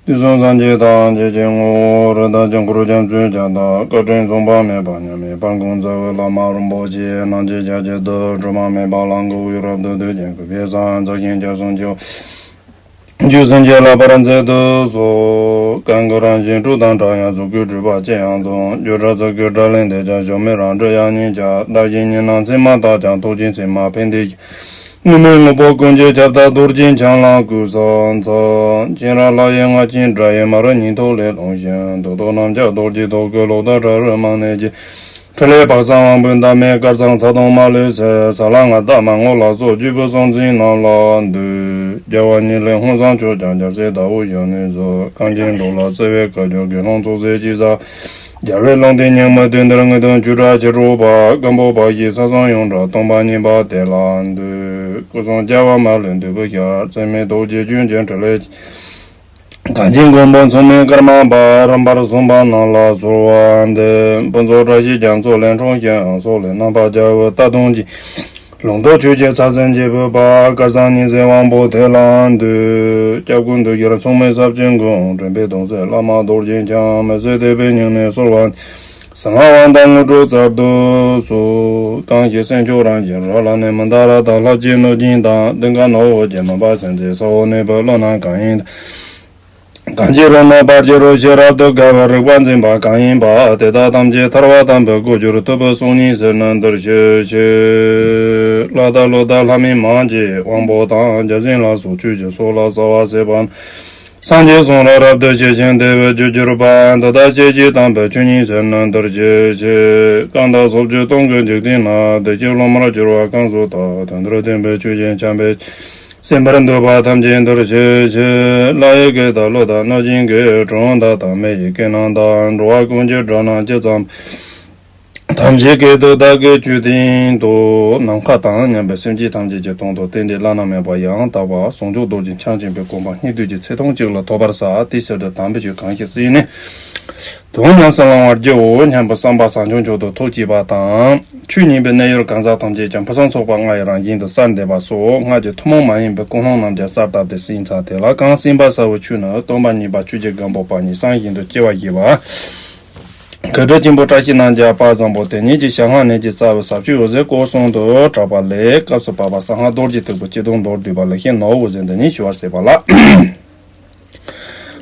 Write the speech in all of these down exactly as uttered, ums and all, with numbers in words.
དུས་གསུམ་སངས་རྒྱས་ཐམས་ཅད་ཀྱི་ངོ་བོ་རིན་ཐང་ཆེན་པོར་རྒྱ་མཚོའི་རྒྱ་མཚོ་བཀའ་དྲིན་མཚུངས་པ་མེད་པ་མཉམ་མེད་དཔལ་མགོན་རྩ་བའི་བླ་མ་རིན་པོ་ཆེ་རྣམས་ཀྱི་ཞབས་ཀྱི་རྡུལ་དྲི་མ་མེད་པ་ལ་མགོ་བོས་རབ་ཏུ་བཏུད་ཅིང་གུས་པས་བསང་། ཕྱག་གཡས་བརྐྱང་གསུམ་མཆེ་བ་རྒྱུད་སེམས་ཀྱི་བསླབ་པར་མཛད་དུ་གསོལ། གང་གི་རང་བཞིན་སྤྲོས་དང་བྲལ་ཡང་གཟུགས་སྐུའི་སྤྲོས་པ་ཅི་ཡང་སྟོང་། བརྗོད་བྲལ་ཚིག་གི་སྒྲ་ལས་འདས་ཀྱང་གཞོམ་མེད་རང་གྲོལ་དབྱིངས་ཉིད་ཀྱང་། བདག་གཞན་གཉིས་སྣང་མཚན་མ་དག་ཀྱང་རྟོག་བཅས་མཚན་མ་ཕན་བདེ་ཀྱང་། གཉུག་མའི་དངོས་པོ་ཀུན་གྱི་ཁྱབ་བདག་རྡོ་རྗེ་འཆང་ལ་གུས་ཕྱག་འཚལ། སྤྱན་རས་ལྷ་ཡི་རྔ་ཆེན་སྒྲ་ཡིས་མ་རིག་ཉིད་རྟོག་ལས་རླུང་བཞིན་རྡོ་རྗེ་རྣམ་རྒྱལ་རྡོ་རྗེ་ཐོག་གི་ལོ་ཟླ་བྲག་རི་རྨང་ནས་ཀྱི། ཕྲིན་ལས་དཔག་བསམ་དབང་པོའི་འདབ་མའི་དཀར་ཚང་ཚ་གདུང་མ་ལུས་སེལ། ས་ལ་ང་བདག་མ་ངོ་ལ་སོགས་བཅུ་པོ་གསུམ་འཛིན་རྣམས་ལ་འདུད། རྒྱལ་བ་ཉིད་ལས་ཧཱུྃ་ཟངས་ཆུ་སྦྱངས་རྒྱལ་སྲས་ཟླ་བོ་བཞུགས་ནས་གཟིགས། གངས་ཅན་འགྲོ་ལ་བརྩེ་བའི་བཀའ་བརྒྱུད་དགེ་སློང་ཚོགས་རྫས་ཀྱི་ས། རྒྱལ་བའི་ལུང་བསྟན་སྙིང་མི་དུས་འདིར་དངོས་དོན་བཅུ་ཕྲག་ཕྱི་དྲོ་པ། སྐམ་པོ་བག་ཡིད་ས་གསུམ་ཡོངས་གྲགས་སྟོང་པ་ཉིད་པ་དེ་ལ་འདུད། སྐུ་གསུང་རྒྱལ་བ་མ་ལུས་འདུས་པའི་ཞལ། བརྩེ་མེད་རྡོ་རྗེ་ཅན་གྱི་ཕྲིན་ལས་ཀྱིས། གངས་ཅན་མགོན་པོ་མཚུངས་མེད་ཀརྨ་པ། རིམ་པར་གསུངས་པ་རྣམས་ལ་གསོལ་བ་འདེབས། ཕུན་ཚོགས་བཀྲ་ཤིས་རྒྱ་མཚོ་ལས་འཁྲུངས་ཤིང་། སོག་ལེ་རྣམ་པར་རྒྱལ་བའི་རྟ་གདོང་གི། ལུང་རྟོགས་ཆོས་ཀྱི་ཚ་ཟན་འབྱེད་པའི་དཔལ། དཀར་ཚང་ཉི་ཟེར་དབང་པོ་དེ་ལ་འདུད། སྐྱབས་མགོན་འདུས་ཤར་མཚུངས་མེད་ཟབ་ཆོས་མགོན། དྲན་པའི་གདུང་སྲས་བླ་མ་རྡོ་རྗེ་འཆང་། མི་བསྐྱོད་དད་པས་སྙིང་ནས་གསོལ་བ། གསང་སྔགས་དབང་ཐང་དངོས་གྲུབ་སྩལ་དུ་གསོལ། གང་ཞིག་སེམས་མཆོག་རང་བཞིན་རོ་ལ་ནི། མནྡ་ར་དང་ལྷ་བཅས་གནོད་སྦྱིན་དང་། གདིང་དཀར་ནག་པོ་བརྒྱད་མུན་པ་སེལ་མཛད། ས་འོག་ནས་བུ་ཀླུ་རྣམས་གང་ཡིན་དང་། གང་གི་རུ་ནི་བར་གྱི་རུ་ཞིག་རབ་ཏུ་དགའ་བའི་རིག་པ་འཛིན་པ་གང་ཡིན་པ། དེ་དག་ཐམས་ཅད་ཐར་པ་དམ་པའི་སྒོ་འགྱུར་ཐུབ་པའི་སྲོག་སྙིང་ཟེར་རྣམས་འདིར་གཤེགས་ཤིག་ལྷ་དང་ཀླུ་དང་ལྷ་མིན་མང་གི་དབང་པོ་དང་། བརྒྱ་བྱིན་ལ་སོགས་ཆོས་ཀྱི་ཚོགས་ལ་གསོལ་བ་འདེབས་པ། སངས་རྒྱས་གསུམ་རབ་ཏུ་ཞི་ཞིང་བདེ་བའི་རྒྱུར་གྱུར་པ། འདི་དག་སྐྱེ་འཆི་དམ་པའི་ཆོས་ཉིད་ཟེར་རྣམས་འདིར་གཤེགས་ཤིག་གང་དག་ཚོགས་བཅུ་སྟོང་གི་འཇིག་རྟེན་ན། བདེ་གཤེགས་སློབ་མར་གྱུར་པ་གང་སུ་དག་དོན་མཐར་ཐུག་པའི་ཆོས་ཀྱི་འཆད་པས། སེམས་པར་འདོད་པ་ཐམས་ཅད་འདིར་གཤེགས་ཤིག་ལྷ་ཡི་སྐད་དང་ཀླུ་དང་གནོད་སྦྱིན་སྐད། གྲུལ་བུམ་དག་དང་མི་ཡི་སྐད་རྣམས་དང་། འགྲོ་བ་ཀུན་གྱི་སྒྲ་རྣམས་ཇི་ཙམ། ཐམས་ཅད་སྐད་དུ་བདག་གིས་ཆོས་བསྟན་ཏོ། ནམ་མཁའ་དང་མཉམ་པའི་སེམས་ཅན་ཐམས་ཅད་ཀྱི་དོན་དུ་རྟེན་འབྲེལ་བླ་ན་མེད་པ་ཡང་དག་པ་ཟུང་འཇུག་རྡོ་རྗེ་འཆང་ཆེན་པོའི་གོ་འཕང་སྙིགས་དུས་ཀྱི་ཚེ་ཐུང་གཅིག་ལ་ཐོབ་པར་བྱ། དེའི་ཕྱིར་དུ་དམ་པའི་ཆོས་གང་ཞིག་གསན་ནས། དོན་ཉམས་སུ་བླང་བར་བགྱིའོ་སྙམ་པའི་བསམ་པ་བཟང་སྐྱོང་མཆོག་ཏུ་ཐོབ་ཅེས་པ་དང་། ཆོས་ཉན་པའི་གནས་ཡུལ་གང་ཟག་ཐམས་ཅད་ཀྱང་ཕུན་སུམ་ཚོགས་པ་ལྔ་ཡི་རང་བཞིན་དུ་གསལ་འདེབས་པ་སོགས་སྔགས་ཀྱི་ཐུན་མོང་མ་ཡིན་པའི་ཀུན་སློང་རྣམས་ཀྱང་གསལ་བཏབ་སྟེ་གསན་ཚར། དེ་ལ་གང་གསན་པར་བྱ་བའི་ཆོས་ནི་སྟོན་པ་ཉིད་པ་ཆོས་ཀྱི་སྒམ་པོ་པ་ཉིད་གསུང་བཞིན་དུ་སྐྱེ་བར་བཞེད་པ། གར་ཐིག་ཆེན་པོ་བཀྲ་ཤིས་རྣམ་རྒྱལ་དཔལ་བཟང་པོ་དེ་ཉིད་ཀྱི་ཞལ་སྔ་ནས་ཀྱི་རྩ་བའི་ཟབ་ཆོས་འོད་ཟེར་སྐོར་གསུམ་དུ་གྲགས་པ་ལས། སྐབས་སུ་བབ་པ་གསང་སྔགས་རྡོ་རྗེ་ཐེག་པའི་སྤྱི་དོན་མདོར་བསྡུས་པ་ལེགས་བཤད་ནོར་བུ་ཟེར་འདི་ཉིད་ཞུ་བར་མཛད་པ་ལགས།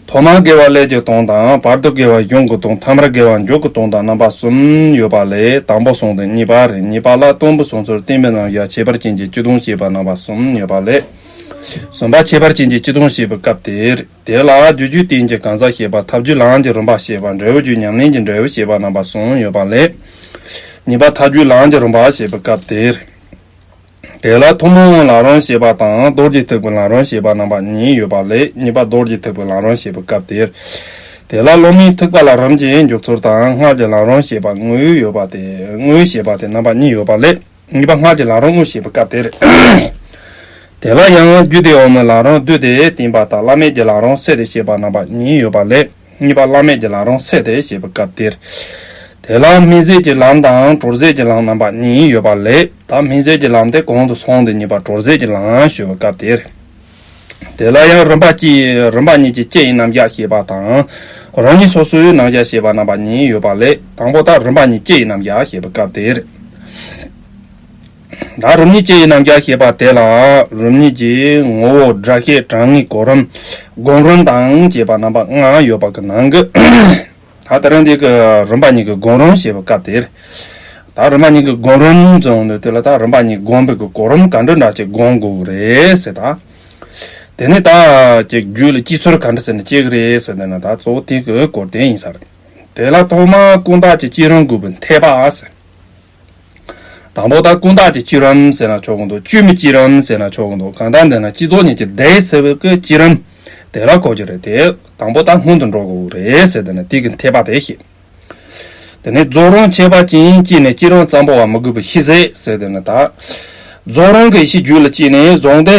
ཐོག་མར་དགེ་བ་ཀླད་ཀྱི་དོན་དང་། བར་དུ་དགེ་བ་གཞུང་གི་དོན། ཐ་མར་དགེ་བ་མཇུག་གི་དོན་དང་རྣམ་པ་གསུམ་ཡོད་པ་ལས། དང་པོ་གསུམ་དེ་གཉིས་པ་རེད། གཉིས་པ་ལ་སྟོན་པའི་གསུང་ཚུལ་བསྟན་པའི་རྣམ་གཞག་ཁྱད་པར་ཅན་གྱི་སྤྱི་དོན་བཤད་པ་རྣམ་པ་གསུམ་ཡོད་པ་ལས། གསུམ་པ་ཁྱད་པར་ཅན་གྱི་སྤྱི་དོན་བཤད་པའི་སྐབས་དེར། དེ་ལ་རྒྱུ་རྒྱུད་བསྟན་གྱི་གང་ཟག་བཤད་པ། ཐབས་རྒྱུད་ལམ་གྱི་རིམ་པ་བཤད་པ། འབྲས་བུ་རྒྱུད་ཉམས་ལེན་གྱི་འབྲས་བུ་བཤད་པ་རྣམ་པ་གསུམ་ཡོད་པ་ལས། གཉིས་པ་ཐབས་རྒྱུད་ལམ་གྱི་རིམ་པ་བཤད་པའི་སྐབས་དེར། དེ་ལ་ཐུན་མོང་ལམ་རིམ་བཤད་པ་དང་། རྡོ་རྗེ་ཐེག་པའི་ལམ་རིམ་བཤད་པ་རྣམ་པ་གཉིས་ཡོད་པ་ལས། གཉིས་པ་རྡོ་རྗེ་ཐེག་པའི་ལམ་རིམ་བཤད་པའི་སྐབས་དེར། དེ་ལ་སློབ་མའི་ཐེག་པ་ལ་རིམ་གྱིས་འཇུག་ཚུལ་དང་། སྔགས་ཀྱི་ལམ་རིམ་བཤད་པ་དངོས་ཡོད་པ་དེ། དངོས་བཤད་པ་དེ་རྣམ་པ་གཉིས་ཡོད་པ་ལས། གཉིས་པ་སྔགས་ཀྱི་ལམ་རིམ་དངོས་བཤད་པའི་སྐབས་དེར། དེ་ལ་ཡང་རྒྱུད་སྡེ་འོག་མའི་ལམ་རིམ་བསྡུས་ཏེ་བསྟན་པ་དང་། བླ་མེད་ཀྱི་ལམ་རིམ་གསལ་ཏེ་བཤད་པ་རྣམ་པ་གཉིས་ཡོད་པ་ལས། གཉིས་པ་བླ་མེད་ཀྱི་ལམ་རིམ་གསལ་ཏེ་བཤད་པའི་སྐབས་དེར། དེ་ལ་སྨིན་བྱེད་ཀྱི་ལམ་དང་གྲོལ་བྱེད་ཀྱི་ལམ་རྣམ་པ་གཉིས་ཡོད་པ་ལས། ད་སྨིན་བྱེད་ཀྱི་ལམ་དེ་གོང་དུ་སོང་སྟེ་གཉིས་པ་གྲོལ་བྱེད་ཀྱི་ལམ་ཞུ་བའི་སྐབས་དེར། དེ་ལ་ཡང་རིམ་པ་གཅིག་རིམ་པ་གཉིས་ཀྱི་སྐྱེ་ཡི་རྣམ་གཞག་བཤད་པ་དང་། རང་ཉིད་སོ་སོའི་རྣམ་གཞག་བཤད་པ་རྣམ་པ་གཉིས་ཡོད་པ་ལས། དང་པོ་ད་རིམ་པ་གཉིས་སྐྱེ་ཡི་རྣམ་གཞག་བཤད་པའི་སྐབས་དེར། ད་རིམ་གཉིས་སྐྱེ་ཡི་རྣམ་གཞག་བཤད་པ་དེ་ལ། རིམ་གཉིས་ཀྱི་ངོ་བོ། སྒྲ་བཤད། གྲངས་ངེས། གོ་རིམ། སྒོམ་རིམ་དང་བཅས་པ་རྣམ་པ་ལྔ་ཡོད་པ་གི་ནང་གི། ད་དེ་རིང་འདི་གི་རིམ་པ་གཉིས་ཀྱི་སྒོམ་རིམ་བཤད་པའི་སྐབས་དེར། ད་རིམ་པ་གཉིས་ཀྱི་སྒོམ་རིམ་ཟེར་འོང་དུས་དེ་ལ། ད་རིམ་པ་གཉིས་སྒོམ་པའི་གི་གོ་རིམ་ག་འདྲ་འདྲ་ཅིག་སྒོམ་དགོས་གི་རེད་ཟེར། ད་དེ་ནས་ད་ཅིག་རྒྱུད་ལ་སྐྱེ་ཚུལ་ག་འདྲ་ཟེར་ནས་སྐྱེ་གི་རེད་ཟེར། དེ་ནས་ད་གཙོ་བོ་དེ་གི་སྐོར་དེ་ཡིན་ས་རེད། དེ་ལ་ཐོག་མར་ཀུན་བརྟགས་ཀྱི་བསྐྱེད་རིམ་དགོས་པའི་འཐད་པ་ཟེར། དང་པོ་ད་ཀུན་བརྟགས་ཀྱི་བསྐྱེད་རིམ་ཟེར་ན་ཆོག་གི་འདུག་བཅོས་མའི་བསྐྱེད་རིམ་ཟེར་ན་ཆོག་གི་འདུག་གང་ལྟར་འདི་ན་བསྐྱེད་རྫོགས་གཉིས་ཀྱི་ཟླས་ཟེར་བའི་གི་བསྐྱེད་རིམ་དེ་ལ་གོ་རྒྱུ་རེད་དེ། དང་པོ་ད་སྔོན་དུ་འགྲོ་དགོས་རེད་ཟེར། དེ་ནི་དེ་གི་འཐད་པ་དེ་བཤད། དེ་ནས་རྫོགས་རིམ་ཁྱད་པར་ཅན་སྐྱེས་ནས་བསྐྱེད་རིམ་ཙམ་པོ་བ་མི་དགོས་པའི་ཤེས་ཟད་ཟེར། དེ་ནི་ད་རྫོགས་རིམ་གྱི་ཡེ་ཤེས་རྒྱུད་ལ་སྐྱེས་ནས་བཟུང་སྟེ།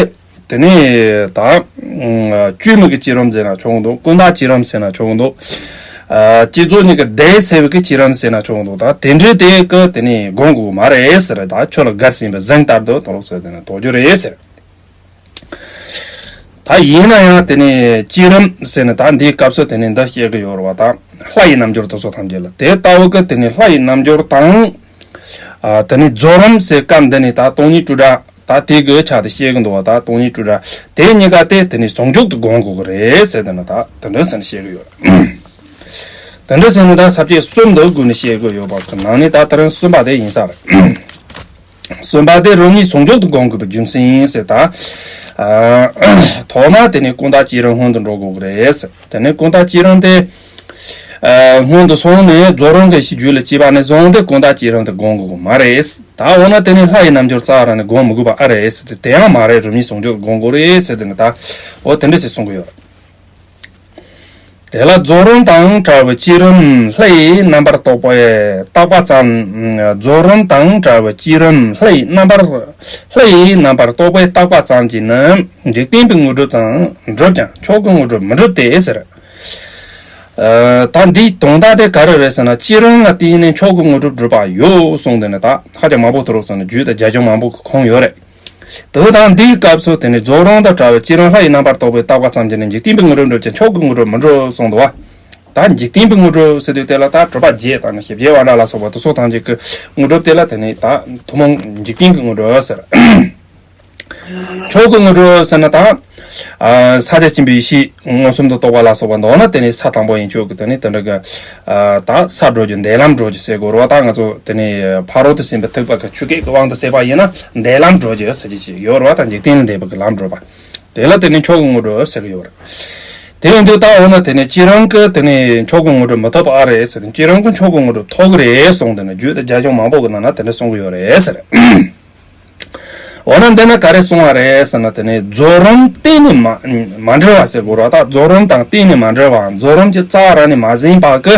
དེ་ནས་ད་བཅོས་མའི་གི་བསྐྱེད་རིམ་ཟེར་ན་ཆོག་གི་འདུག་ཀུན་བརྟགས་བསྐྱེད་རིམ་ཟེར་ན་ཆོག་གི་འདུག་ཨ་བསྐྱེད་རྫོགས་གཉིས་ཀྱི་ཟླས་ཟེར་བའི་གི་བསྐྱེད་རིམ་ཟེར་ན་ཆོག་གི་འདུག་ད་དེ་འདྲའི་དེ་གི་དེ་ནས་སྒོམ་དགོས་མ་རེད་ཟེར། ད་ཆོས་ལ་དགར་ཟིན་པའི་གཟེངས་ལྟར་དུ་དོར་ཟེར། དེ་ནས་དོར་རྒྱུ་རེད་ཟེར། ད་ཡིན་ན་ཡང་དེ་ནས་བསྐྱེད་རིམ་ཟེར་ནས་ད་འདིའི་སྐབས་སུ་དེ་ནས་འདི་བཤད་གི་ཡོད་རེད་བ། ད་ལྷ་ཡི་རྣལ་འབྱོར་དེ་ཚོ་ཐམས་ཅད་ལ་དེ་ལྟ་བུ་གི་དེ་ནས་ལྷ་ཡི་རྣལ་འབྱོར་དང་། ཨ། དེ་ནས་རྫོགས་རིམ་ཟེར་སྐབས་འདི་ནས་ད་སྟོང་ཉིད་སྤྲོས་བྲལ་ད་དེ་གི་ཆ་དེ་བཤད་གི་འདུག་བ། ད་སྟོང་ཉིད་སྤྲོས་བྲལ་དེ་གཉིས་ཀ་དེ་དེ་ནས་ཟུང་འཇུག་ཏུ་བསྒོམ་དགོས་གི་རེད་ཟེར་དེ་ནས་ད་དེ་འདྲ་ཟེར་ནས་བཤད་གི་ཡོད་རེད། དེ་འདྲ་ཟེར་ནས་ད་ས་བཅད་གསུམ་འདི་སྒོ་ནས་བཤད་གི་ཡོད་པ་གི་ནང་ནས་ད་དེ་རིང་གསུམ་པ་དེ་ཡིན་ས་རེད། གསུམ་པ་དེ་རང་ཉིད་ཟུང་འཇུག་ཏུ་བསྒོམ་དགོས་པའི་རྒྱུ་མཚན་ཟེར་ད། ཨ། ཐོག་མ་དེ་ནས་ཀུན་བཏགས་བསྐྱེད་རིམ་སྔོན་དུ་འགྲོ་དགོས་ཀྱི་རེད། དེ་ནས་ཀུན་བཏགས་བསྐྱེད་རིམ་དེ། ཨ། སྔོན་དུ་སོང་ནས་རྫོགས་རིམ་གྱི་ཡེ་ཤེས་རྒྱུད་ལ་སྐྱེས་པ་ནས་བཟུང་སྟེ་ཀུན་བཏགས་བསྐྱེད་རིམ་དེ་བསྒོམ་དགོས་ཀྱི་མ་རེད། ད་འོ་ན་དེ་ནས་ལྷ་ཡི་རྣལ་འབྱོར་རྩ་བ་རང་ནས་བསྒོམ་མི་དགོས་པ་ཨ་རེད་ཟེར་ཏེ། དེ་ཡང་མ་རེད། རང་ཉིད་ཟུང་འཇུག་ཏུ་བསྒོམ་དགོས་རེད་ཟེར་ཏེ་ནི་ད་འོ་དེ་འདྲ་ཞིག་གསུང་གི་ཡོད། དེ་ལ་རྫོགས་རིམ་དང་བྲལ་བའི་བསྐྱེད་རིམ་ལྷ་ཡི་རྣམ་པར་རྟོག་པས་བཏགས་པ་ཙམ། རྫོགས་རིམ་དང་བྲལ་བའི་བསྐྱེད་རིམ་ལྷ་ཡི་རྣམ་པར་ལྷ་ཡི་རྣམ་པར་རྟོག་པས་བཏགས་པ་ཙམ་གྱིས་ནི་འཇིག་རྟེན་པའི་དངོས་གྲུབ་ཙམ་འགྲུབ་ཀྱང་མཆོག་གི་དངོས་གྲུབ་མི་འགྲུབ་སྟེ་ཟེར། ཨ། ད་འདིའི་དོན་དག་དེ་ག་རེ་རེད་ཟེར་ན། བསྐྱེད་རིམ་ལ་བརྟེན་ནས་མཆོག་གི་དངོས་གྲུབ་འགྲུབ་པ་ཡོད་གསུངས་དེ་ནི་ད་ཧ་ཅང་མང་པོ་ཐོ་རོག་ཟེར་ནས་རྒྱུད་དང་རྒྱ་ཆེན་མང་པོ་གི་ཁུངས་ཡོད་རེད། དེ་དང་འདིའི་སྐབས་སུ་དེ་ནི་རྫོགས་རིམ་དང་བྲལ་བའི་བསྐྱེད་རིམ་ལྷ་ཡི་རྣམ་པར་རྟོག་པས་བཏགས་པ་ཙམ་གྱིས་ནི་འཇིག་རྟེན་པའི་དངོས་གྲུབ་འགྲུབ་ཀྱང་མཆོག་གི་དངོས་གྲུབ་མི་འགྲུབ་གསུངས་འདུག་བ། ད་འཇིག་རྟེན་པའི་དངོས་གྲུབ་ཟེར་དུས་དེ་ལ་ད་གྲུབ་པ་བརྒྱད་དང་ནི་བཞི་བརྒྱ་པ་འདྲ་ལ་སོགས་པ་དེ་ཚོ་ཐམས་ཅད་ཀྱི་དངོས་གྲུབ་དེ་ལ་དེ་ནི་ད་ཐུན་མོང་འཇིག་རྟེན་གྱི་དངོས་གྲུབ་ཟེར། མཆོག་གི་དངོས་གྲུབ་ཟེར་ན་ད། ཨ། ས་ཆ་ཆེན་པོའི་ཡེ་ཤེས་མངོན་སུམ་དུ་རྟོགས་པ་ལ་སོགས་པ་མདོར་ན་དེ་ནི་ས་དང་པོ་ཡན་ཆོད་ཀྱི་དེ་ནི་དེ་འདྲ་གི། ཨ། ད་ས་བགྲོད་རྒྱུ་འདས་ལམ་བགྲོད་རྒྱུ་ཟེར་དགོས་རེད་བ། ད་ང་ཚོ་དེ་ནི་ཕ་རོལ་ཏུ་ཕྱིན་པའི་ཐེག་པ་གི་ཆོས་སྐད་ཀྱི་དབང་དུ་ཟེར་བ་ཡིན་ན་འདས་ལམ་བགྲོད་རྒྱུ་ཟེར་གྱི་ཅིག་ཡོད་རེད་བ། ད་འཇིག་རྟེན་ལས་འདས་པ་གི་ལམ་བགྲོད་པ། དེ་ལ་དེ་ནི་མཆོག་གི་དངོས་གྲུབ་ཟེར་གྱི་ཡོད་རེད། དེ་ཡིན་དུས་ད་འོ་ན་དེ་ནི་བསྐྱེད་རིམ་གྱིས་དེ་ནི་མཆོག་གི་དངོས་གྲུབ་མི་ཐོབ་པ་ཨ་རེད་ཟེར། བསྐྱེད་རིམ་གྱིས་མཆོག་གི་དངོས་གྲུབ་ཐོབ་ཀྱི་རེད་གསུངས་དེ་ནི་རྒྱུད་དང་རྒྱ་ཆེན་མང་པོ་གི་ནང་ན་དེ་འདྲ་གསུང་གི་ཡོད་རེད་ཟེར། འོ་ན་འདི་ན་ག་རེ་གསུང་བ་རེད་ཟེར་ན། དེ་ནི་རྫོགས་རིམ་གཏན་ནས་མ་མ་འབྲེལ་བ་ཟེར་དགོས་རེད་བ། ད་རྫོགས་རིམ་དང་གཏན་ནས་མ་འབྲེལ་བའམ་རྫོགས་རིམ་གྱི་རྩ་བ་རང་ནས་མ་ཟིན་པ་གི་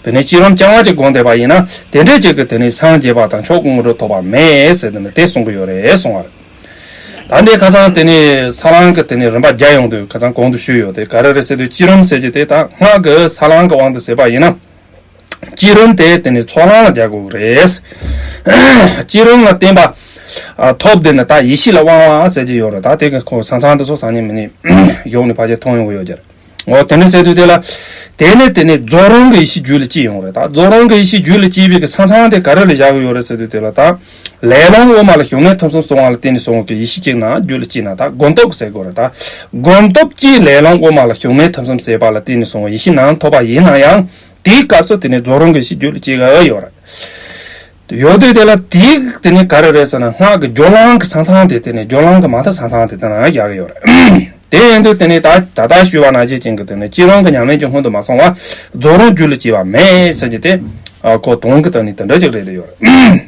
དེ་ནི་བསྐྱེད་རིམ་རྐྱང་བ་ཅིག་བསྒོམས་བསྡད་པ་ཡིན་ན། དེ་འདྲས་ཅིག་གི་དེ་ནི་སངས་རྒྱས་པ་དང་མཆོག་གི་དངོས་གྲུབ་ཐོབ་པ་མེད་ཟེར་དེ་ནི་དེ་གསུང་གི་ཡོད་རེད་གསུང་བ་རེད། ད་འདི་ཁ་སང་དེ་ནི་ས་བསླང་གི་དེ་ནི་རིམ་པ་བརྒྱ་ཡོང་དུས་ཁ་སང་གོང་དུ་ཞུས་ཡོད་དེ། ག་རེ་རེད་ཟེར་དུས་བསྐྱེད་རིམ་ཟེར་གྱི་དེ་ད་སྔགས་ཀྱི་ས་བསླང་གི་དབང་དུ་ཟེར་བ་ཡིན་ན། བསྐྱེད་རིམ་དེ་དེ་ནི་ཚོགས་ལམ་ལ་རྒྱག་དགོས་རེད། བསྐྱེད་རིམ་ལ་བརྟེན་པ། ཨ། ཐོབ་དེ་ནི་ད་ཡེ་ཤེས་ལ་དབང་བ་ཟེར་གྱི་ཡོད་རེད། ད་དེ་གི་ཁོ་ས་མཚམས་དེ་ཚོ་སང་ཉིན་མི་ཉིན་ཡོང་ནས་ཕལ་ཆེར་མཐོང་ཡོང་གི་ཡོད་ཀྱི་རེད། འོ་དེ་འདྲ་ཟེར་དུས་དེ་ལ། དེ་ནི་དེ་ནི་རྫོགས་རིམ་གྱི་ཡེ་ཤེས་རྒྱུད་ལ་སྐྱེས་ཡོང་རེད། ད་རྫོགས་རིམ་གྱི་ཡེ་ཤེས་རྒྱུད་ལ་སྐྱེས་པའི་གི་ས་མཚམས་དེ་ག་རེ་ལ་བཞག་གི་ཡོད་རེད་ཟེར་དུས་དེ་ལ་ད། ལས་ལམ་དབུ་མ་ལ་ཞུགས་མེད་ཐོབ་གསུམ་སོང་བ་ལ་བརྟེན་ནས་སོང་བའི་གི་ཡེ་ཤེས་གཅིག་ནང་རྒྱུད་ལ་སྐྱེས་ན་ད་སྒོམ་སྟོབས་ཟེར་དགོས་རེད། ད་སྒོམ་སྟོབས་ཀྱིས་ལས་ལམ་དབུ་མ་ལ་ཞུགས་མེད་ཐོབ་གསུམ་ཟེར་བ་ལ་བརྟེན་ནས་སོང་བའི་ཡེ་ཤེས་ནང་ཐོབ་པ་ཡིན་ན་ཡང་། དེའི་སྐབས་སུ་དེ་ནི་རྫོགས་རིམ་གྱི་ཡེ་ཤེས་རྒྱུད་ལ་སྐྱེ་གི་ཡོད་རེད། ཡོད་དུས་དེ་ལ་དེའི་དེ་ནི་ག་རེ་རེད་ཟེར་ན། སྔགས་ཀྱི་སྦྱོར་ལམ་གྱི་ས་མཚམས་དེ་དེ་ནི་སྦྱོར་ལམ་གྱི་མ་མཐའ་ས་མཚམས་དེ་དེ་ན་བཞག་གི་ཡོད་རེད། དེ་ཡིན་དུས་དེ་ནི་ད་ད་ལྟ་ཞུས་པ་ནང་བཞིན་ཅན་གྱི་དེ་ནི་བསྐྱེད་རིམ་གྱི་ཉམས་ལེན་གྱི་སྔོན་དུ་མ་སོང་བར་རྫོགས་རིམ་རྒྱུད་ལ་སྐྱེ་བ་མེད་ཟེར་གྱི་དེ། ཨ། ཁོ་དོན་གྱི་དོན་ནི་དེ་འདྲ་ཅིག་རེད་དེ་ཡོད་རེད།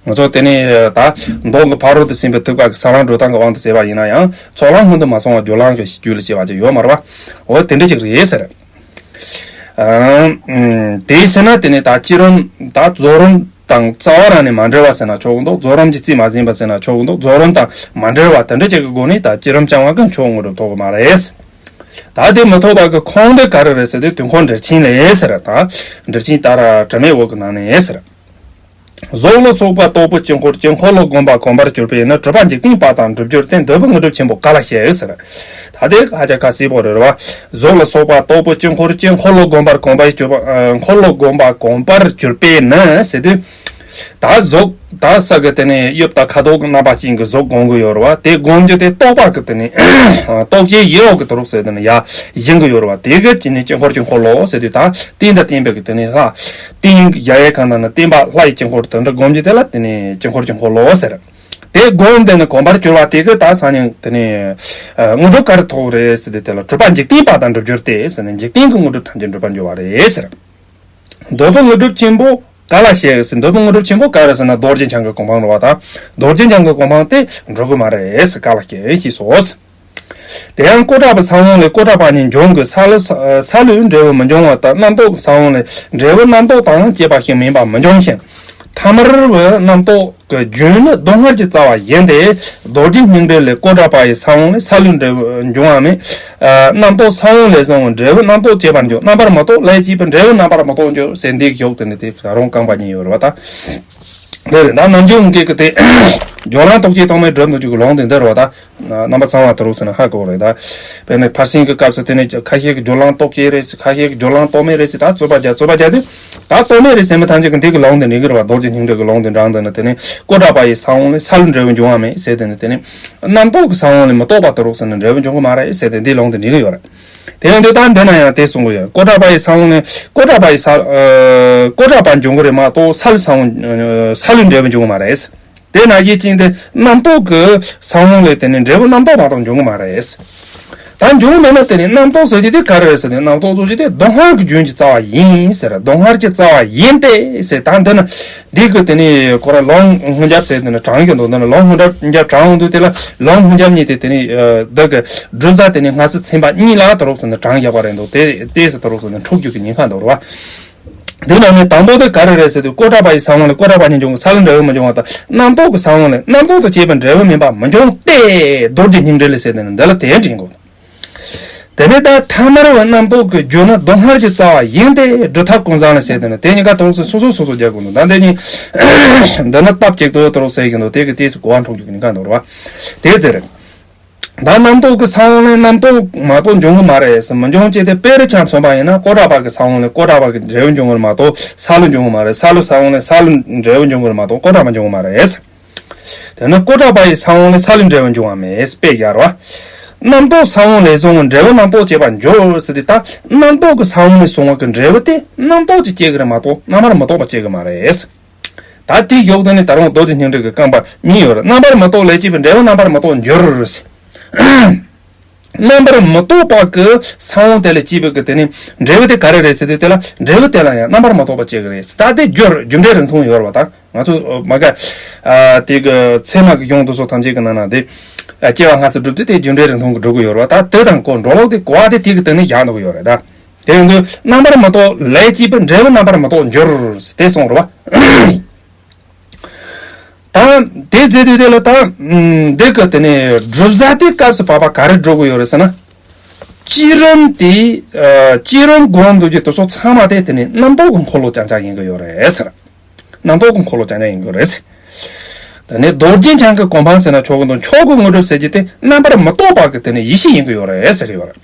ང་ཚོ་དེ་ནི་ད་མདོ་གི་ཕ་རོལ་ཏུ་ཕྱིན་པའི་ཐེག་པ་གི་ས་བསླང་འགྲོ་སྟངས་ཀྱི་དབང་དུ་ཟེར་བ་ཡིན་ན་ཡང་། ཚོགས་ལམ་སྔོན་དུ་མ་སོང་བར་སྦྱོར་ལམ་གྱི་རྒྱུད་ལ་སྐྱེ་བ་ཅིག་ཡོད་མ་རེད་བ། འོ་དེ་འདྲ་ཅིག་རེད་ཟེར། ཨ། ཨ། དེའི་ཕྱིར་ན་དེ་ནི་ད་བསྐྱེད་རིམ་ད་རྫོགས་རིམ་དང་རྩ་བ་རང་ནས་མ་འབྲེལ་བ་ཟེར་ན་ཆོག་གི་འདུག། རྫོགས་རིམ་གྱི་རྩིས་མ་ཟིན་པ་ཟེར་ན་ཆོག་གི་འདུག། རྫོགས་རིམ་དང་མ་འབྲེལ་བ་དེ་འདྲ་ཅིག་གི་སྒོ་ནས་ད་བསྐྱེད་རིམ་རྐྱང་བ་གིས་མཆོག་དངོས་གྲུབ་ཐོབ་གི་མ་རེད། ད་དེ་མི་ཐོབ་པ་གི་ཁུངས་དེ་ག་རེ་རེད་ཟེར་དུས། དུས་འཁོར་འགྲེལ་ཆེན་ལས་ཟེར། ད་འགྲེལ་ཆེན་ལྟར་དྲི་མེད་འོད་ཀྱི་ནང་ནས་ཟེར། གཟུགས་ལ་སོགས་པ་རྟོག་པའི་དཀྱིལ་འཁོར་དཀྱིལ་འཁོར་ལ་བསྒོམ་པར་གོམས་པར་གྱུར་པས་ནི། གྲུབ་པ་འཇིག་རྟེན་པ་དང་འགྲུབ་འགྱུར་ཏེ། འདོད་པའི་དངོས་གྲུབ་ཆེན་པོ་ག་ལ་ཞིག་ཟེར། ད་དེ་ཧ་ཅང་ཁ་གསལ་པོ་རེད་བ། གཟུགས་ལ་སོགས་པ་རྟོག་པའི་དཀྱིལ་འཁོར་དཀྱིལ་འཁོར་ལ་བསྒོམ་པར་གོམས་པར་གྱུར་པ། ཨ། འཁོར་ལ་བསྒོམ་པར་གོམས་པར་གྱུར་པས་ནི་ཟེར་དུས། ད་གཟུགས་ད་ས་གི་དེ་ནས་དབྱིབས་དང་ཁ་དོག་གི་རྣམ་པ་ཅན་གྱི་གཟུགས་བསྒོམ་གྱི་ཡོད་རེད་བ། དེ་བསྒོམ་རྒྱུ་དེ་རྟོག་པ་གི་དེ་ནས་རྟོག་བྱའི་ཡིད་འོང་གི་དུ་རུ་ཟེར་དེ་ནས་ཡ་བཞེངས་གི་ཡོད་རེད་བ། དེ་གི་དེ་ནས་དཀྱིལ་འཁོར་དཀྱིལ་འཁོར་ལོ་ཟེར་དུས། ད་རྟེན་དང་བརྟེན་པའི་གི་དེ་ནས་ལྷ། རྟེན་གཞལ་ཡས་ཁང་དང་ནི་བརྟེན་པ་ལྷ་ཡི་དཀྱིལ་འཁོར་དེ་འདྲ་བསྒོམ་རྒྱུ་དེ་ལ་དེ་ནས་དཀྱིལ་འཁོར་དཀྱིལ་འཁོར་ལོ་ཟེར། དེ་བསྒོམས་དེ་ནས་གོམས་པར་གྱུར་པ་དེ་གིས་ད་སང་ཉིན་དེ་ནས་ཨ་དངོས་གྲུབ་ག་རེ་ཐོབ་རེད་ཟེར་དུས། དེ་ལ་གྲུབ་པ་འཇིག་རྟེན་པ་དང་འགྲུབ་འགྱུར་ཏེ་ཟེར་ནས་འཇིག་རྟེན་གྱི་དངོས་གྲུབ་ཐམས་ཅད་འགྲུབ་པར་འགྱུར་བ་རེད་ཟེར། འདོད་པའི་དངོས་གྲུབ་ཆེན་པོ་ག་ལ་ཞིག་ཟེར། འདོད་པའི་དངོས་གྲུབ་ཆེན་པོ་ག་རེ་ཟེར་ན་རྡོ་རྗེ་འཆང་གི་གོ་འཕང་རེད་བ། ད་རྡོ་རྗེ་འཆང་གི་གོ་འཕང་དེ་འགྲུབ་ཀྱི་མ་རེད་ཟེར། ག་ལ་ཞིག་ཞེས་སོ། དེ་ཡང་བསྐོར་དྲག་པའི་ས་བོན་ལས་བསྐོར་དྲག་པ་ཉིད་འབྱུང་གི། ས་ལུ་ས་ལུས་འབྲས་བུ་མི་འབྱུང་བ་ལྟར། རྣམ་རྟོག་གི་ས་བོན་ལས་འབྲས་བུ་རྣམ་རྟོག་དང་བཅས་པ་ཞིག་མིན་པ་མི་འབྱུང་ཞིང་། ཐ་མལ་པའི་རྣམ་རྟོག་གི་རྒྱུན་ནི་སྡུག་བསྔལ་གྱི་རྩ་བ་ཡིན་ཏེ། རྡོ་རྗེ་སྙིང་པོ་ལས་བསྐོར་དྲག་པ་ཡི་ས་བོན་ལས་ས་ལུས་འབྲས་བུ་འབྱུང་བ་མེད། ཨ། རྣམ་རྟོག་ས་བོན་ལས་བྱུང་བའི་འབྲས་བུ་རྣམ་རྟོག་བཅས་པར་འགྱུར། རྣམ་པར་མི་རྟོག་ལས་སྐྱེས་པའི་འབྲས་བུ་རྣམ་པར་མི་རྟོག་འགྱུར་ཟེར། འདི་གི་ཞོག་དེ་ནི་དེ་ད་རུང་རྐང་པ་གཉིས་ཡོད་རེད་བ་ད། དེ་རེད། ད་ནམ་རྒྱུན་ངེད་ཀྱི་དེ་སྦྱོར་ལམ་རྟོག་བཅས་རྟོག་མེད་སྒྲུབ་འདོད་ཀྱི་ལུང་དེ་འདི་རེད་བ། ད་རྣམ་པ་ཚང་བ་དུ་རུག་ཟེར་ན་ཧ་གོ་རེད། ད་དཔེར་ན་ཕར་ཕྱིན་གྱི་སྐབས་སུ་དེ་ནི་ཁ་ཤས་ཀྱི་སྦྱོར་ལམ་རྟོག་བཅས་རེད་ཟེར། ཁ་ཤས་ཀྱི་སྦྱོར་ལམ་རྟོག་མེད་རེད་ཟེར། ད་རྩོད་པ་རྒྱག་རྩོད་པ་རྒྱག་དུས་ད་རྟོག་མེད་རེད་ཟེར་མི་ཐམས་ཅད་ཀྱི་འདི་གི་ལུང་དེ་འགྲིག་གི་རེད་བ། རྡོ་རྗེ་སྙིང་འགྲེལ་གྱི་ལུང་དེ་འདྲ་འདི་ནི་དེ་ནི་བཀོད་རབ་པ་ཡི་ས་བོན་ལས་ས་ལུ་འབྲས་བུ་འབྱུང་བ་མེད་ཟེར། དེ་ནི་དེ་ནི་རྣམ་རྟོག་གི་ས་བོན་ལས་མི་རྟོག་པ་དུ་རུག་ཟེར་ན་འབྲས་བུ་འབྱུང་གི་མ་རེད་ཟེར་ཏེ་འདི་ལུང་དེ་འགྲིག་གི་ཡོད་རེད། དེ་ཡིན་དུས་ད་འདི་ན་ཡང་དེ་གསུང་གི་ཡོད། བཀོད་རབ་པ་ཡི་ས་བོན་ནི་བཀོད་རབ་པ་ཡི་ས་ཨ་བཀོད་རབ་པ་འབྱུང་གི་རེད་མ་གཏོགས་ས་ལུ་ས་བོན་ཨ་ས་ལུ་འབྲས་བུ་འབྱུང་གི་མ་རེད། དེ་ན་ཡིད་ཅན་དེ་རྣམ་རྟོག་གི་ས་བོན་ལས་དེ་ནི་འབྲས་བུ་རྣམ་རྟོག་མ་གཏོགས་འབྱུང་གི་མ་རེད། ད་འབྱུང་གི་མེད་ན་དེ་ནི་རྣམ་རྟོག་ཟེར་གྱི་དེ་ག་རེ་རེད་ཟེར་ནས་རྣམ་རྟོག་ཟེར་གྱི་དེ་སྡུག་བསྔལ་གྱི་རྒྱུན་གྱི་རྩ་བ་ཡིན་ཟེར། སྡུག་བསྔལ་གྱི་རྩ་བ་ཡིན་ཏེ་ཟེར། ད་འདི་ན་འདི་གི་དེ་ནི་ཁོ་ར་ལུང་སྔོན་རྒྱབ་ཟེར་དེ་ནི་དྲངས་ཀྱི་འདུག་འདི་ནི་ལུང་སྔོན་རྒྱབ་དྲངས་འོང་དུས་དེ་ལ་ལུང་སྔོན་རྒྱབ་གཉིས་དེ་དེ་ནི་ཨ་འདི་གི་སྒྲུབ་ས་དེ་ནི་སྔ་ཕྱི་ཚན་པ་གཉིས་ལ་དུ་རུག་ཟེར་ནས་དྲངས་རྒྱག་པ་རེད་འདུག་དེ་དེ་ཟེར་དུ་རུག་ཟེར་ནས་འཁྲུག་རྒྱུ་གི་ཉེན་ཁ་འདུག་རེད་བ། འདི་ནང་ནས་དང་པོ་དེ་ག་རེ་རེད་ཟེར་དུས་བཀོད་རབ་པ་ཡི་ས་བོན་ལས་བཀོད་རབ་པ་ཉིད་འབྱུང་གི་ས་ལུ་འབྲས་བུ་མི་འབྱུང་བ་དང་རྣམ་རྟོག་གི་ས་བོན་ལས་རྣམ་རྟོག་ཏུ་སྐྱེས་པའི་འབྲས་བུ་མིན་པ་མི་འབྱུང་སྟེ། རྡོ་རྗེ་སྙིང་འགྲེལ་ལས་ཟེར་དེ་ནི་འདི་ལ་དེ་འདྲ་ཡིན་དགོས། དེ་ནས་ད་ཐ་མལ་བའི་རྣམ་རྟོག་གི་རྒྱུ་ནི་སྡུག་བསྔལ་གྱི་རྩ་བ་ཡིན་ཏེ། སྒྲུབ་ཐབས་ཀུན་བཟང་ལས་ཟེར་དེ་ནི་དེ་གཉིས་ཀ་དུ་རུག་ཟེར་སོ་སོ་སོ་སོ་རྒྱག་དགོས་འདུག་ད་འདི་གཉིས་འདི་ནི་སྟབས་གཅིག་ཏུ་དུ་རུག་ཟེར་གྱི་འདུག་དེ་གི་དུས་སུ་གོ་བ་འཁྲུག་རྒྱུ་གི་ཉེན་ཁ་འདུག་རེད་བ། དེ་ཟེར། ད་རྣམ་རྟོག་གི་ས་བོན་ལས་རྣམ་རྟོག་མ་གཏོགས་འབྱུང་གི་མ་རེད་ཟེར། མི་འབྱུང་ཅེས་དེ་དཔེ་རུ་ཆ་མཚོན་པ་ཡིན་ན་བཀོད་རབ་པ་གི་ས་བོན་ལས་བཀོད་རབ་པ་གི་འབྲས་བུ་འབྱུང་གི་རེད་མ་གཏོགས་ས་ལུ་འབྱུང་གི་མ་རེད། ས་ལུ་ས་བོན་ལས་ས་ལུ་འབྲས་བུ་འབྱུང་གི་རེད་མ་གཏོགས་བཀོད་རབ་པ་འབྱུང་གི་མ་རེད། དེ་ནི་བཀོད་རབ་པ་ཡི་ས་བོན་ལས་ས་ལུ་འབྲས་བུ་འབྱུང་བ་མེད་དཔེ་སྦྱར་བ། རྣམ་རྟོག་ས་བོན་ལས་བཟུང་བའི་འབྲས་བུ་རྣམ་རྟོག་སྐྱེས་པར་འགྱུར་ཟེར་ཏེ། ད་རྣམ་རྟོག་གི་ས་བོན་ལས་བཟུང་བ་གི་འབྲས་བུ་དེ་རྣམ་རྟོག་ཅིག་སྐྱེ་གི་རེད་མ་གཏོགས་རྣམ་པར་མི་རྟོག་པ་སྐྱེ་གི་མ་རེད། ད་དེའི་ཡོག་དེ་ནི་ད་རུང་རྡོ་རྗེ་སྙིང་འགྲེལ་གྱི་རྐང་པ་གཉིས་ཡོད་རེད། རྣམ་པར་མི་རྟོག་ལས་སྐྱེས་པའི་འབྲས་བུ་རྣམ་པར་མི་རྟོག་འགྱུར། རྣམ་པར་མི་རྟོག་པ་གི་ས་བོན་དེ་ལས་སྐྱེས་པའི་གི་དེ་ནི་འབྲས་བུ་དེ་ག་རེ་རེད་ཟེར་དུས་དེ་ལ་འབྲས་བུ་དེ་ལ་ཡང་རྣམ་པར་མི་རྟོག་པ་སྐྱེ་གི་རེད། ད་དེ་འགྱུར་རྒྱུ་འབྲས་རིགས་མཐུན་ཡོད་རེད་བ། ད་ང་ཚོ་མ་ག་ཨ་དེ་གི་ཚད་མ་གི་གཞུང་དེ་ཚོ་ཐམས་ཅད་ཀྱི་ནང་ན་དེ་ཨ་སྐྱེ་བ་སྔ་ཕྱི་སྒྲུབ་དུས་དེ་རྒྱུ་འབྲས་རིགས་མཐུན་གྱི་སྒྲུབ་གི་ཡོད་རེད་བ། ད་དེ་དང་གོ་འགྲོ་ལུགས་དེ་གོ་བ་དེ་དེ་གི་སྟེང་ནས་བཞག་འདུག་གི་ཡོད་རེད་ད། དེ་ཡིན་དུས་རྣམ་པར་མི་རྟོག་ལས་སྐྱེས་པའི་འབྲས་བུ་རྣམ་པར་མི་རྟོག་འགྱུར་དེ་གསུངས་རེད་བ། ད་དེ་ཟེར་དུས་དེ་ལ་ད་འདི་གི་དེ་ནས་སྒྲུབ་ས་དེ་སྐབས་སུ་བབ་པ་ག་རེ་སྒྲུབ་གི་ཡོད་རེད་ཟེར་ན། བསྐྱེད་རིམ་དེ་ཨ་བསྐྱེད་རིམ་སྒོམ་འདོད་ཀྱི་དེ་ཚོ་ཚང་མ་དེ་དེ་ནས་རྣམ་རྟོག་གི་འཁོར་ལོ་རྐྱང་རྐྱང་ཡིན་གི་ཡོད་རེད་ཟེར། རྣམ་རྟོག་གི་འཁོར་ལོ་རྐྱང་རྐྱང་ཡིན་གི་རེད། དེ་ནས་རྡོ་རྗེ་འཆང་གི་གོ་འཕང་ཟེར་ན་ཆོག་གི་འདུག་མཆོག་གི་དངོས་གྲུབ་ཟེར་གྱི་དེ་རྣམ་པར་མི་རྟོག་པ་གི་དེ་ནས་ཡེ་ཤེས་ཡིན་གི་ཡོད་རེད་ཟེར་གི་ཡོད་རེད།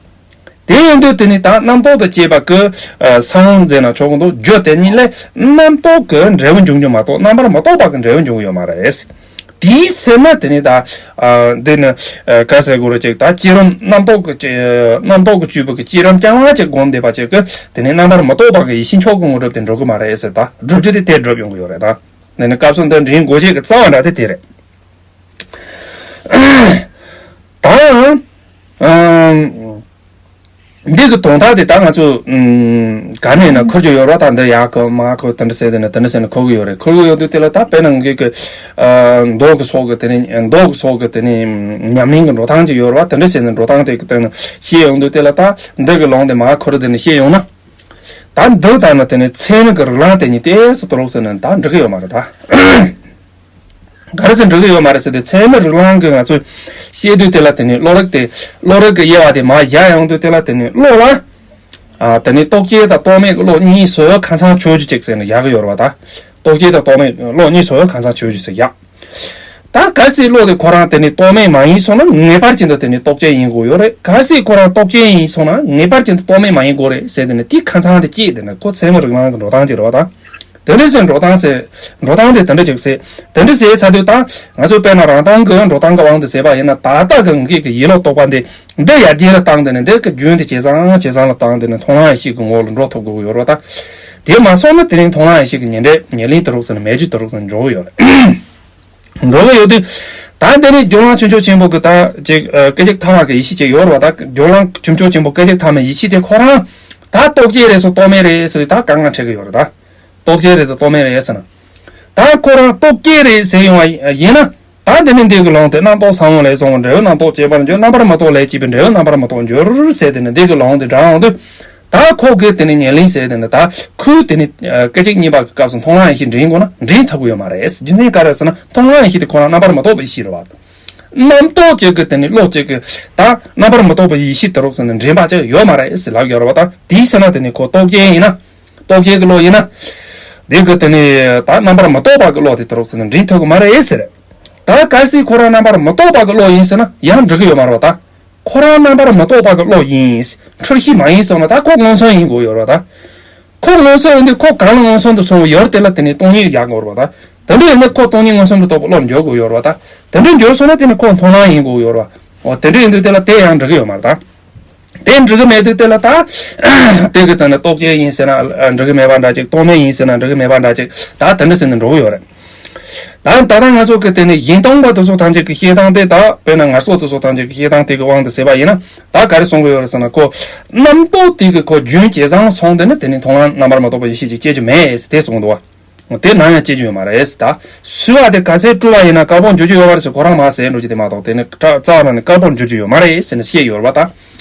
དེ་ཡིན་དུས་དེ་ནི་ད་རྣམ་རྟོག་ཏུ་སྐྱེས་པ་གི་ཨ་ས་བོན་ཟེར་ན་ཆོག་གི་འདུག་རྒྱུ་དེ་ཉིད་ལས་རྣམ་རྟོག་གི་འབྲས་བུ་འབྱུང་རྒྱུ་མ་གཏོགས་རྣམ་པར་མི་རྟོག་པ་གི་འབྲས་བུ་འབྱུང་གི་ཡོད་མ་རེད། དེའི་ཚེ་ན་དེ་ནི་ད་ཨ་འདི་ནི་ཨ་ག་ཟེར་དགོས་རེད་ཅིག་ད་བསྐྱེད་རིམ་རྣམ་རྟོག་གི་ཅི་རྣམ་རྟོག་གི་བཅུད་པོ་གི་བསྐྱེད་རིམ་རྐྱང་བ་ཅིག་སྒོམ་བསྡད་པ་ཅིག་གི་དེ་ནི་རྣམ་པར་མི་རྟོག་པ་གི་ཡེ་ཤེས་མཆོག་གི་དངོས་གྲུབ་དེ་འགྲུབ་གི་མ་རེད་ཟེར། ད་སྒྲུབ་རྒྱུ་དེ་དེ་སྒྲུབ་ཡོང་གི་ཡོད་རེད་ད། འདི་ནི་སྐབས་སུ་འདི་འདྲེན་དགོས་ཆེད་ཀྱི་རྩ་བ་འདྲ་དེ་དེ་རེད། ད་ཨ་འདི་གི་དོན་དག་དེ་ད་ང་ཚོ་ཨུམ་ག་ནས་ན་འཁུར་རྒྱུ་ཡོད་ར། ད་འདི་ཡག་གི་མ་གི་དེ་འདྲ་ཟེར་དེ་ནས་དེ་འདྲ་ཟེར་ནས་འཁུར་གི་ཡོད་རེད། འཁུར་གི་ཡོད་དུས་དེ་ལ་ད་དཔེར་ན་ངེད་ཀྱི་ཨ་མདོ་གི་སོགས་ཀྱི་དེ་ནས་མདོ་གི་སོགས་ཀྱི་དེ་ནས་ཉམས་ལེན་གྱི་འགྲོ་སྟངས་ཅིག་ཡོད་ར། དེ་འདྲ་ཟེར་ནས་འགྲོ་སྟངས་དེ་གི་སྟེང་ནས་བཤད་ཡོང་དུས་དེ་ལ་ད་འདི་གི་ལུང་དེ་མ་འཁུར་དེ་ནས་བཤད་ཡོང་ན། ད་འདི་ལྟར་ན་དེ་ནས་ཚད་མའི་གི་རིགས་ལམ་དེ་ཉིད་ཏོག་ཙམ་དུ་རུག་ཟེར་ན་ད་འགྲིག་གི་ཡོད་མ་རེད་ད། ག་རེ་ཟེར་འགྲིག་གི་ཡོད་མ་རེད་ཟེར་དུས་ཚད་མའི་རིགས་ལམ་གྱི་ང་ཚོས་བཤད་དུས་དེ་ལ་དེ་ནི་བློ་རིག་དེ་བློ་རིག་གི་དབྱེ་བ་དེ་མར་བཞག་ཡོང་དུས་དེ་ལ་དེ་ནི་བློ་ལ་ཨ་དེ་ནི་རྟོག་བཅས་དང་རྟོག་མེད་ཀྱི་བློ་གཉིས་སུ་ཁ་ཚང་ཆོས་ཅན་གཅིག་ཟེར་ནས་བཞག་གི་ཡོད་རེད་བ་ད། རྟོག་བཅས་དང་རྟོག་མེད་བློ་གཉིས་སུ་ཁ་ཚང་ཆོས་ཅན་ཟེར་བཞག་ད་གལ་སྲིད་བློ་དེ་ཁོ་རང་དེ་ནི་རྟོག་མེད་མ་ཡིན་སོང་ན་ངེས་པར་ཅན་དུ་དེ་ནི་རྟོག་བཅས་ཡིན་དགོས་ཡོད་རེད། གལ་སྲིད་ཁོ་རང་རྟོག་བཅས་ཡིན་སོང་ན་ངེས་པར་ཅན་དུ་རྟོག་མེད་མ་ཡིན་དགོས་རེད་ཟེར་དེ་ནི་དེ་ཁ་ཚང་དེ་སྐྱེས་དེ་ནི་ཁོ་ཚད་མའི་རིགས་ལམ་གྱི་འགྲོ་སྟངས་ཅིག་རེད་བ་ད། དེ་འདྲ་ཟེར་འགྲོ་སྟངས་ཟེར་འགྲོ་སྟངས་དེ་དེ་འདྲ་ཅིག་ཟེར། དེ་འདྲ་ཟེར་ཚར་དུས་ད་ང་ཚོས་དཔེར་ན་རང་སྟོང་གི་འགྲོ་སྟངས་ཀྱི་དབང་དུ་ཟེར་བ་ཡིན་ན་ད་ལྟ་གི་ངེད་ཀྱི་ཡིད་བློ་རྟོག་པ་འདི་འདི་ཡར་རྒྱས་ལ་བཏང་དེ་ནི་འདི་གི་རྒྱུན་དེ་ཇེ་བཟང་ཇེ་བཟང་ལ་བཏང་དེ་ནི་མཐོང་ལམ་ཡེ་ཤེས་ཀྱི་ངོ་ལ་འགྲོ་ཐུབ་དགོས་ཀྱི་ཡོད་རེད་བ་ད། དེ་མ་སོང་ན་དེ་རིང་མཐོང་ལམ་ཡེ་ཤེས་ཀྱི་ཉེ་འབྲས་ཉེ་ལེན་དུ་རུག་ཟེར་ན་མེད་རྒྱུ་དུ་རུག་ཟེར་ན་འགྲོ་གི་ཡོད་རེད། འགྲོ་གི་ཡོད་དུས། ད་འདི་ནི་སྦྱོར་ལམ་ཆེ་མཆོག་ཆེན་པོ་གི་ད་ཅིག་ཨ་སྐད་ཅིག་ཐ་མ་གི་ཡེ་ཤེས་ཅིག་ཡོད་རེད་བ་ད། སྦྱོར་ལམ་ཆེ་མཆོག་ཆེན་པོ་སྐད་ཅིག་ཐ་མའི་ཡེ་ཤེས་དེ་ཁོ་རང་ད་རྟོག་བཅས་རེད་སོ་རྟོག་མེད་རེད་ཟེར་ད་དཀའ་ངལ་འཕྲད་གི་ཡོད་རེད་ད། རྟོག་བཅས་རེད་དང་རྟོག་མེད་རེད་ཟེར་ན། ད་ཁོ་རང་རྟོག་བཅས་རེད་ཟེར་ཡོང་བ་ཡིན་ན། ད་འདི་ནི་འདི་གི་ལུང་དེ་རྣམ་རྟོག་ས་བོན་ལས་བྱུང་བའི་འབྲས་བུ་རྣམ་རྟོག་སྐྱེས་པར་འགྱུར། རྣམ་པར་མི་རྟོག་ལས་སྐྱེས་པའི་འབྲས་བུ་རྣམ་པར་མི་རྟོག་འགྱུར་ཟེར་དེ་ནི་འདི་གི་ལུང་དེ་དྲངས་ཡོང་དུས། ད་ཁོ་གི་དེ་ནི་ཉེ་ལེན་ཟེར་དེ་ནི་ད་ཁོའི་དེ་ནི་སྐད་ཅིག་གཉིས་པ་གི་སྐབས་སུ་མཐོང་ལམ་ཡེ་ཤེས་འདྲེན་དགོས་ན་འདྲེན་ཐུབ་ཀྱི་ཡོད་མ་རེད། རྒྱུ་མཚན་ག་རེ་ཟེར་ན་མཐོང་ལམ་ཡེ་ཤེས་དེ་ཁོ་རང་རྣམ་པར་མི་རྟོག་པའི་ཡེ་ཤེས་རེད་བ། རྣམ་རྟོག་ཅིག་གི་དེ་ནི་བློ་ཅིག་གི་ད་རྣམ་པར་མི་རྟོག་པའི་ཡེ་ཤེས་དེ་རུག་ཟེར་ནས་འདྲེན་པ་ཅིག་ཡོད་མ་རེད་ཟེར་ལབ་ཡོད་རེད་བ། ད་དེའི་ཕྱིར་ན་དེ་ནི་ཁོ་རྟོག་བཅས་ཡིན་ན། རྟོག་བཅས་ཀྱི་བློ་ཡིན་ན། དེ་གི་དེ་ནས་ད་རྣམ་པར་མི་རྟོག་པ་གི་བློ་དེ་དེ་རོགས་ཟེར་ན་འདྲེན་ཐུབ་གི་མ་རེད་ཟེར། ད་གལ་སྲིད་ཁོ་རང་རྣམ་པར་མི་རྟོག་པ་གི་བློ་ཡིན་ཟེར་ན་ཡང་འགྲིག་གི་ཡོད་མ་རེད་བ་ད། ཁོ་རང་རྣམ་པར་མི་རྟོག་པ་གི་བློ་ཡིན། འཁྲུལ་ཤེས་མ་ཡིན་སོང་ན་ད་ཁོ་མངོན་སུམ་ཡིན་དགོས་ཡོད་རེད་བ་ད། ཁོ་མངོན་སུམ་ཡིན་དུས་ཁོ་གང་ལ་མངོན་སུམ་དུ་སོང་ཡོད་དེ་ལ་དེ་ནས་སྟོང་ཉིད་ཡག་དགོས་རེད་བ་ད། དེ་འདྲ་ཡིན་ན་ཁོ་སྟོང་ཉིད་མངོན་སུམ་དུ་རྟོགས་པའི་བློར་འཇོག་དགོས་ཡོད་རེད་བ་ད། དེ་འདྲ་འཇོག་སོང་ན་དེ་ནི་ཁོ་མཐོང་ལམ་ཡིན་དགོས་ཡོད་རེད་བ། འོ་དེ་འདྲ་ཡིན་དུས་དེ་ལ་དེ་ཡང་འགྲིག་གི་ཡོད་མ་རེད་ད། དེ་འགྲིག་གི་མེད་དུས་དེ་ལ་ད། དེ་གི་ད་ནི་རྟོག་བཅས་ཡིན་ཟེར་ན་འགྲིག་གི་མེད་པ་འདྲ་ཅིག་རྟོག་མེད་ཡིན་ཟེར་ན་འགྲིག་གི་མེད་པ་འདྲ་ཅིག་ད་དེ་འདྲ་ཟེར་ནས་འགྲོ་གི་ཡོད་རེད། ད་ད་ལྟ་ང་ཚོ་གི་དེ་ནི་ཡིན་སྟོང་པ་དེ་ཚོ་ཐམས་ཅད་ཀྱི་བཤད་སྟངས་དེ་ད་དཔེར་ན་ངར་སོགས་དེ་ཚོ་ཐམས་ཅད་ཀྱི་བཤད་སྟངས་དེ་གི་དབང་དུ་ཟེར་བ་ཡིན་ན་ད་ག་རེ་གསུང་གི་ཡོད་རེད་ཟེར་ན་ཁོ་རྣམ་རྟོག་དེ་གི་ཁོ་རྒྱུན་ཇེ་བཟང་སོང་དེ་ནི་དེ་ནི་མཐོང་ལམ་རྣམ་པར་མི་རྟོག་པའི་ཡེ་ཤེས་ཅིག་སྐྱེ་རྒྱུ་མེད་ཟེར་དེ་གསུངས་འདུག་བ། དེ་ནམ་ཡང་སྐྱེ་རྒྱུ་ཡོད་མ་རེད་ད། སུས་བ་དེ་ག་ཚད་བཀྲུ་བ་ཡིན་ན་དཀར་པོ་འགྱུར་རྒྱུ་ཡོད་པ་རེད་ཟེར་ཁོ་རང་མ་ཟེར་འགྲོ་རྒྱུ་དེ་མ་གཏོགས་དེ་ནི་རྩ་རྩ་བ་ནས་དཀར་པོར་འགྱུར་རྒྱུ་ཡོད་མ་རེད་ཟེར་ནས་བཤད་ཡོད་རེད་བ་ད།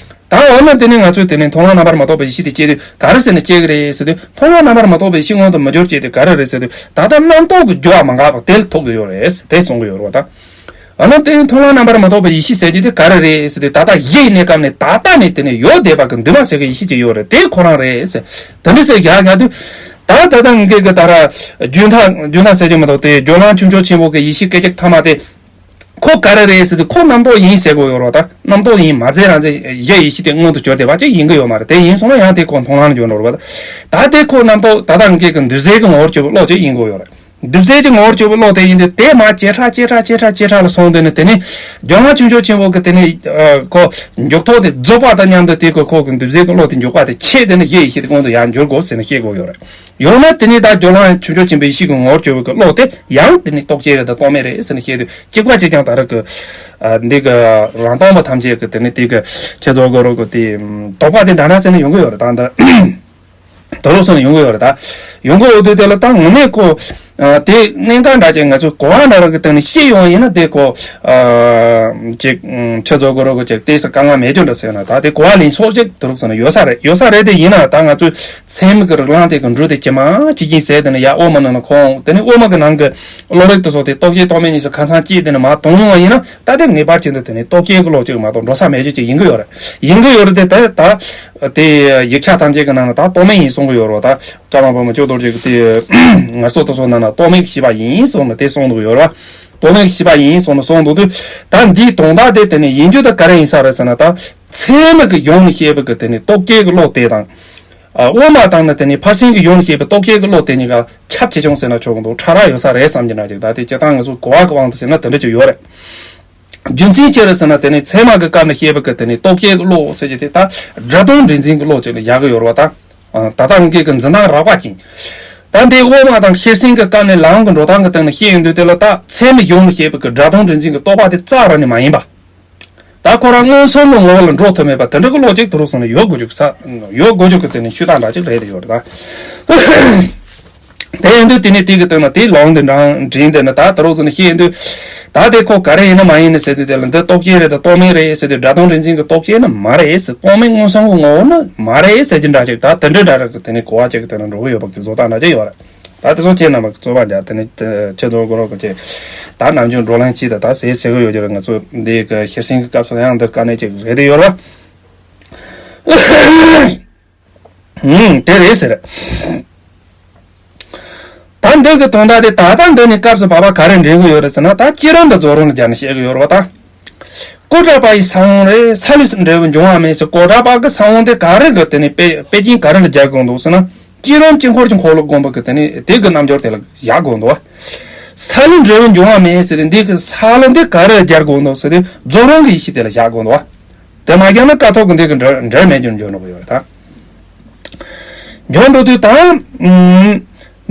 ད་འོ་ན་དེ་ནི་ང་ཚོས་དེ་ནི་མཐོང་ལམ་རྣམ་པར་མི་རྟོག་པའི་ཡེ་ཤེས་དེ་སྐྱེ་དུས་ག་རེ་ཟེར་ནས་སྐྱེ་གི་རེད་ཟེར་དུས་མཐོང་ལམ་རྣམ་པར་མི་རྟོག་པའི་ཡེ་ཤེས་མངོན་དུ་མི་འགྱུར་བྱེད་དེ་ག་རེ་རེད་ཟེར་དུས་ད་ལྟ་རྣམ་རྟོག་གི་རྒྱུ་བ་མ་འགགས་པ་དེ་ལ་ཐུག་གི་ཡོད་རེད་དེ་གསུང་གི་ཡོད་རེད་བ་ད། འོ་ན་དེ་ནི་མཐོང་ལམ་རྣམ་པར་མི་རྟོག་པའི་ཡེ་ཤེས་ཟེར་རྒྱུ་དེ་ག་རེ་རེད་ཟེར་དུས་ད་ལྟ་གཞི་ཡི་གནས་སྐབས་ནས་ད་ལྟ་ནས་དེ་ནི་ཡོད་བསྡད་པ་གི་འདུས་མ་བྱས་ཀྱི་ཡེ་ཤེས་ཅིག་ཡོད་རེད་དེ་ཁོ་རང་རེད་ཟེར། དེ་འདྲ་ཟེར་རྒྱག་རྒྱག་དུས། ད་ད་ལྟ་ངེད་ཀྱི་ད་ར་རྒྱུན་མཐའ་རྒྱུན་མཐའ་ཟེར་རྒྱུ་མི་འདུག་སྟེ་སྦྱོར་ལམ་ཆུང་ཆུང་ཆེན་པོ་གི་ཡེ་ཤེས་སྐད་ཅིག་ཐ་མ་དེ། ཁོ་ག་རེ་རེད་ཟེར་དུས་ཁོ་རྣམ་རྟོག་ཡིན་ཟེར་དགོས་ཡོད་རེད་བ་ད། རྣམ་རྟོག་ཡིན་མ་ཟེར་རང་ཟེར་གཞི་ཡེ་ཤེས་དེ་མངོན་དུ་གྱུར་བསྡད་པ་ཅིག་ཡིན་གི་ཡོད་མ་རེད་དེ་ཡིན་སོང་ན་ཡང་དེ་ཁོ་མཐོང་ལམ་འགྱུར་འགྲོ་རེད་བ། ད་དེ་ཁོ་རྣམ་རྟོག་ད་ལྟ་ངེད་ཀྱི་འདུས་བྱས་ཀྱི་ངོ་བོར་གྱུར་པའི་བློ་ཅིག་ཡིན་དགོས་ཡོད་རེད། འདུས་བྱས་ཀྱི་ངོ་བོར་གྱུར་པའི་བློ་དེ་ཡིན་དུས་དེ་མར་ཇེ་ཕྲ་ཇེ་ཕྲ་ཇེ་ཕྲ་ཇེ་ཕྲ་ལ་སོང་དུས་ནི་དེ་ནི་སྦྱོར་ལམ་ཆུང་ཆུང་ཆེན་པོ་གི་དེ་ནི་ཁོ་མཇུག་ཐོག་དེ་རྫོགས་པ་དང་མཉམ་དུ་དེ་ཁོ་ཁོ་གི་འདུས་བྱས་ཀྱི་བློ་དེ་མཇུག་པ་དེ་ཆད་དེ་ནི་གཞི་ཡེ་ཤེས་དེ་མངོན་དུ་ཡར་འགྱུར་དགོས་ཟེར་ནས་བཤད་དགོས་ཡོད་རེད། ཡང་ན་དེ་ནི་ད་སྦྱོར་ལམ་ཆུང་ཆུང་ཆེན་པོའི་ཡེ་ཤེས་ཀྱི་ངོ་བོར་གྱུར་པའི་གི་བློ་དེ་ཡང་དེ་ནི་རྟོག་བཅས་རེད་དང་རྟོག་མེད་རེད་ཟེར་ནས་བཤད་དུས་གཅིག་པ་གཅིག་རྐྱང་ད་རེས་ཀྱི་འདི་གི་རང་སྟོང་པ་ཐམས་ཅད་ཀྱི་དེ་ནི་དེ་གི་ཁྱེད་ཚོ་གི་རོ་གི་དེ་དོགས་པ་དེ་འདྲ་འདྲ་ཟེར་ནས་ཡོང་གི་ཡོད་རེད་ད་འདི། དོ་རོགས་སོང་ཡོང་གི་ཡོད་རེད་ད། ཡོང་གི་འོ་དེ་དེ་ལ་ད་དངོས་གནས་ཁོ། དེ་གནད་འགག་འདྲ་ཅིག་ང་ཚོས་གོ་བ་འདྲ་ར་གི་སྟེང་ནས་ཤེས་ཡོང་ཡིན་ན་དེ་ཁོ། ཅིག་ཁྱེད་ཚོ་གི་རོ་གི་ཅིག་དེ་ས་དཀའ་ངལ་མེད་རྒྱུ་འདྲ་ཟེར་ན་ད་དེ་གོ་བ་ལེན་སོགས་ཅིག་དོ་རོགས་སོང་ན་ཡོད་ས་རེད་ཡོད་ས་རེད་དེ་ཡིན་ན་ད་ང་ཚོས་ཚད་མ་གི་རིགས་ལམ་དེ་གི་འགྲོས་དེ་ཇི་མ་ཇི་བཞིན་ཟེར་དེ་ནས་ཡ་དབུ་མ་ནང་ན་ཁོང་དེ་ནས་དབུ་མ་གི་ནང་གི་བློ་རིག་དེ་སོགས་དེ་རྟོག་བཅས་རྟོག་མེད་གཉིས་སུ་ཁ་སང་སྐྱེས་དེ་ནས་མ་དོང་ཡོང་བ་ཡིན་ན་ད་དེ་ངེས་པར་ཅན་དུ་དེ་ནས་རྟོག་བཅས་གི་བློ་ཅིག་མ་གཏོགས་འགྲོ་ས་མེད་རྒྱུ་ཅིག་ཡིན་གི་ཡོད་རེད་ཡིན་གི་ཡོད་རེད་དེ་ད་ད། དེ་ཡིག་ཆ་ཐམས་ཅད་ཀྱི་ནང་ན་ད་རྟོག་མེད་ཡིན་གསུང་གི་ཡོད་རེད་བ་ད་བཀའ་མ་པ་མི་སྐྱོ་རྡོ་རྗེ་གི་དེ་ངལ་གསོ་དེ་ཚོ་ནང་ན་རྟོག་མེད་ཀྱི་ཤེས་པ་ཡིན་གསུངས་ནས་དེ་གསུངས་འདུག་ཡོད་རེད་བ། རྟོག་མེད་ཀྱི་ཤེས་པ་ཡིན་གསུངས་ནས་གསུངས་འདུག་དུས་ད་འདིའི་དོན་དག་དེ་དེ་ནས་ཡིན་རྒྱུ་ད་ག་རེ་ཡིན་ས་རེད་ཟེར་ན་ད་ཚད་མ་གི་ཡོངས་ནས་བཤད་པའི་གི་དེ་ནས་རྟོག་བཅས་ཀྱི་བློ་དེ་དང་། ཨ་དབུ་མ་དང་ནི་དེ་ནས་ཕར་ཕྱིན་གྱི་ཡོངས་ནས་བཤད་པའི་རྟོག་བཅས་ཀྱི་བློ་དེ་གཉིས་ཀ་ཁྱབ་ཆེ་ཆུང་ཟེར་ན་ཆོག་གི་འདུག་ཕྲ་རགས་ཡོད་ས་རེད་བསམ་གྱི་འདྲ་ཅིག་ད་དེ་སྤྱིར་བཏང་ང་ཚོ་གོ་བ་གི་དབང་དུ་བྱས་ན་དེ་འདྲ་ཅིག་ཡོད་རེད། རྒྱུ་མཚན་ཅི་རེད་ཟེར་ན་དེ་ནི་ཚད་མ་གི་སྐབས་ནས་བཤད་པའི་གི་དེ་ནི་རྟོག་བཅས་ཀྱི་བློ་ཟེར་གྱི་དེ་ད་སྒྲ་དོན་རིག་འཛིན་གྱི་བློ་ཅིག་ལ་བཞག་གི་ཡོད་རེད་བ་ད། ད་ལྟ་ངེད་ཀྱི་འཛིན་སྟངས་རགས་པ་ཅན། ད་འདི་དབུ་མ་དང་ཤེར་ཕྱིན་གྱི་སྐབས་ནས་ལམ་གྱི་འགྲོ་སྟངས་ཀྱི་སྟེང་ནས་བཤད་ཡོང་དུས་དེ་ལ་ད་ཚད་མ་ཡོངས་ནས་བཤད་པའི་གི་སྒྲ་དོན་རིག་འཛིན་གྱི་རྟོག་པ་དེ་རྩ་བ་ནས་མ་ཡིན་པ། ད་ཁོ་རང་མངོན་སུམ་གྱི་ངོ་བོ་ལ་འགྲོ་ཐུབ་མེད་པ་དེ་འདྲ་གི་བློ་ཅིག་དུ་རུག་སོང་ནས་ཡོད་དགོས་རྒྱུ་གི་ས་ཡོད་དགོས་རྒྱུ་གི་དེ་ནི་ཆོས་སྟངས་འདྲ་ཅིག་རེད་དེ་ཡོད་རེད་ད། དེ་ཡིན་དུས་དེ་ནས་དེ་གི་སྟེང་ན་དེ་ལོང་དེ་འདྲ་འདྲེན་དེ་ནི་ད་ད་རུང་ཟེར་ནས་བཤད་ཡིན་དུས། ད་དེ་ཁོ་ག་རེ་ཡིན་ན་མ་ཡིན་ནི་ཟེར་དུས་དེ་ལ་འདི་རྟོག་བཅས་རེད་དང་རྟོག་མེད་རེད་ཟེར་དུས་སྒྲ་དོན་རིག་འཛིན་གྱི་རྟོག་བཅས་ནི་མ་རེད་ཟེར་རྟོག་མེད་མངོན་སུམ་གྱི་ངོ་བོ་ནི་མ་རེད་ཟེར་གྱི་འདྲ་ཅིག་ད་དེ་འདྲ་འདྲ་རེད་གི་དེ་ནི་གོ་བ་ཅིག་གི་དེ་ན་འགྲོ་གི་ཡོད་པ་གི་བཟོ་ལྟ་འདྲ་ཅིག་ཡོད་རེད། ད་དེ་ཚོ་ཁྱེད་རྣམ་པ་གི་རྩོད་པ་རྒྱག་དེ་ནི་ཁྱེད་ཚོ་གོ་རོགས་གི་ཅིག་ད་ནམ་རྒྱུན་བགྲོ་གླེང་གྱིས་ད་ད་ཟེར་ཟེར་གི་ཡོད་ཀྱི་རེད། ང་ཚོ་འདི་གི་ཤེར་ཕྱིན་གི་སྐབས་སུ་ཡང་འདི་དཀའ་གནད་ཅིག་རེད་དེ་ཡོད་རེད་བ། ཧུམ། དེ་རེད་ཟེར། ད་འདི་གི་དོན་དག་དེ་ད་ལྟ་འདི་ནས་སྐབས་སུ་བབ་པ་ག་རེ་འདྲེན་གི་ཡོད་རེད་ཟེར་ན་ད་བསྐྱེད་རིམ་དང་རྫོགས་རིམ་ལ་སྦྱར་ནས་བཤད་གི་ཡོད་རེད་བ་ད། ཀོ་ཏྲ་པ་ཡི་ས་བོན་རེད་ས་ལུས་སུ་འབྲས་བུ་འབྱུང་བ་མེད་ཟེར་ཀོ་ཏྲ་པ་གི་ས་བོན་དེ་ག་རེ་གི་དེ་ནས་དཔེ་དཔེ་ཅན་ག་རེ་ལ་སྦྱར་དགོས་འདུག་ཟེར་ན་བསྐྱེད་རིམ་དཀྱིལ་འཁོར་གྱི་འཁོར་ལོ་བསྒོམ་པ་གི་དེ་ནས་དེ་གི་རྣལ་འབྱོར་དེ་ལ་བཞག་དགོས་འདུག་བ། ས་ལུས་འབྲས་བུ་འབྱུང་བ་མེད་ཟེར་ཏེ་འདི་གི་ས་ལུས་འདི་ག་རེ་ལ་སྦྱར་དགོས་འདུག་ཟེར་ཏེ་རྫོགས་རིམ་གྱི་ཡེ་ཤེས་དེ་ལ་བཞག་དགོས་འདུག་བ། དེ་མ་བཞག་ན་ཀཿཐོག་གི་འདི་གི་འབྲེལ་འབྲེལ་མེད་རྒྱུར་འགྱུར་འགྲོ་གི་ཡོད་རེད་ད། འགྱུར་འགྲོ་དུས་ད། ཨུམ།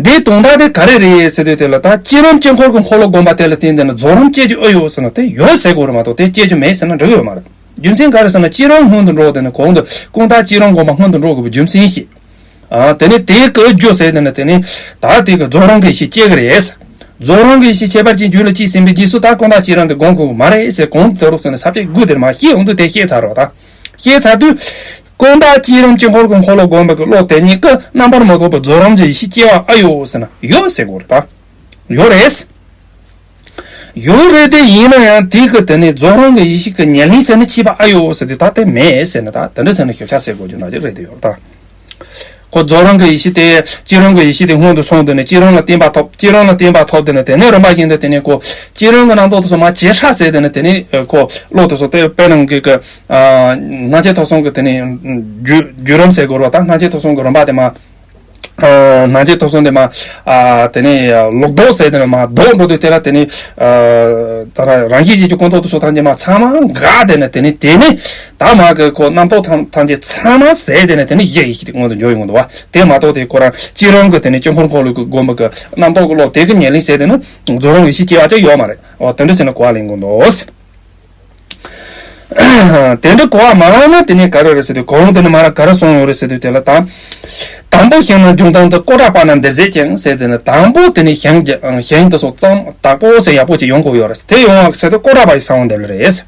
འདིའི་དོན་དག་དེ་ག་རེ་རེད་ཟེར་དུས་དེ་ལ་ད་བསྐྱེད་རིམ་དཀྱིལ་འཁོར་གྱི་འཁོར་ལོ་བསྒོམ་པ་དེ་ལ་བརྟེན་ཏེ་ནི་རྫོགས་རིམ་སྐྱེ་རྒྱུ་ཨེ་ཡོད་ཟེར་ན་དེ་ཡོད་ཟེར་དགོས་རེད་མ་གཏོགས་དེ་སྐྱེ་རྒྱུ་མེད་ཟེར་ན་འགྲིག་ཡོད་མ་རེད། རྒྱུ་མཚན་ག་རེ་ཟེར་ན་བསྐྱེད་རིམ་སྔོན་དུ་འགྲོ་དེ་ནི་གོང་དུ་ཀུན་བརྟགས་བསྐྱེད་རིམ་བསྒོམ་པ་སྔོན་དུ་འགྲོ་དགོས་པའི་རྒྱུ་མཚན་ཞིག་ཨ་དེ་ནི་དེའི་བཀོད་རྒྱུ་ཟེར་དེ་ནི་དེ་ནི་ད་དེ་གི་རྫོགས་རིམ་གྱི་ཡེ་ཤེས་སྐྱེ་གི་རེད། རྫོགས་རིམ་གྱི་ཡེ་ཤེས་ཁྱད་པར་ཅན་རྒྱུད་ལ་སྐྱེས་ཟིན་པའི་རྗེས་སུ་ད་ཀུན་བརྟགས་བསྐྱེད་རིམ་དེ་སྒོམ་དགོས་གི་མ་རེད་ཟེར་གོང་དུ་དེ་རུ་ཟེར་ནས་ས་བཅད་དགུ་དེར་མ་ཤེས་འོང་དུས་དེ་ཤེས་ཚར་རོ་ད། ཤེས་ཚར་དུས། ཀུན་བརྟགས་བསྐྱེད་རིམ་དཀྱིལ་འཁོར་གྱི་འཁོར་ལོ་བསྒོམ་པ་གི་བློ་དེ་ཉིད་ཀྱིས་རྣམ་པར་མི་རྟོག་པའི་རྫོགས་རིམ་གྱི་ཡེ་ཤེས་སྐྱེ་བ་ཨ་ཡོད་ཟེར་ན་ཡོད་ཟེར་དགོས་རེད་ད། ཡོད་རེད། ཡོད་རེད་དེ་ཡིན་ན་ཡང་དེ་གི་དེ་ནི་རྫོགས་རིམ་གྱི་ཡེ་ཤེས་ཀྱི་ཉེར་ལེན་ཟེར་ན་ཕྱིས་པ་ཨ་ཡོད་ཟེར་དུས་ད་དེ་མེད་ཟེར་ན་ད་དེ་འདྲ་ཟེར་ན་ཞིབ་ཆ་ཟེར་དགོས་རྒྱུ་འདྲ་ཅིག་རེད་དེ་ཡོད་རེད་ད། ཁོ་རྫོགས་རིམ་གྱི་ཡེ་ཤེས་དེ་བསྐྱེད་རིམ་གྱི་ཡེ་ཤེས་དེ་སྔོན་དུ་སོང་དུས་ནས་བསྐྱེད་རིམ་ལ་བརྟན་པ་ཐོབ། བསྐྱེད་རིམ་ལ་བརྟན་པ་ཐོབ་དུས་ནས་དེ་ནས་རིམ་པ་བཞིན་དུ་དེ་ནས་ཁོ་བསྐྱེད་རིམ་གྱི་རྣམ་རྟོག་དེ་ཚོ་མར་ཇེ་ཕྲ་ཟད་དུས་ནས་དེ་ནས་ཁོ་བློ་དེ་ཚོ་དེ་དཔེར་ན་གི་གི་སྣང་མཆེད་ཐོབ་གསུམ་གྱི་དེ་ནས་བརྒྱུད་བརྒྱུད་རིམ་ཟེར་དགོས་རེད་པ། ད་སྣང་མཆེད་ཐོབ་གསུམ་གྱི་རིམ་པ་དེ་མར། སྣང་མཆེད་ཐོབ་གསུམ་དེ་མར། དེ་ནས་ལོག་ལྡོག་ཟེར་དེ་ནས་མར་ལྡོག་འགྲོ་དུས་དེ་ལ་དེ་ནས། ད་རང་བཞིན་གྱི་ཀུན་རྟོག་དེ་ཚོ་ཐམས་ཅད་མར་ཚང་མ་འགག་དེ་ནས་དེ་ནས་དེ་ནས་ད་མར་གི་ཁོ་རྣམ་རྟོག་ཐམས་ཐམས་ཅད་ཚང་མ་ཟད་དེ་ནས་དེ་ནས་གཞི་ཡེ་ཤེས་དེ་མངོན་དུ་འགྱུར་ཡོང་གི་འདུག་པ། དེ་མ་གཏོགས་དེ་ཁོ་རང་བསྐྱེད་རིམ་གྱི་དེ་ནས་དཀྱིལ་འཁོར་འཁོར་ལོ་གི་སྒོམ་པ་གི་རྣམ་རྟོག་གི་བློ་དེ་གི་ཉེར་ལེན་ཟད་དེ་ནས་རྫོགས་རིམ་ཡེ་ཤེས་སྐྱེ་བ་ཅིག་ཡོད་མ་རེད། འོ་དེ་འདྲ་ཟེར་ནས་གོ་བ་ལེན་དགོས་འདུག། དེ་འདྲ་གོ་བ་མ་བླངས་ན་དེ་ནས་ག་རེ་རེད་ཟེར་དུས་གོང་དེ་ནས་མར་ག་རེ་གསུངས་ཡོད་རེད་ཟེར་དུས་དེ་ལ་ད། དང་པོ་ཞིང་ན་འབྱུང་ལྡན་དུ། ཀོ་ཊ་པ་ན་འདིར་ཟད་ཅིང་ཟེར་དེ་ནས་དང་པོ་དེ་ནས་ཞིང་ཞིང་དེ་ཚོ་གཙང་དག་པོ་ཟེར་ཡག་པོ་ཅིག་ཡོང་དགོས་ཡོད་རེད། དེ་ཡོང་བ་ཟེར་དུས་ཀོ་ཊ་པ་ཡི་ས་བོན་འདེབས་ལེ་རེད།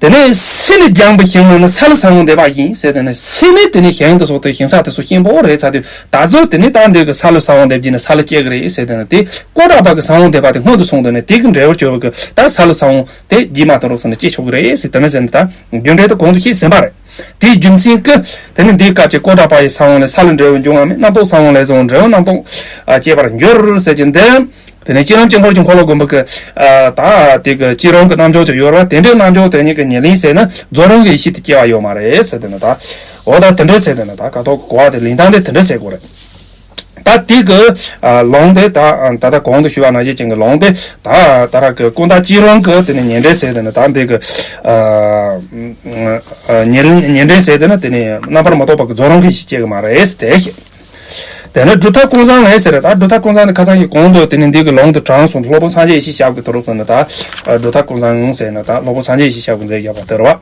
དེ་ནས་སི་ནི་ལྗང་བུའི་ཞིང་ན་ནི་ས་ལུ་ས་བོན་འདེབས་པ་ཡིན་ཟེར་དེ་ནས་སི་ནི་དེ་ནས་ཞིང་དེ་ཚོ་དེ་ཞིང་ས་དེ་ཚོ་གཤིན་པོ་རེད་ཚར་དུས་ད་གཟོད་དེ་ནས་ད་འདི་གི་ས་ལུ་ས་བོན་འདེབས་ཀྱི་ནི་ས་ལུ་སྐྱེ་གི་རེད་ཟེར་དེ་ནས་དེ་ཀོ་ཊ་པ་གི་ས་བོན་འདེབས་པ་དེ་སྔོན་དུ་སོང་དེ་ནས་དེ་གི་འབྲས་བུ་བཅོས་པ་གི་ད་ས་ལུ་ས་བོན། དེ་རྗེས་མ་དུ་རུ་སོང་ནས་སྐྱེ་ཆོག་གི་རེད་ཟེར། དེ་ནས་ཟེར་ནས་ད་རྒྱུ་འབྲས་དེ་གོང་དུ་བཤད་ཟིན་པ་རེད། དེའི་རྒྱུ་མཚན་གྱིས་དེ་ནས་འདིའི་སྐབས་ཀྱི་ཀོ་ཊ་པ་ཡི་ས་བོན་ལས་ས་ལུ་འབྲས་བུ་འབྱུང་བ་མེད། རྣམ་རྟོག་ས་བོན་ལས་བཟུང་འབྲས་བུ་རྣམ་རྟོག་སྐྱེ་བར་འགྱུར་ཟེར་གྱི་འདི། དེ་ནས་བསྐྱེད་རིམ་དཀྱིལ་འཁོར་གྱི་འཁོར་ལོ་སྒོམ་པ་གི་ད་དེ་གི་བསྐྱེད་རིམ་གྱི་རྣལ་འབྱོར་ཅིག་ཡོད་རེད་པ། དེ་འདྲའི་རྣལ་འབྱོར་དེ་ཉིད་ཀྱི་ཉེར་ལེན་ཟེར་ན་རྫོགས་རིམ་གྱི་ཡེ་ཤེས་དེ་སྐྱེ་བ་ཡོད་མ་རེད་ཟེར། དེ་ནས་ད་འོ་ད་དེ་འདྲ་ཟེར། དེ་ནས་ད་ཀ་ཐོག་གི་གོ་བ་དེ་ལེན་སྟངས་དེ་དེ་འདྲ་ཟེར་དགོས་རེད། ད་དེ་གི་ལུང་དེ་ད་ད་ལྟ་གོང་དུ་ཞུས་པ་ནང་བཞིན་ཅན་གྱི་ལུང་དེ་ད་ད་ར་གི་ཀུན་བརྟགས་བསྐྱེད་རིམ་གྱི་དེ་ནས་ཉེར་འབྲེལ་ཟེར། དེ་ནས་ད་འདི་གི་ཉེར་ཉེར་འབྲེལ་ཟེར་དེ་ནི་དེ་ནས་རྣམ་པར་མི་རྟོག་པ་གི་རྫོགས་རིམ་གྱི་ཡེ་ཤེས་སྐྱེ་གི་མ་རེད་ཟེར་དེ་བཤད། དེ་ནས་སྒྲུབ་ཐབས་ཀུན་བཟང་ལས་ཟེར། ད་སྒྲུབ་ཐབས་ཀུན་བཟང་དེ་ཁ་སང་གི་གོང་དུ་དེ་ནས་འདི་གི་ལུང་དུ་དྲངས་སོང་། སློབ་དཔོན་སངས་རྒྱས་ཡེ་ཤེས་ཞབས་ཀྱིས་དེ་རུ་ཟེར་ནས་ད་སྒྲུབ་ཐབས་ཀུན་བཟང་ཟེར་ནས་ད་སློབ་དཔོན་སངས་རྒྱས་ཡེ་ཤེས་ཞབས་ཀྱིས་མཛད་བཞག་པ་དེ་རེད་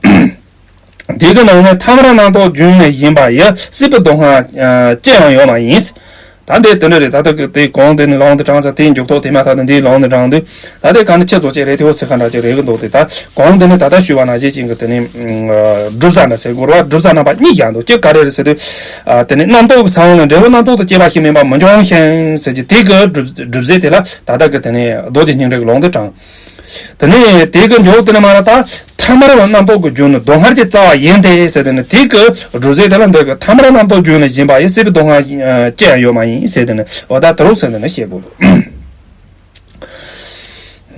པ། དེ་གི་ནང་ནས་ཐ་མལ་རྣམ་རྟོག་རྒྱུན་ནི་ཞེན་པ་ཡི། སྲིད་པའི་སྡུག་བསྔལ་ཅི་ཡང་ཡོད་མ་ཡིན། ད་འདི་དེ་འདྲ་རེད། ད་ལྟ་གི་དེ་གོང་དེ་ནས་ལུང་དེ་དྲངས་ཚར། དེའི་མཇུག་ཐོག་དེ་མ་ཐག་ཏུ་འདིའི་ལུང་དེ་དྲངས་དུས་ད་ལྟའི་གང་ནས་ཁྱེད་ཚོ་ཅིག་རེད། དེ་འོ་ཚིག་ཁ་འདྲ་ཅིག་རེད་གི་འདུག། དེ་ད་གོང་དེ་ནས་ད་ལྟ་ཞུས་པ་ནང་བཞིན་ཅན་གྱི་དེ་ནས་སྒྲུབ་ས་འདྲ་ཟེར་དགོས་རེད་པ། སྒྲུབ་ས་རྣམ་པ་གཉིས་བཞག་འདུག། གཅིག་ག་རེ་རེད་ཟེར་དུས་དེ་ནས་རྣམ་རྟོག་གི་ས་བོན་ལས་འབྲས་བུ་རྣམ་རྟོག་ཏུ་སྐྱེ་བ་ཞིག་མིན་པ་མི་འབྱུང་ཞིང་ཟེར་གྱི་དེ་གི་སྒྲུབ་སྒྲུབ་ཟེར་དེ་ལ་ད་ལྟ་གི་དེ་ནས་རྡོ་རྗེ་སྙིང་འགྲེལ་གྱི་ལུང་དེ་དྲངས། དེ་ནས་དེ་གི་མཇུག་དེ་ནས་མར་ད་ཐ་མལ་པའི་རྣམ་རྟོག་གི་རྒྱུན་ནི་སྡུག་བསྔལ་གྱི་རྩ་བ་ཡིན་ཏེ་ཟེར། དེ་ནི་དེ་གི་སྒྲུབ་ཟེར་དེ་ལ་འདི་གི་ཐ་མལ་རྣམ་རྟོག་རྒྱུན་ནི་ཞེན་པ་ཡི། སྲིད་པའི་སྡུག་བསྔལ་ཅི་ཡང་ཡོད་མ་ཡིན་ཟེར། དེ་ནི་འོ་ད་དེ་རུ་ཟེར་དེ་ནི་བཤད་དགོས་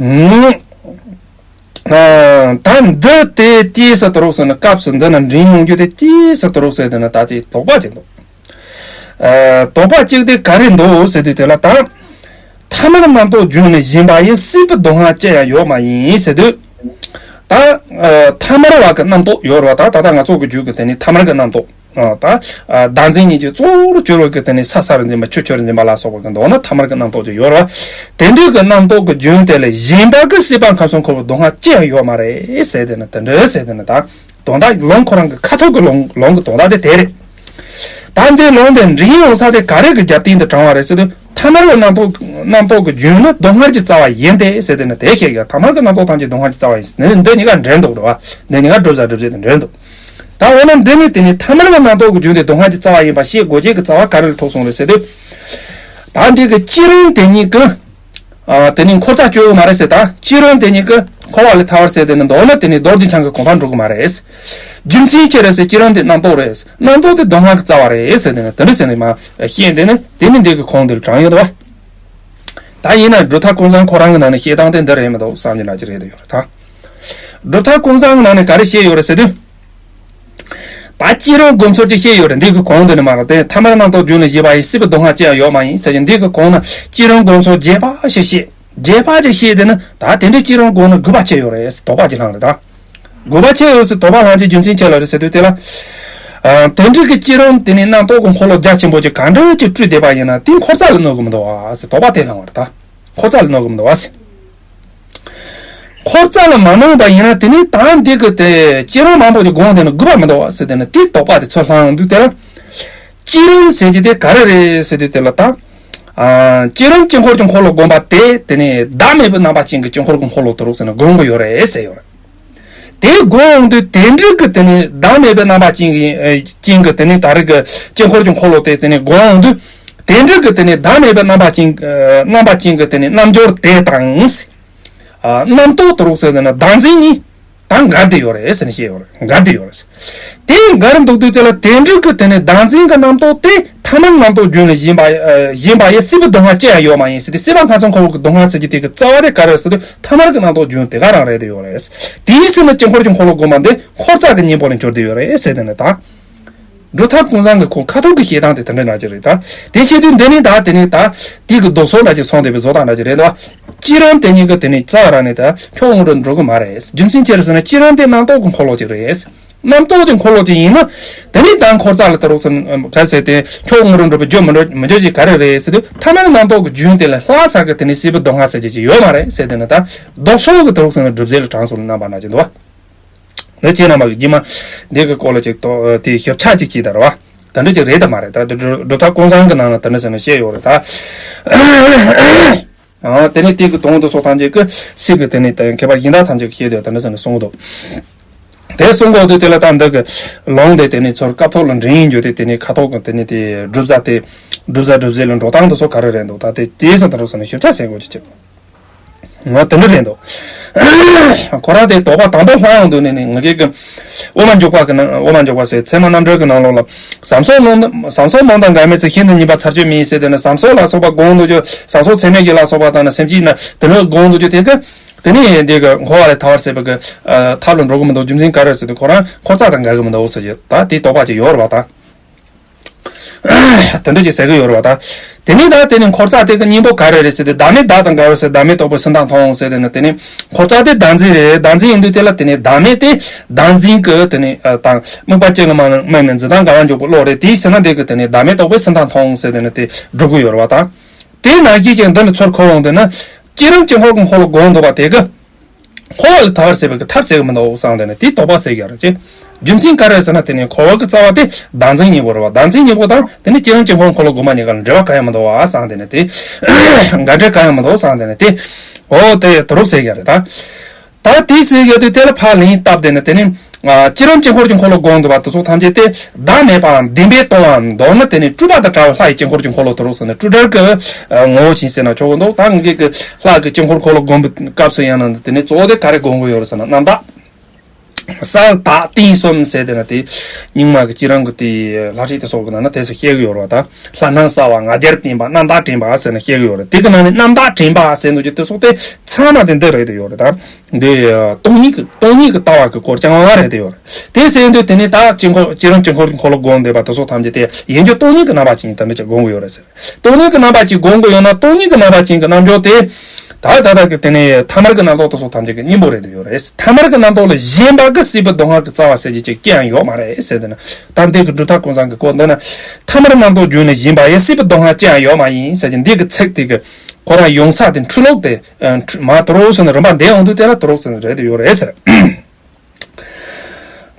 འདུག། ད་འདི་དེ་ཏིས་ས་དེ་རུ་ཟེར་ནི་སྐབས་སུ་འདི་ན་འདྲེན་ཡོང་རྒྱུ་དེ་ཏིས་ས་དེ་རུ་ཟེར། དེ་ནི་ད་དེ་དོགས་པ་ཅིག་འདུག། ཨ། དོགས་པ་གཅིག་དེ་ག་རེ་འདུག་ཟེར་དུས་དེ་ལ་ད། ཐ་མལ་རྣམ་རྟོག་རྒྱུན་ནི་ཞེན་པ་ཡི། སྲིད་པའི་སྡུག་བསྔལ་ཅི་ཡང་ཡོད་མ་ཡིན་ཟེར་དུས། ད། ཨ། ཐ་མལ་བ་གི་རྣམ་རྟོག་ཡོད་རེད་པ། ད་ད་ལྟ་ང་ཚོ་གི་རྒྱུད་ཀྱི་དེ་ནི་ཐ་མལ་གྱི་རྣམ་རྟོག། ཨ། ད། ཨ། བདག་འཛིན་གཉིས་ཀྱི་གཙོ་བོར་གྱུར་བ་གི་དེ་ནི་ས་སར་འཛིན་པ་ཆུ་ཆུར་འཛིན་པ་ལ་སོགས་པ་གི་མདོར་ན་ཐ་མལ་གྱི་རྣམ་རྟོག་ཅིག་ཡོད་རེད་པ། དེ་འདྲའི་གི་རྣམ་རྟོག་གི་རྒྱུན་དེ་ལ་ཞེན་པ་གི་སྲིད་པ་ཁམས་གསུམ་འཁོར་བའི་སྡུག་བསྔལ་ཅི་ཡང་ཡོད་མ་རེད་ཟེར། དེ་ནི་དེ་འདྲ་ཟེར། དེ་ནི་ད། དོན་དག་ལུང་ཁོ་རང་གི་ཁ་ཐོག་གི་ལུང་ལུང་གི་དོན་དག་དེ་དེ་རེད། ད་འདི་ལུང་དེ་འདྲེན་ཡོང་ས་དེ་ག་རེ་གི་རྒྱབ་རྟེན་དུ་དྲངས་པ་རེད་ཟེར་དུས། ཐ་མལ་པའི་རྣམ་རྟོག་རྣམ་རྟོག་གི་རྒྱུན་ནི་སྡུག་བསྔལ་གྱི་རྩ་བ་ཡིན་ཏེ་ཟེར། དེ་ནི་དེ་བཤད་ཡོད། ཐ་མལ་གྱི་རྣམ་རྟོག་ཐམས་ཅད་སྡུག་བསྔལ་གྱི་རྩ་བ་ཡིན། འདི་འདི་གཉིས་ཀ་འབྲེལ་འདུག་རེད་པ། འདི་གཉིས་ཀ་སྒྲུབ་བྱ་སྒྲུབ་བྱེད་དེ་འབྲེལ་འདུག། ད་འོ་ན་འདི་ནི་དེ་ནི་ཐ་མལ་པའི་རྣམ་རྟོག་གི་རྒྱུན་དེ་སྡུག་བསྔལ་གྱི་རྩ་བ་ཡིན་པ་ཤེས་དགོས་བྱེད་ཀྱི་རྩ་བ་ག་རེ་ལ་ཐུག་སོང་རེད་ཟེར་དུས། ད་འདི་གི་བསྐྱེད་རིམ་དེ་གཉིས་ཀྱི། ཨ། དེ་ནི་འཁོར་རྩ་གཅོད་ཡོད་མ་རེད་ཟེར། ད་བསྐྱེད་རིམ་དེ་གཉིས་ཀྱི་འཁོར་བ་ལས་ཐར་བར་ཟེར། དེ་ནི་མདོར་ན་དེ་ནི་རྡོ་རྗེ་འཆང་གི་གོ་འཕང་འགྲོ་གི་མ་རེད། རྒྱུ་མཚན་ཅི་རེད་ཟེར། བསྐྱེད་རིམ་དེ་རྣམ་རྟོག་རེད། རྣམ་རྟོག་དེ་སྡུག་བསྔལ་གྱི་རྩ་བ་རེད་ཟེར། དེ་ནི་དེ་འདྲ་ཟེར་ནས་མར་བཤད། དེ་ནི་དེ་ནི་འདི་གི་གོང་དེ་ལ་དྲངས་ཡོད་དོ། ད་ཡིན་ན་སྒྲུབ་ཐབས་ཀུན་བཟང་ཁོ་རང་གི་ནང་ནས་བཤད་སྟངས་དེ་འདི་རེད་མི་འདུག་བསམ་གྱི་འདྲ་ཅིག་རེད་དོ། ཡོད་རེད་ད། སྒྲུབ་ཐབས་ཀུན་བཟང་གི་ནང་ནས་ག་རེ་བཤད་ཡོད་རེད་ཟེར་དུས། ད་བསྐྱེད་རིམ་སྒོམ་ཚུལ་ཅིག་བཤད་ཡོད་རེད། འདི་གི་གོང་དེ་ནས་མར་ར་དེ་ཐ་མལ་རྣམ་རྟོག་རྒྱུན་ལས་བཞེས་པ་ཡི། སྲིད་པའི་སྡུག་བསྔལ་ཅི་ཡང་ཡོད་མ་ཡིན་ཟེར་གྱི། འདི་གི་གོང་ན་བསྐྱེད་རིམ་སྒོམ་ཚུལ་རྒྱས་པ་ཞིག་བཤད། རྒྱས་པ་ཅིག་བཤད། དེ་ནི་ད་དེ་འདྲའི་བསྐྱེད་རིམ་སྒོམ་ན་དགོས་པ་ཆེ་ཡོད་རེད། དོགས་པ་ཅིག་ལངས་རེད་ད། དགོས་པ་ཆེ་ཡོད་ཟེར་དོགས་པ་ལངས་ཀྱི་རྒྱུ་མཚན་ཅི་ལ་རེད་ཟེར་དུས། དེ་ལ། ཨ། དེ་འདྲའི་གི་བསྐྱེད་རིམ་དེ་ནི་རྣམ་རྟོག་གི་འཁོར་ལོ་རྒྱ་ཆེན་པོ་ཅིག་ག་འདྲ་ཅིག་སྤྲུལ་བསྡད་པ་ཡིན་ན་དེ་འཁོར་རྩ་ལ་གནོད་གི་མི་འདུག་བ་ཟེར་དོགས་པ་དེ་ལངས་པ་རེད་ད། འཁོར་རྩ་ལ་གནོད་གི་མི་འདུག་བ་ཟེར། འཁོར་རྩ་ལ་མ་གནོད་པ་ཡིན་ན་དེ་ནི་ད་འདི་གི་དེ་བསྐྱེད་རིམ་མང་པོ་ཅིག་སྒོམ་དེ་ནི་དགོས་པ་མི་འདུག་བ་ཟེར། དེ་ནི་དེའི་དོགས་པ་དེ་ཚུར་ལངས་འདུག། དེ་ལ། བསྐྱེད་རིམ་ཟེར་གྱི་དེ་ག་རེ་རེད་ཟེར་དུས། དེ་ལ་ད། ཨ། བསྐྱེད་རིམ་དཀྱིལ་འཁོར་གྱི་འཁོར་ལོ་སྒོམ་པ་དེ་དེ་ནི་བདག་མེད་པའི་རྣམ་པ་ཅན་གྱི་དཀྱིལ་འཁོར་གྱི་འཁོར་ལོ་དེ་རུ་ཟེར་ནས་སྒོམ་གྱི་ཡོད་རེད་ཟེར་ཡོད་རེད། དེ་སྒོམ་འོང་དུས་དེ་འདྲའི་གི་དེ་ནི་བདག་མེད་པའི་རྣམ་པ་ཅན་གྱི་ཨ་ཅན་གྱི་དེ་ནི་ད་རེས་ཀྱི་དཀྱིལ་འཁོར་གྱི་འཁོར་ལོ་དེ་དེ་ནི་སྒོམ་འོང་དུས། དེ་འདྲའི་གི་དེ་ནི་བདག་མེད་པའི་རྣམ་པ་ཅན་ཨ་རྣམ་པ་ཅན་གྱི་དེ་ནི་རྣལ་འབྱོར་དེ་དང་། ཨ། རྣམ་རྟོག་དེ་རུ་ཟེར་དེ་ནི་བདག་འཛིན་གཉིས། ད་འགལ་བསྡད་ཡོད་རེད་ཟེར་ནས་བཤད་ཡོད་རེད། འགལ་བསྡད་ཡོད་རེད་ཟེར། དེ་འགལ་འདུག་དུས་དེ་ལ་དེ་འདྲ་གི་དེ་ནས་བདག་འཛིན་གྱི་རྣམ་རྟོག་དེ་ཐ་མལ་རྣམ་རྟོག་རྒྱུན་ལ་ཡིན་པ་ཡིན་པ་ཡི་སྲིད་པའི་སྡུག་བསྔལ་ཅི་ཡང་ཡོད་མ་ཡིན་ཟེར་ཏེ། སྲིད་པ་སྔ་ཕྱི་འཁོར་བའི་སྡུག་བསྔལ་ཟེར་གྱི་དེ་གི་རྩ་བ་དེ་ག་རེ་ཟེར་དུས་ཐ་མལ་གྱི་རྣམ་རྟོག་རྒྱུན་དེ་ག་རང་རེད་དེ་ཡོད་རེད། དེའི་ཕྱིར་ན་དཀྱིལ་འཁོར་གྱི་འཁོར་ལོ་བསྒོམ་པ་འདི་འཁོར་ཚོགས་ཀྱི་གཉེན་པོ་ལ་གྱུར་ཏེ་ཡོད་རེད་ཟེར་དེ་ནི་ད། སྒྲུབ་ཐབས་ཀུན་བཟང་གི་ཁོ་ཁ་ཐུག་གི་བཤད་སྟངས་དེ་དེ་འདྲ་འདྲ་ཅིག་རེད་ད། དེ་བཤད་དུས་འདི་ནི་ད་དེ་ནི་ད་དེ་གི་ལྡོག་ཕྱོགས་འདྲ་ཅིག་སོང་བསྡད་པའི་བཟོ་ལྟ་འདྲ་ཅིག་རེད་འདུག་བ། སྤྱིར་རང་དེ་གཉིས་ཀྱི་དེ་ནི་རྩ་བ་རང་ནས་ད་ཁྱོད་དབང་དུ་འགྲོ་གི་མ་རེད། རྒྱུ་མཚན་ཅི་རེད་ཟེར་ན་སྤྱིར་རང་དེ་རྣམ་རྟོག་གི་འཁོར་ལོ་ཅིག་རེད། རྣམ་རྟོག་གི་འཁོར་ལོ་ཅིག་ཡིན་ན། དེ་ནི་ད་འཁོར་ཚོགས་ལ་ད་རུང་སོང་ག་ཟེར་ཏེ་ཁྱོད་དབང་དུ་འགྲོ་བའི་རྒྱུ་མི་འགྲོ་མི་འགྲོ་ཅིག་ག་རེ་རེད་ཟེར་དུས་ཐ་མལ་རྣམ་རྟོག་གི་རྒྱུན་དེ་ལས་ལྷག་ས་གི་དེ་ནི་སྲིད་པའི་སྡུག་བསྔལ་ཟེར་རྒྱུ་ཅིག་ཡོད་མ་རེད་ཟེར་དེ་ནི་ད་ལྡོག་ཕྱོགས་ཀྱི་ད་རུང་སོང་ནས་སྒྲུབ་རྫས་ལ་དྲངས་སོང་ལ་རྣམ་པ་འདྲ་ཅིག་འདུག་བ། འདི་ཁྱེད་རྣམ་པ་གི་རྗེས་མ་འདི་གི་སྐོར་ལ་ཅིག་ཏོ་དེ་ཞིབ་ཆ་ཅིག་བྱས་དར་བ། དེ་འདྲ་ཅིག་རེད་དམ་མ་རེད་ད། སྒྲུབ་ཐབས་ཀུན་བཟང་གི་ནང་ལ་དེ་འདྲ་ཟེར་ནས་བཤད་ཡོད་རེད་ད། ཨ་དེ་ནས་དེ་གི་དོན་དུ་སོགས་ཐམས་ཅད་ཀྱི་སྲིད་ཀྱི་དེ་ནས་དེ་མཁས་པ་གཞན་དག་ཐམས་ཅད་ཀྱིས་བཤད་དེ་དེ་འདྲ་ཟེར་ནས་གསུང་གི་འདུག་དེ་གསུང་གོ་དུས་དེ་ལ་ད་འདི་གི་ལུང་དེ་དེ་ནས་ཚུར་སྐབས་ཐོག་ལ་འདྲེན་ཡིན་རྒྱུ་དེ་དེ་ནས་ཁ་ཐོག་གི་དེ་ནས་དེ་སྒྲུབ་བྱ་དེ་སྒྲུབ་བྱ་སྒྲུབ་རྫས་ལ་འགྲོ་སྟངས་དུ་སོགས་ག་རེ་རེད་འདུག་ད་དེ་དེའི་སོགས་དེ་འདྲ་ཟེར་ནས་ཞིབ་ཆ་གསན་དགོས་ཀྱི་ཅིག་ང་དེ་འདྲ་རེད་འདུག་ཁོ་རང་དེ་དོགས་པ་དང་པོ་ལྷག་ཡོང་དུས་ནས་ནི་ང་གིས་ཀྱི་དབུ་མ་འཇུག་པ་གི་ནང་དབུ་མ་འཇུག་པ་ཟེར་ཚད་མ་རྣམ་འགྲེལ་གྱི་ནང་ལོགས་ལ་བསམ་སོགས་ལུང་བསམ་སོགས་ལུང་དང་འགལ་མེད་ཚུལ་ཤིན་ཏུ་ཉེས་པ་ཚར་གཅོད་མིན་ཟེར་དེ་ནི་བསམ་སོགས་ལ་སོགས་པ་སྒོམ་འདུག་རྒྱུ་བསམ་སོགས་ཚད་མེད་ཀྱི་ལ་སོགས་པ་དང་ནི་སེམས་ཅན་ན་དེ་ནི་སྒོམ་འདུག་རྒྱུ་དེ་གི་དེ་ནི་འདི་གི་འཁོར་བ་ལས་ཐར་བར་བྱེད་པའི་གི་ཐབས་ལ་འགྲོ་གི་མི་འདུག་རྒྱུ་མཚན་ག་རེ་ཟེར་དུས་ཁོ་རང་འཁོར་ཚོགས་དང་འགལ་གི་མི་འདུག་ཟེར་གྱི་ད་དེ་དོགས་པ་ཅིག་ཡོད་རེད་བ་ད། དེ་འདྲ་ཅིག་ཟེར་གི་ཡོད་རེད་བ་ད། དེ་ནས་ད་དེ་ནི་འཁོར་ཚོགས་དེ་གི་གཉེན་པོ་ག་རེ་རེད་ཟེར་ཏེ་བདག་མེད་བདག་དང་འགལ་བའི་ཕྱིར་བདག་མེད་རྟོགས་པའི་སེམས་དང་མཐུན་ཟེར་ཏེ་ནི་དེ་ནི་འཁོར་ཚོགས་དེ་བདག་འཛིན་རེད། བདག་འཛིན་ཡིན་དུས་དེ་ལ་དེ་ནི་བདག་མེད་དེ་བདག་འཛིན་གི་དེ་ནི་དང་དམིགས་པ་ཅན་གྱི་མ་དམིགས་ནས་འཛིན་སྟངས་འགལ་བ་འཇོག་པའི་བློ་རེད། དེའི་ཕྱིར་ན་དེ་གི་དེ་ནི་བདག་མེད་རྟོགས་པའི་སེམས་དང་མཐུན་ཟེར་ཏེ་ནི་དེ་སྒྲུབ་གི་ཡོད་རེད་བ་ད། དེ་ནང་བཞིན་ཅིག་འདི་ནི་ཚུར་འཁོར་འོང་དུས་ན་སྤྱིར་རང་དཀྱིལ་འཁོར་གྱི་འཁོར་ལོ་སྒོམ་འདུག་པ་དེ་གི་འཁོར་བ་ལས་ཐར་བར་བྱེད་པའི་གི་ཐབས་ཟེར་གི་མི་འདུག་བསམ་དེ་ནི་དེ་དོགས་པ་ཟེར་གི་ཡོད་རེད་ཅེ། རྒྱུ་མཚན་ག་རེ་ཟེར་ན་དེ་ནི་འཁོར་བ་གི་རྩ་བ་དེ་བདག་འཛིན་གཉིས་པོ་རེད་བ། བདག་འཛིན་གཉིས་པོ་དང་དེ་ནི་སྤྱིར་རང་དཀྱིལ་འཁོར་འཁོར་ལོ་སྒོམ་པ་གཉིས་ཀ་ལ་འབྲེལ་བ་གང་ཡང་མི་འདུག་བ་བསམ་དེ་ནི་དེ་འགལ་འབྲེལ་གང་ཡང་མི་འདུག་བསམ་དེ་ནི་དེ་འོ་དེ་དུ་རུབ་ཟེར་གི་ཡོད་རེད་ད། ད་དེ་ཟེར་གི་ཡོད་དུས་དེ་ལ་ཕར་ལན་བཏབ་དེ་ནི་དེ་ནི་སྤྱིར་རང་དཀྱིལ་འཁོར་གྱི་འཁོར་ལོ་སྒོམ་འདུག་པ་དེ་ཚོ་ཐམས་ཅད་དེ་བདག་མེད་པའམ་བདེན་པས་སྟོང་བའམ་མདོར་ན་དེ་ནི་སྤྲུལ་པ་དང་བྲལ་བའི་ལྷ་ཡི་དཀྱིལ་འཁོར་གྱི་འཁོར་ལོ་དུ་རུབ་ཟེར་ནས་སྤྲུལ་བྲལ་གྱི་ངོ་བོ་ཅན་ཟེར་ན་ཆོག་གི་འདུག་ད་ངེད་ཀྱི་ལྷ་གི་དཀྱིལ་འཁོར་འཁོར་ལོ་སྒོམ་པའི་སྐབས་སུ་ཡང་ན་དེ་ནི་གཙོ་བོ་དེ་ག་རེ་སྒོམ་གི་ཡོད་རེད་ཟེར་ན་རྣམ་དག་གསལ་དག་གཏིང་གསུམ་ཟེར་དེ་ན་དེ་རྙིང་མ་གི་སྤྱིར་རང་གི་དེ་ལྷ་ཁྲིད་དེ་སོགས་ཀྱི་ནང་ན་དེ་ཚོ་བཤད་གི་ཡོད་རེད་བ་ད། ལྷ་སྣང་གསལ་བ་ང་རྒྱལ་བརྟན་པ་རྣམ་དག་དྲན་པ་ཟེར་ནས་བཤད་གི་ཡོད་རེད། དེ་གི་ནང་ནས་རྣམ་དག་དྲན་པ་ཟེར་འདུག་རྒྱུ་དེ་སོགས་དེ་ཚང་མ་དེ་འདི་རེད་དེ་ཡོད་རེད་ད། འདི་སྟོང་ཉིད་ཀྱི་སྟོང་ཉིད་ཀྱི་ལྟ་བ་གི་སྐོར་རྐྱང་བ་རེད་དེ་ཡོད་རེད། དེ་ཟེར་འདུག་དེ་ནས་ད་དཀྱིལ་འཁོར་སྤྱིར་རང་དཀྱིལ་འཁོར་གྱི་འཁོར་ལོ་སྒོམ་བསྡད་པ་དེ་སོགས་ཐམས་ཅད་དེ་ཡིན་རྒྱུ་སྟོང་ཉིད་ཀྱི་རྣམ་པ་ཅན་ཡིན་ད་འདི་ཅིག་སྒོམ་གི་ཡོད་རེད་ཟེར། སྟོང་ཉིད་ཀྱི་རྣམ་པ་ཅན་སྒོམ་གི་ཡོད་ན་སྟོང་ཉིད་ཀྱི་རྣམ་པ་ཅན་གྱི་རྣམ་འགྱུར་དེ། ད་ད་ལྟ་གི་དེ་ནས་ཐ་མལ་གྱི་རྣམ་རྟོག་དེ་སོགས་ཐམས་ཅད་ཀྱི་གཉེན་པོ་རེད་དེ་ཡོད་རེད། ཐ་མལ་གྱི་རྣམ་རྟོག་ལས་གཞན་པ་གི་སྲིད་པའི་སྡུག་བསྔལ་གྱི་རྩ་བ་ཟེར་གྱི་ཅིག་ཅི་ཡང་ཡོད་མ་རེད་ཟེར་དེ་ན། ད་འདི་གི་སྒྲུབ་ཐབས་ཀུན་བཟང་གི་སྐོར་འདི་ན། ཐ་མལ་རྣམ་རྟོག་རྒྱུན་ལས་གཞན་པ་ཡི་སྲིད་པའི་སྡུག་བསྔལ་ཅི་ཡང་ཡོད་མ་ཡིན་ཟེར་གྱི་འདི་གི་ཚིག་དེ་གི་ཁོ་རང་ཡོང་ས་དེ་འཁྲུལ་ལོག་དེ། མ་དུ་རོགས་ཟེར་ན་རིམ་པ་འདས་འོང་དུས་དེ་ལ་དུ་རོགས་ཟེར་ན་རེད་དེ་ཡོད་རེད་ཟེར།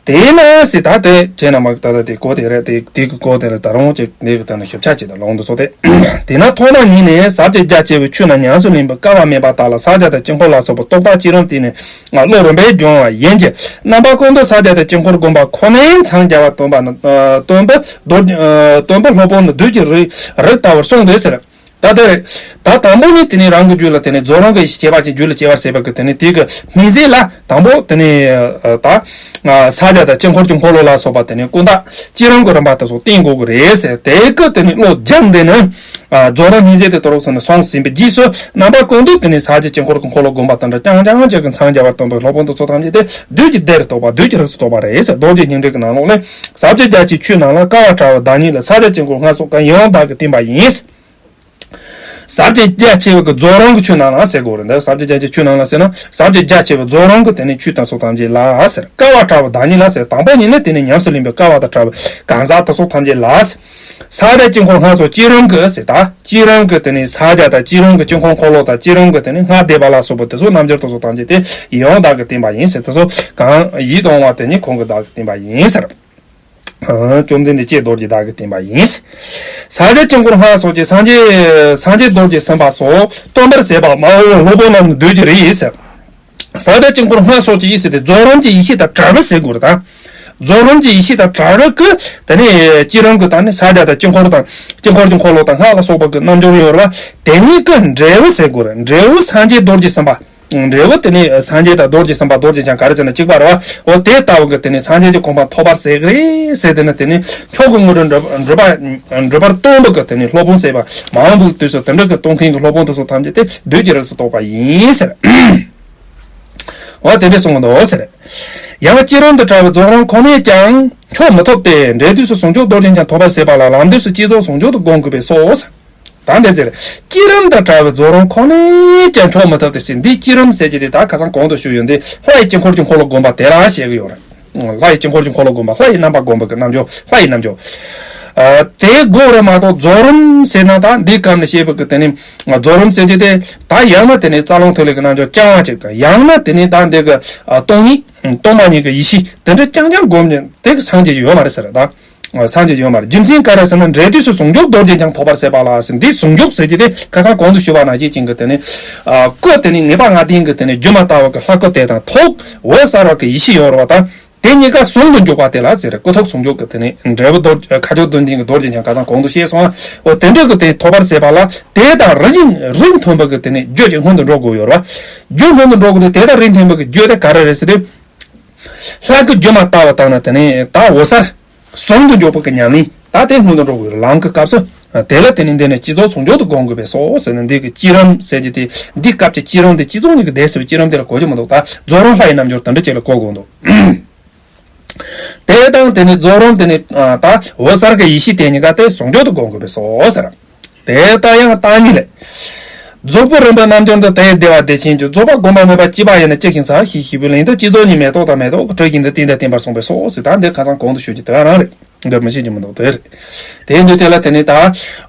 དེས་ན་སྲིད་ད་དེ་བྱས་ན་མ་ད་ལྟ་དེ་གོ་དེ་རེད་དེ་དེ་གི་གོ་དེ་རེད། ད་རུང་ཅིག་འདི་གི་ད་ནི་ཞིབ་ཆ་ཅིག་དང་ལོང་དུ་སོ་དེ། དེས་ན་ཐོག་མ་ཉིད་ནས་ཟབ་ཅིང་རྒྱ་ཆེ་བའི་ཆོས་རྣམས་ཉམས་སུ་ལེན་པའི་སྐལ་བ་མེད་པ་དག་ལ་ཕྱག་རྒྱ་དང་དཀྱིལ་འཁོར་ལ་སོགས་པ་རྟོག་པ་སྤྱི་རང་སྟེང་ནས་བློ་རིམ་པས་སྦྱོང་བ་ཡིན་གྱི། རྣམ་པ་ཀུན་ཏུ་ཕྱག་རྒྱ་དང་དཀྱིལ་འཁོར་བསྒོམ་པ་ཁོ་ནའི་མཚམས་སྦྱར་བ་སྟོན་པ་ནི་སྟོན་པ་མདོར་སྟོན་པ་སློབ་དཔོན་ནི་བདུད་ཀྱི་རིགས་རིགས་ལྟ་བུར་གསུངས་ཏེ་ཟེར། ད་དེ་རེད། ད་དང་པོ་ནི་དེ་ནི་རང་གི་རྒྱུད་ལ་དེ་ནི་རྫོགས་རང་གི་ཡེ་ཤེས་ཁྱད་པར་ཅན་རྒྱུད་ལ་སྐྱེ་བར་བྱེད་པ་གི་དེ་ནི་དེ་གི་སྨིན་བྱེད་ལ་དང་པོ་དེ་ནི་ད་ཕྱག་རྒྱ་དང་དཀྱིལ་འཁོར་གྱི་འཁོར་ལོ་ལ་སོགས་པ་དེ་ནི་ཀུན་བཏགས་སྤྱི་རང་གི་རིམ་པ་དེ་ཚོ་བསྟེན་དགོས་ཀྱི་རེད་ཟེར། དེ་གི་དེ་ནི་བློ་སྦྱངས་དེ་ནི་རྫོགས་རང་སྨིན་བྱེད་དེ་དོ་རུག་ཟེར་ནས་སོང་ཟིན་པའི་རྗེས་སུ་རྣམ་པ་ཀུན་ཏུ་དེ་ནི་ཕྱག་རྒྱ་དཀྱིལ་འཁོར་གྱི་འཁོར་ལོ་བསྒོམ་པ་དང་འདྲ་རྐྱང་རྐྱང་གཅིག་གི་མཚམས་སྦྱར་བ་སྟོན་པའི་སློབ་དཔོན་དེ་ཚོ་ཐམས་ཅད་དེ་བདུད་ཀྱི་སྡེར་གཏོགས་པ་བདུད་ཀྱི་རིགས་སུ་གཏོགས་པ་རེད་ཟེར། རྡོ་རྗེ་སྙིང་ལྡན་གྱི་ནང་ལོགས་ལས་ཟབ་ཅིང་རྒྱ་ཆེའི་ཆོས་རྣམས་ལ་སྐལ་བ་བྲལ་བའི་བདག་ཉིད་ལ་ཕྱག་རྒྱ་དཀྱིལ་འཁོར་སྔར་སོགས་ཀྱང་ཡང་དག་གིས་བསྟན་པ་ཡིན། ཟབ་ཅིང་རྒྱ་ཆེ་བའི་གི་རྫོགས་རང་གི་ཆོས་རྣམས་ལ་ཟེར་དགོས་རེད། འདི་ཟབ་ཅིང་རྒྱ་ཆེ་ཆོས་རྣམས་ལ་ཟེར་ན་ཟབ་ཅིང་རྒྱ་ཆེ་བའི་རྫོགས་རང་གི་དེ་ནི་ཆོས་དང་སོགས་ཐམས་ཅད་ལ་ཟེར། སྐལ་བ་བྲལ་བའི་བདག་ཉིད་ལ་ཟེར། དང་པོ་ཉིད་ནི་དེ་ནི་ཉམས་སུ་ལེན་པའི་སྐལ་བ་དང་བྲལ་བའི་གང་ཟག་དེ་སོགས་ཐམས་ཅད་ལ་ཟེར། ཕྱག་རྒྱ་དཀྱིལ་འཁོར་སྔར་སོགས་སྤྱི་རང་གི་ཟེར། ད་སྤྱི་རང་གི་དེ་ནི་ཕྱག་རྒྱ་དང་སྤྱི་རང་གི་དཀྱིལ་འཁོར་འཁོར་ལོ་དང་སྤྱི་རང་གི་དེ་ནི་སྔར་བསྡད་པ་ལ་སོགས་པ་དེ་ཚོ་རྣམ་འགྱུར་དེ་ཚོ་ཐམས་ཅད་དེ་ཡང་དག་གིས་བསྟན་པ་ཡིན་ཟེར། དེ་ཚོ་གང་ཡིད་དུ་འོང་བ་དེ་ཉིད་ཁོང་གིས་བདག་གིས་བསྟན་པ་ཡིན་ཟེར། བཅོམ་ལྡན་འདས་ཀྱིས་རྡོ་རྗེ་བདག་གིས་བསྟན་པ་ཡིན། ཕྱག་རྒྱ་དཀྱིལ་འཁོར་སྔར་སོགས་ཀྱི་སངས་རྒྱས་སངས་རྒྱས་རྡོ་རྗེ་སེམས་དཔའ་སོགས་སྟོན་པར་ཟད་པ་མ་འོངས་པའི་སློབ་དཔོན་རྣམས་ནི་བདུད་ཀྱི་རིགས་ཡིན་ཟེར། ཕྱག་རྒྱ་དཀྱིལ་འཁོར་སྔར་སོགས་ཀྱི་ཡིན་ཟེར་ཏེ་རྫོགས་རིམ་གྱི་ཡེ་ཤེས་དང་བྲལ་བ་ཟེར་དགོས་རེད་ད། རྫོགས་རིམ་གྱི་ཡེ་ཤེས་དང་བྲལ་བ་གི་དེ་ནས་སྤྱི་རིམ་གྱི་ད་ནི་ཕྱག་རྒྱ་དང་དཀྱིལ་འཁོར་དང་དཀྱིལ་འཁོར་གྱི་འཁོར་ལོ་དང་སྔགས་ལ་སོགས་པ་གི་རྣམ་འགྱུར་ཡོད་རེད་བ། དེ་གཉིས་ཀྱི་འབྲས་བུ་ཟེར་དགོས་རེད། འབྲས་བུ་སངས་རྒྱས་རྡོ་རྗེ་སེམས་དཔའ། འབྲས་བུ་དེ་ནི་སངས་རྒྱས་དང་རྡོ་རྗེ་སེམས་དཔའ་རྡོ་རྗེ་འཆང་ག་རེ་བྱས་ན་གཅིག་པ་རེད་བ། འོ་དེ་ལྟ་བུ་གི་དེ་ནི་སངས་རྒྱས་ཀྱི་གོ་འཕང་ཐོབ་པར་ཟེར་གི་རེད་ཟེར། དེ་ནི་དེ་ནི་མཆོག་གི་དངོས་གྲུབ་འགྲུབ་འགྲུབ་པ་འགྲུབ་པར་སྟོན་པ་གི་དེ་ནི་སློབ་དཔོན་ཟེར་བ་མ་འོངས་པའི་དུས་སུ་དེ་འདྲ་གི་སྟོན་མཁན་གྱི་སློབ་དཔོན་དེ་ཚོ་ཐམས་ཅད་དེ་བདུད་ཀྱི་རིགས་སུ་གཏོགས་པ་ཡིན་ཟེར། འོ་དེ་འདྲ་གསུངས་འདུག་ཟེར། ཡང་བསྐྱེད་རིམ་དང་བྲལ་བའི་རྫོགས་རིམ་ཁོ་ནས་ཀྱང་མཆོག་མི་ཐོབ་སྟེ། འབྲས་དུས་སུ་ཟུང་འཇུག་རྡོ་རྗེ་འཆང་ཐོབ་པར་བྱེད་པ་ལ་ལམ་དུས་སུ་བསྐྱེད་རྫོགས་ཟུང་འཇུག་ཏུ་བསྒོམ་དགོས་པས་སོ། ད་འདི་ཚེ་བསྐྱེད་རིམ་དང་བྲལ་བའི་རྫོགས་རིམ་ཁོ་ནས་ཀྱང་མཆོག་མི་ཐོབ་སྟེ་ཟེར། འདི་བསྐྱེད་རིམ་ཟེར་གྱི་དེ་ད་ཁ་སང་གོང་དུ་ཞུས་ཡོད་འདི་ལྷ་ཡི་དཀྱིལ་འཁོར་གྱི་འཁོར་ལོ་བསྒོམ་པ་དེ་ལ་བཤད་ཀྱི་ཡོད་རེད། ལྷ་ཡི་དཀྱིལ་འཁོར་གྱི་འཁོར་ལོ་བསྒོམ་པ། ལྷ་ཡི་རྣམ་པ་བསྒོམ་པ་གི་རྣལ་འབྱོར། ལྷ་ཡི་རྣལ་འབྱོར། ཨ། དེ་དགོས་རེད་མ་གཏོགས་རྫོགས་རིམ་ཟེར་ན་ད་འདི་སྐབས་ནས་བཤད་པའི་གི་དེ་ནི་རྫོགས་རིམ་ཟེར་གྱི་དེ་ད་ཡང་ན་དེ་ནི་རྩ་རླུང་ཐིག་ལེ་གི་རྣལ་འབྱོར་རྐྱང་བ་ཅིག་དང་། ཡང་ན་དེ་ནི་ད་འདི་གི་ཨ་སྟོང་ཉིད་སྟོང་པ་ཉིད་ཀྱི་ཡེ་ཤེས་དེ་འདྲ་རྐྱང་རྐྱང་བསྒོམ་ནས་དེ་གི་སངས་རྒྱས་ཀྱི་ཡོད་མ་རེད་ཟེར་ད། སངས་རྒྱས་ཀྱི་ཡོད་མ་རེད། རྒྱུ་མཚན་ག་རེ་ཟེར་ན། འབྲས་དུས་སུ་ཟུང་འཇུག་རྡོ་རྗེ་འཆང་ཐོབ་པར་བྱེད་པ་ལ་ཟེར། འདི་ཟུང་འཇུག་ཟེར་གྱི་དེ་ཁ་སང་གོང་དུ་ཞུས་པ་ནང་བཞིན་ཅན་གྱི་དེ་ནི་ཨ་སྐུ་དེ་ནི་ངེས་པ་ལྔ་ལྡན་གྱི་དེ་ནི་སྒྱུ་མ་ལྟ་བུ་གི་ལྷ་སྐུ་དེ་དང་ཐོག་འོད་གསལ་བ་གི་ཡེ་ཤེས་ཡོད་རེད་བ་དང་། དེ་གཉིས་ཀ་ཟུང་དུ་འཇུག་པ་དེ་ལ་ཟེར། སྐུ་ཐོག་ཟུང་འཇུག་གི་དེ་ནི་འབྲས་བུ་རྡོ་མཁའ་སྤྱོད་བདུན་ལྡན་གྱི་རྡོ་རྗེ་འཆང་ཁ་སང་གོང་དུ་བཤད་སོང་བ། འོ་དེ་འདྲ་གི་དེ་ཐོབ་པར་བྱེད་པ་ལ་དེ་དང་རིགས་རིགས་མཐུན་པ་གི་དེ་ནི་རྒྱུ་གཅིག་སྔོན་དུ་འགྲོ་དགོས་ཡོད་རེད་བ། རྒྱུ་སྔོན་དུ་འགྲོ་དགོས་དེ་དེ་དང་རིགས་མཐུན་པ་གི་རྒྱུ་དེ་ག་རེ་རེད་ཟེར་དུས། ལྷ་སྐུ་སྒྱུ་མ་ལྟ་བུ་དང་ནི་དེ་ནི་ད་འོད་གསལ་ཟུང་དུ་འཇུག་པ་གི་ཉམས་ལེན་ད་དེ་སྔོན་དུ་འགྲོ་དགོས་ཡོད་རེད། ལམ་གྱི་སྐབས་སུ། དེ་ལ་དེ་ནི་འདི་ནི་བསྐྱེད་རྫོགས་ཟུང་འཇུག་ཏུ་བསྒོམ་དགོས་པས་སོ་ཟེར་ནས། འདི་གི་བསྐྱེད་རིམ་ཟེར་གྱི་དེ་འདི་སྐབས་ཀྱི་བསྐྱེད་རིམ་དེ་བསྐྱེད་རྫོགས་གཉིས་ཀྱི་སྡེ་ཟེར་བའི་བསྐྱེད་རིམ་དེ་ལ་གོ་རྒྱུ་མི་འདུག་ད་རྫོགས་རིམ་ལྷ་ཡི་རྣལ་འབྱོར་དེ་འདྲ་ཅིག་ལ་གོ་དགོས་འདུག་དེ་དང་དེ་ནི་རྫོགས་རིམ་དེ་ནི་ཨ་ད་འོད་གསལ་གྱི་ཡེ་ཤེས་དེ་གཉིས་ཀ་དེ་ཟུང་འཇུག་ཏུ་བསྒོམ་དགོས་པས་སོ་ཟེར། དེ་ལྟར་ཡང་བརྟག་གཉིས་ལས། རྫོགས་པའི་རིམ་པའི་རྣལ་འབྱོར་འདི་དེ་བདེ་བ་བདེ་ཆེན་གྱི་རྫོགས་པ་བསྒོམ་པ་མེད་པ་སྐྱེས་པ་ཡིན་ན་ཅི་ཞིག་འཚལ་ཞེས་ཞུས་པའི་ལན་དུ། བསྐྱེད་རྫོགས་གཉིས་མེ་ཏོག་དང་མེ་ཏོག་གི་སྤྲུལ་གྱི་འདི་རྟེན་དང་བརྟེན་པར་གསུངས་པས་སོ་ཟེར། ད་འདི་ཁ་སང་གོང་དུ་ཞུས་ཀྱི་དེ་ག་རང་རེད། འདི་མི་ཤེས་ཀྱི་མི་འདུག་དེ་རེད། དེ་འདི་དེ་ལ་དེ་ནི་ད་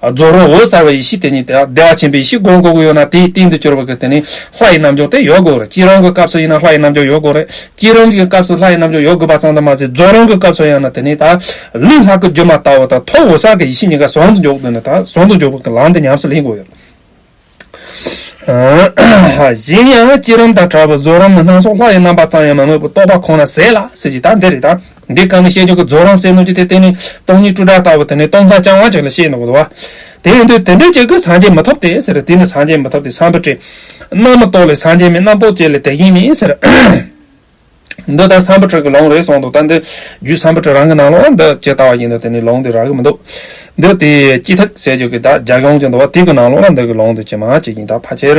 རྫོགས་རིམ་འོད་གསལ་བའི་ཡེ་ཤེས་དེ་ཉིད་དེ་བདེ་བ་ཆེན་པོའི་ཡེ་ཤེས་སྒོམ་དགོས་ཀྱི་ཡོད་ན། དེའི་རྟེན་དུ་གྱུར་པ་གི་དེ་ནི་ལྷ་ཡི་རྣལ་འབྱོར་དེ་ཡོད་དགོས་རེད། བསྐྱེད་རིམ་གྱི་སྐབས་སུ་ཡིན་ན་ལྷ་ཡི་རྣལ་འབྱོར་ཡོད་དགོས་རེད། བསྐྱེད་རིམ་གྱི་སྐབས་སུ་ལྷ་ཡི་རྣལ་འབྱོར་ཡོད་དགོས་པ་ཙམ་དུ་མ་ཟད། རྫོགས་རིམ་གྱི་སྐབས་སུ་ཡང་ན་དེ་ནི་ད་ལུས་ལྷ་སྐུ་སྒྱུ་མ་ལྟ་བུ་དང་ཐོག་འོད་གསལ་གྱི་ཡེ་ཤེས་གཉིས་ཀ་ཟུང་དུ་འཇུག་དེ་ནི་ད་ཟུང་དུ་འཇུག་པ་གི་ལམ་དེ་ཉམས་སུ་ལེན་དགོས་ཡོད། གཞན་ཡང་བསྐྱེད་རིམ་དང་བྲལ་བའི་རྫོགས་རིམ་ནི་སྣ་ཚོགས་ལྷ་ཡི་རྣམ་པ་ཙམ་ཡང་མི་དམིགས་པའི་རྟོག་པ་ཁོ་ན་ཟད་ལ་ཟེར་གྱི་ད་འདི་རེད་ད། འདི་སྐབས་ནས་བཤད་རྒྱུ་གི་རྫོགས་རིམ་ཟེར་ནོ་ཅི་དེ་དེ་ནི་སྟོང་ཉིད་སྤྲོས་བྲལ་ལྟ་བུ་དེ་ནི་སྟོང་ཐུན་རྐྱང་བ་ཅིག་ལ་བཤད་ནོ་གི་འདུག་བ། དེ་ཡིན་དུས་དེ་འདྲའི་ཅིག་གིས་སངས་རྒྱས་མི་ཐོབ་སྟེ་ཟེར། དེ་ནི་སངས་རྒྱས་མི་ཐོབ་སྟེ། སམ་བྷོ་ཊ། རྣམ་རྟོག་ལས་སངས་རྒྱས་མེད། རྣམ་རྟོག་ཅན་ལས་དེ་བཞིན་མེད་ཟེར། འདི་ད་སམ་བྷོ་ཊ་གི་ལུང་རེད་གསུངས་འདུག་ད་འདི་རྒྱུད་སམ་བྷོ་ཊ་རང་གི་ནང་ལོགས་འདི་ཇི་ལྟ་བ་ཡིན་ན་དེ་ནི་ལུང་འདི་རག་གི་མི་འདུག་འདི་དེ་སྤྱི་ཐག་ཟེར་རྒྱུ་གི་ད་རྒྱ་གཞུང་གི་འདུག་བ། དེ་གི་ནང་ལོགས་ལ་འདི་གི་ལུང་འདི་ཇི་མ་ཇི་བཞིན། ད་ཕལ་ཆེར་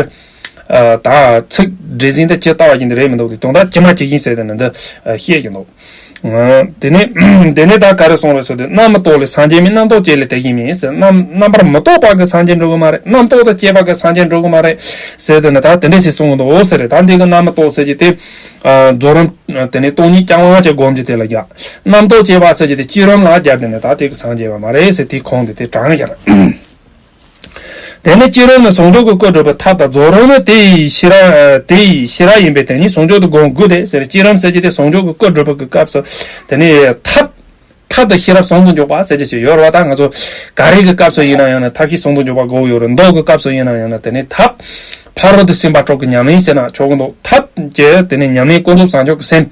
ད་ཚིག་འགྲེལ་ཟིན་འདི་ཇི་ལྟ་བ་ཡིན་འདི་རེད་མི་འདུག་དེ་དོན་དག་ཇི་མ་ཇི་བཞིན་ཟེར་དེ་ནི་འདི་བཤད་ཀྱི་འདུག་དེ་ནས་དེ་ནས་ད་ག་རེ་གསུངས་རེད་ཟེར་དུས། རྣམ་རྟོག་ལས་སངས་རྒྱས་མེད། རྣམ་རྟོག་ཅན་ལས་དེ་བཞིན་མེད་ཟེར། རྣམ་རྣམ་པར་མི་རྟོག་པ་གི་སངས་རྒྱས་འགྲོ་གི་མ་རེད། རྣམ་རྟོག་དང་བཅས་པ་གི་སངས་རྒྱས་འགྲོ་གི་མ་རེད་ཟེར་དེ་ནི་ད་དེ་འདྲ་ཞིག་གསུངས་གི་འདུག་ཟེར་རེད། ད་འདི་གི་རྣམ་རྟོག་ཟེར་གྱི་དེ་རྫོགས་རིམ་དེ་ནི་སྟོང་ཉིད་རྐྱང་བ་ཅིག་སྒོམ་གྱི་དེ་ལ་རྒྱག་རྣམ་རྟོག་བཅས་པ་ཟེར་གྱི་དེ་བསྐྱེད་རིམ་ལ་རྒྱག་དེ་ནི་ད་དེ་གི་སངས་རྒྱས་པ་མ་རེད་ཟེར། དེ་ཁོང་དེ་དེ་དྲངས་ཡར། དེ་ནས་བསྐྱེད་རིམ་ནི་ཟུང་འཇུག་གི་སྐུ་སྒྲུབ་པའི་ཐབས་དང་། རྫོགས་རིམ་ནི་དེ་ཡི་ཤེས་རབ་དེ་ཡི་ཤེས་རབ་ཡིན་པས་དེ་ཉིད་ཟུང་འཇུག་ཏུ་བསྒོམ་དགོས་ཏེ་ཟེར། བསྐྱེད་རིམ་ཟེར་གྱི་དེ་ཟུང་འཇུག་གི་སྐུ་སྒྲུབ་པ་གི་སྐབས་སུ་དེ་ནས་ཐབས་ཐབས་དང་ཤེས་རབ་ཟུང་དུ་འཇུག་པ་ཟེར་གྱི་ཅིག་ཡོད་རེད་བ། ད་ང་ཚོ་ག་རེ་གི་སྐབས་སུ་ཡིན་ན་ཡང་ན་ཐབས་ཤེས་ཟུང་དུ་འཇུག་པ་དགོས་ཡོད་རེད། མདོ་གི་སྐབས་སུ་ཡིན་ན་ཡང་ན་དེ་ནས་ཐབས་ཕ་རོལ་ཏུ་ཕྱིན་པ་དྲུག་གི་ཉམས་ལེན་ཟེར་ན་ཆོག་གི་འདུག་ཐབས་ཀྱི་དེ་ནས་ཉམས་ལེན་ཀུན་རྫོབ་བྱང་ཆུབ་ཀྱི་སེམས།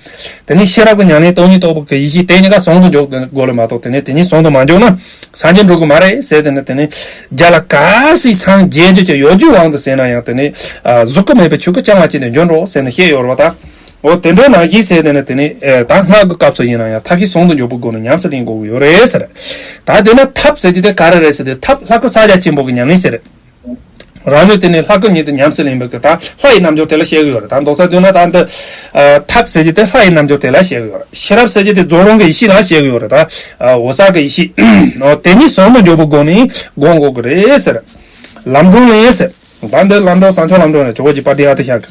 དེ་ནས་ཤེས་རབ་ཀྱི་ཉམས་ལེན་སྟོང་ཉིད་རྟོགས་པ་གི་ཡེ་ཤེས། དེ་གཉིས་ཀ་ཟུང་དུ་འཇུག་དགོས་ལ་མ་གཏོགས་དེ་ནས་དེ་གཉིས་ཟུང་དུ་མ་འཇུག་ན་སངས་རྒྱས་འགྲོ་གི་མ་རེད་ཟེར། དེ་ནས་དེ་ནས་རྒྱ་ལ་གལ་སྲིད་སངས་རྒྱས་རྒྱུ་ཅིག་ཡོད་རྒྱུའི་དབང་དུ་ཟེར་ན་ཡང་དེ་ནས་ཨ་གཟུགས་སྐུ་མེད་པའི་ཆོས་སྐུ་རྐྱང་བ་ཅན་དུ་འགྱུར་འགྲོ་ཟེར་ནས་བཤད་ཡོད་རེད་བ། ད་འོ་དེ་འདྲའི་ནང་བཞིན་ཟེར་དེ་ནས་དེ་ནས་ཨེ་ད་སྔགས་ཀྱི་སྐབས་སུ་ཡིན་ན་ཡང་ཐབས་ཤེས་ཟུང་དུ་འཇུག་པའི་སྒོ་ནས་ཉམས་སུ་ལེན་དགོས་ཀྱི་ཡོད་རེད་ཟེར། ད་དེ་ན་ཐབས་ཟེར་གྱི་དེ་ག་རེ་རེད་ཟེར་དུས། ཐབས་ལྷ་སྐུ་ཕྱག་རྒྱ་ཆེན་པོ་གི་ཉམས་ལེན་ཟེར། རང་ལུས་དེ་ནས་ལྷ་སྐུ་ཉིད་དུ་ཉམས་སུ་ལེན་པའི་གི་ད་ལྷ་ཡི་རྣལ་འབྱོར་དེ་ལ་བཤད་གི་ཡོད་རེད། ད་མདོ་རྩ་བསྡུས་ན་ད་འདི་ཨ་ཐབས་ཟེར་གྱི་དེ་ལྷ་ཡི་རྣལ་འབྱོར་དེ་ལ་བཤད་གི་ཡོད་རེད། ཤེས་རབ་ཟེར་གྱི་དེ་རྫོགས་རིམ་གྱི་ཡེ་ཤེས་ལ་བཤད་གི་ཡོད་རེད། ད་ཨ་འོད་གསལ་གྱི་ཡེ་ཤེས་འོ་དེ་ཉིད་ཟུང་དུ་འཇུག་པའི་སྒོ་ནས་སྒོམ་དགོས་གི་རེད་ཟེར། ལམ་སྒྲོན་ལས་ཟེར། ད་འདི་ལམ་སྒྲོན་བྱང་ཆུབ་ལམ་སྒྲོན་ལས་ཇོ་བོ་རྗེ་དཔལ་ལྡན་ཨ་ཏི་ཤ་གི།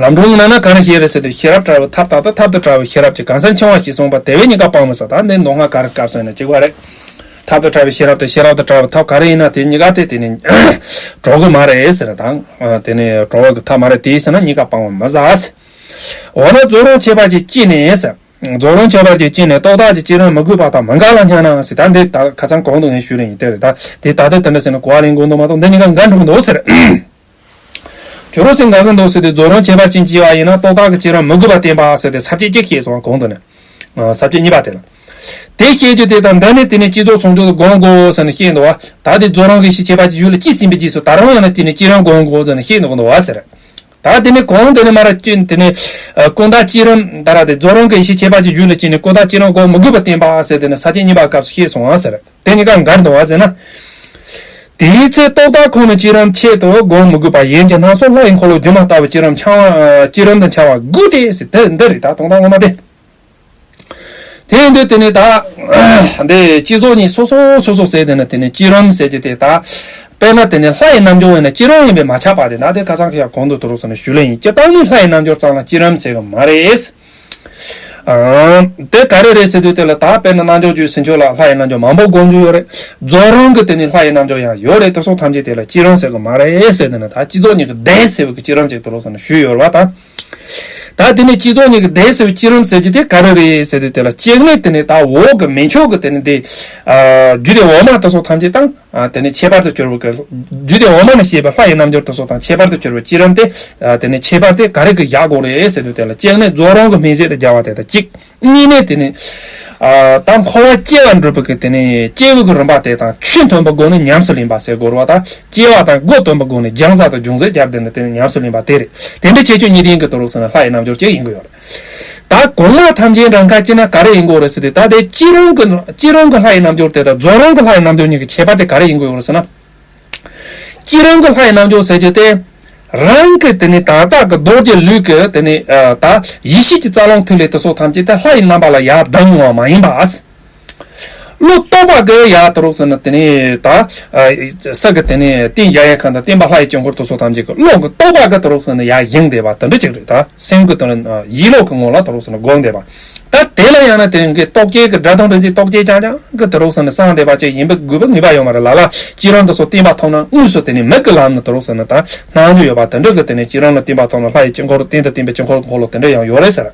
ལམ་སྒྲོན་གྱི་ནང་ན་ག་རེ་བཤད་རེད་ཟེར་དུས། ཤེས་རབ་བྲལ་བའི་ཐབས་དག་དང་། ཐབས་དང་བྲལ་བའི་ཤེས་རབ་ཀྱིས། གང་ཕྱིར་འཆིང་བ་ཞེས་གསུངས་པ། དེ་བས་གཉིས་ཀ་སྤང་མི་བྱ། ད་འདི་མདོ་སྔགས་ག་རེ་སྐབས་སུ་ཡིན་ན་གཅིག་པ་རེད། ཐབས་དང་བྲལ་བའི་ཤེས་རབ་དང་། ཤེས་རབ་དང་བྲལ་བའི་ཐབས་ག་རེ་ཡིན་ན་དེ་གཉིས་ཀ་དེ་དེ་ནི་གྲོལ་གི་མ་རེད་ཟེར་དང་། དེ་ནི་གྲོལ་བ་གི་ཐབས་མ་རེད། དེ་ཟེར་ན་གཉིས་ཀ་སྤང་བ་མི་བྱ་ཟེར། འོ་ན་རྫོགས་རིམ་ཁྱད་པར་ཅན་སྐྱེས་ནས་ཟེར། རྫོགས་རིམ་ཁྱད་པར་ཅན་སྐྱེས་ནས། རྟོག་བཏགས་ཀྱི་བསྐྱེད་རིམ་མི་དགོས་པ་དང་། མི་འགལ་བར་སྙམ་ན་ཟེར། ད་འདི་ད་ཁ་སང་གོང་དུ་ངས་ཞུས་རེད་ཡིན། དེ་རེད། ད་དེ་ད་ལྟ་དེ་འདྲ་ཟེར་ན་གོ་བ་ལེན་དགོས་འདུག་མ་གཏོགས་འདི་གཉིས་ཀ་འགལ་འགྲོ་གི་འདུག་ཟེར། ཁྱོད་རང་སེམས་འགལ་གྱི་འདུག་ཟེར་ཏེ། རྫོགས་རིམ་ཁྱད་པར་ཅན་སྐྱེ་བ་ཡིན་ན་རྟོག་བཏགས་ཀྱི་བསྐྱེད་རིམ་མི་དགོས་པ་བསྟན་པ་ཟེར་ཏེ་ས་བཅད་གཅིག་བཤད་སོང་། གོང་དུ་ནས་ས་བཅད་གཉིས་པ་དེ་ལ། དེ་བཤད་རྒྱུ་དེ་དང་། འདི་ནི་དེ་ནས་བསྐྱེད་རྫོགས་ཟུང་འཇུག་ཏུ་བསྒོམ་དགོས་ཟེར་ནས་བཤད་འདུག་བ། ད་དེ་རྫོགས་རིམ་གྱི་ཡེ་ཤེས་ཁྱད་པར་ཅན་ཡུལ་ལ་སྐྱེས་ཟིན་པའི་རྗེས་སུ་ད་རུང་ཡང་ན་དེ་ནས་བསྐྱེད་རིམ་བསྒོམ་དགོས་ཟེར་ནས་བཤད་འདུག་གི་འདུག་བ་ཟེར། ད་དེ་ནས་གོང་དེ་ནས་མར་ཅི་དེ་ནས་ཀུན་བརྟགས་བསྐྱེད་རིམ་ད་ར་དེ་རྫོགས་རིམ་གྱི་ཡེ་ཤེས་ཁྱད་པར་གྱི་རྒྱུད་ལ་སྐྱེས་ནས་ཀུན་བརྟགས་བསྐྱེད་རིམ་འགོག་མི་དགོས་པར་བསྟན་པ་ཟེར་དེ་ནས་ས་བཅད་གཉིས་པ་སྐབས་སུ་བཤད་སོང་བ་ཟེར། དེ་གཉིས་ཀ་འགལ་འདུག་བ་ཟེར་ན། དེའི་ཚེ་རྟོག་བརྟག་ཁོ་ན་བསྐྱེད་རིམ་ཆེད་དུ་སྒོམ་མི་དགོས་པ་ཡིན་གྱི་སྣང་སྟོང་ལྷ་ཡི་འཁོར་ལོ་སྒྱུ་མ་ལྟ་བུ་བསྐྱེད་རིམ་འཆང་བ་བསྐྱེད་རིམ་དུ་འཆར་བ་དགོས་ཏེ་ཟེར་དེ་འདི་རེད། ད་སྟོང་བརྟགས་ངོ་མ་དེ། དེ་ཡིན་དུས་དེ་ནས་ད་འདི་བསྐྱེད་རྫོགས་གཉིས་སོ་སོ་སོ་སོ་ཟེར་དེ་ནས་དེ་ནས་བསྐྱེད་རིམ་ཟེར་གྱི་དེ་ད་དཔེར་ན་དེ་ནས་ལྷ་ཡི་རྣལ་འབྱོར་ཡིན་ན་བསྐྱེད་རིམ་ཡིན་པས་མ་ཁྱབ་པ་དེ་ད་དེ་ཁ་སང་ཁ་ཡ་གོང་དུ་དུ་རུ་སོང་ནས་ཞུ་ལེ་ཡིན། སྤྱིར་བཏང་ནི་ལྷ་ཡི་རྣལ་འབྱོར་ཙམ་ལ་བསྐྱེད་རིམ་ཟེར་གི་མ་རེད། ཨང་། དེ་ག་རེ་རེད་ཟེར་དུས་དེ་ལ་ད་དཔེར་ན་རྣལ་འབྱོར་རྒྱུད་ཟིན་ཆོག་ལ་ལྷ་ཡི་རྣལ་འབྱོར་མང་པོ་སྒོམ་རྒྱུ་ཡོད་རེད། རྫོགས་རིམ་གྱི་དེ་ནས་ལྷ་ཡི་རྣལ་འབྱོར་ཡང་ཡོད་རེད། དེ་སོགས་ཐམས་ཅད་དེ་ལ་བསྐྱེད་རིམ་ཟེར་གི་མ་རེད་ཟེར་དེ་ནས་ད་བསྐྱེད་རྫོགས་གཉིས་ཀྱི་སྡེ་ཟེར་བའི་གི་བསྐྱེད་རིམ་ཅིག་དུ་རུ་སོང་ནས་ཞུས་ཡོད་རེད་བ་ད། ད་དེ་ནས་བསྐྱེད་རྫོགས་གཉིས་ཀྱི་སྡེ་ཟེར་བའི་བསྐྱེད་རིམ་ཟེར་གྱི་དེ་ག་རེ་རེད་ཟེར་དུས་དེ་ལ་གཅིག་ནས་དེ་ནས་ད་འོག་གི་མི་མཆོག་གི་དེ་ནས་དེ་རྒྱུད་སྡེ་འོག་མ་དེ་སོགས་ཐམས་ཅད་དང་དེ་ནས་ཁྱད་པར་དུ་གྱུར་བའི་གི་རྒྱུད་སྡེ་འོག་མ་ནས་བཤད་པའི་ལྷ་ཡི་རྣལ་འབྱོར་དེ་སོགས་དང་ཁྱད་པར་དུ་གྱུར་བའི་བསྐྱེད་རིམ་དེ་དེ་ནས་ཁྱད་པར་དེ་ག་རེ་གི་བཞག་དགོས་རེད་ཟེར་དུས་དེ་ལ་གཅིག་ནས་རྫོགས་རིམ་གྱི་སྨིན་བྱེད་དུ་སྦྱར་བ་དེ་དང་གཅིག་གཉིས་ནས་དེ་ནི། ཨ། ད་འཁོར་བ་སྐྱེ་བ་འགྲུབ་པའི་གི་དེ་ནི་སྐྱེ་བའི་གི་རིམ་པ་དེ་དང་ཆོས་མཐུན་པའི་སྒོ་ནས་ཉམས་སུ་ལེན་པ་ཟེར་དགོས་རེད་བ་ད། སྐྱེ་བ་དང་སྒོ་མཐུན་པའི་སྒོ་ནས་སྦྱང་ས་དང་སྦྱོང་ཚད་བརྒྱབ་དེ་ནི་དེ་ནི་ཉམས་སུ་ལེན་པ་དེ་རེད། དེ་འདྲའི་ཁྱད་ཆོས་གཉིས་ལྡན་གྱི་དུ་རུ་ཟེར་ན་ལྷ་ཡི་རྣལ་འབྱོར་ཅིག་ཡིན་དགོས་ཡོད་རེད། ད་གོང་མ་ཐམས་ཅད་འདྲ་ཁ་ཅིག་ན་ག་རེ་ཡིན་དགོས་རེད་ཟེར་ཏེ་ད་དེ་བསྐྱེད་རིམ་གྱི་བསྐྱེད་རིམ་གྱི་ལྷ་ཡི་རྣལ་འབྱོར་དེ་དང་རྫོགས་རིམ་གྱི་ལྷ་ཡི་རྣལ་འབྱོར་གཉིས་ཀྱི་ཁྱད་པར་དེ་ག་རེ་ཡིན་དགོས་ཡོད་རེད་ཟེར་ན། བསྐྱེད་རིམ་གྱི་ལྷ་ཡི་རྣལ་འབྱོར་ཟེར་རྒྱུ་དེ། རང་གི་དེ་ནི་ད་ལྟ་གི་རྡོ་རྗེ་ལུས་ཀྱི་དེ་ནི་ད་ཡེ་ཤེས་ཀྱི་རྩ་རླུང་ཐིག་ལེ་དེ་སོགས་ཐམས་ཅད་དེ་ལྷ་ཡི་རྣམ་པ་ལ་ཡར་ལྡང་ཡོང་བ་མ་ཡིན་པ། བློ་རྟོག་པ་གི་ཡར་དུ་རུ་ཟེར་ན་དེ་ནི་ད་ས་གི་དེ་ནི་རྟེན་གཞལ་ཡས་ཁང་དང་བརྟེན་པ་ལྷ་ཡི་དཀྱིལ་འཁོར་དེ་སོགས་ཐམས་ཅད་ཀྱི་བློ་གི་རྟོག་པ་གི་དུ་རུ་ཟེར་ན་ཡར་བཞེངས་བསྡད་པ་དེ་འདྲ་ཅིག་རེད་ད། སེམས་ཀྱི་དེ་ནི་ཡིད་བློ་གི་ངོ་ལ་དུ་རུ་ཟེར་ན་སྒོམ་བསྡད་པ། ད་དེ་ལ་ཡང་ན་དེ་གི་རྟོག་བཅས་ཀྱི་སྒྲ་དང་རིག་འཛིན་རྟོག་བཅས་རྐྱང་རྐྱང་གི་དུ་རུ་ཟེར་ན་གསང་བསྡད་པ་ཅིག་ཡིན་པའི་དགོས་པ་ངེས་པ་ཡོད་མ་རེད་ལ་ལ། བསྐྱེད་རིམ་དེ་སོགས་བསྟན་པ་མཐོང་ན་དངོས་སུ་དེ་ནི་མིག་གི་ལམ་ནས་དུ་རུ་ཟེར་ན་ད་སྣང་རྒྱུ་ཡོད་པ་དེ་འདྲ་གི་དེ་ནི་བསྐྱེད་རིམ་ལ་བསྟན་པ་མཐོང་ན་ལྷ་ཡི་དཀྱིལ་འཁོར་རྟེན་དུ་བརྟེན་པའི་དཀྱིལ་འཁོར་གྱི་འཁོར་ལོ་དེ་འདྲ་ཡང་ཡོད་རེད་ཟེར།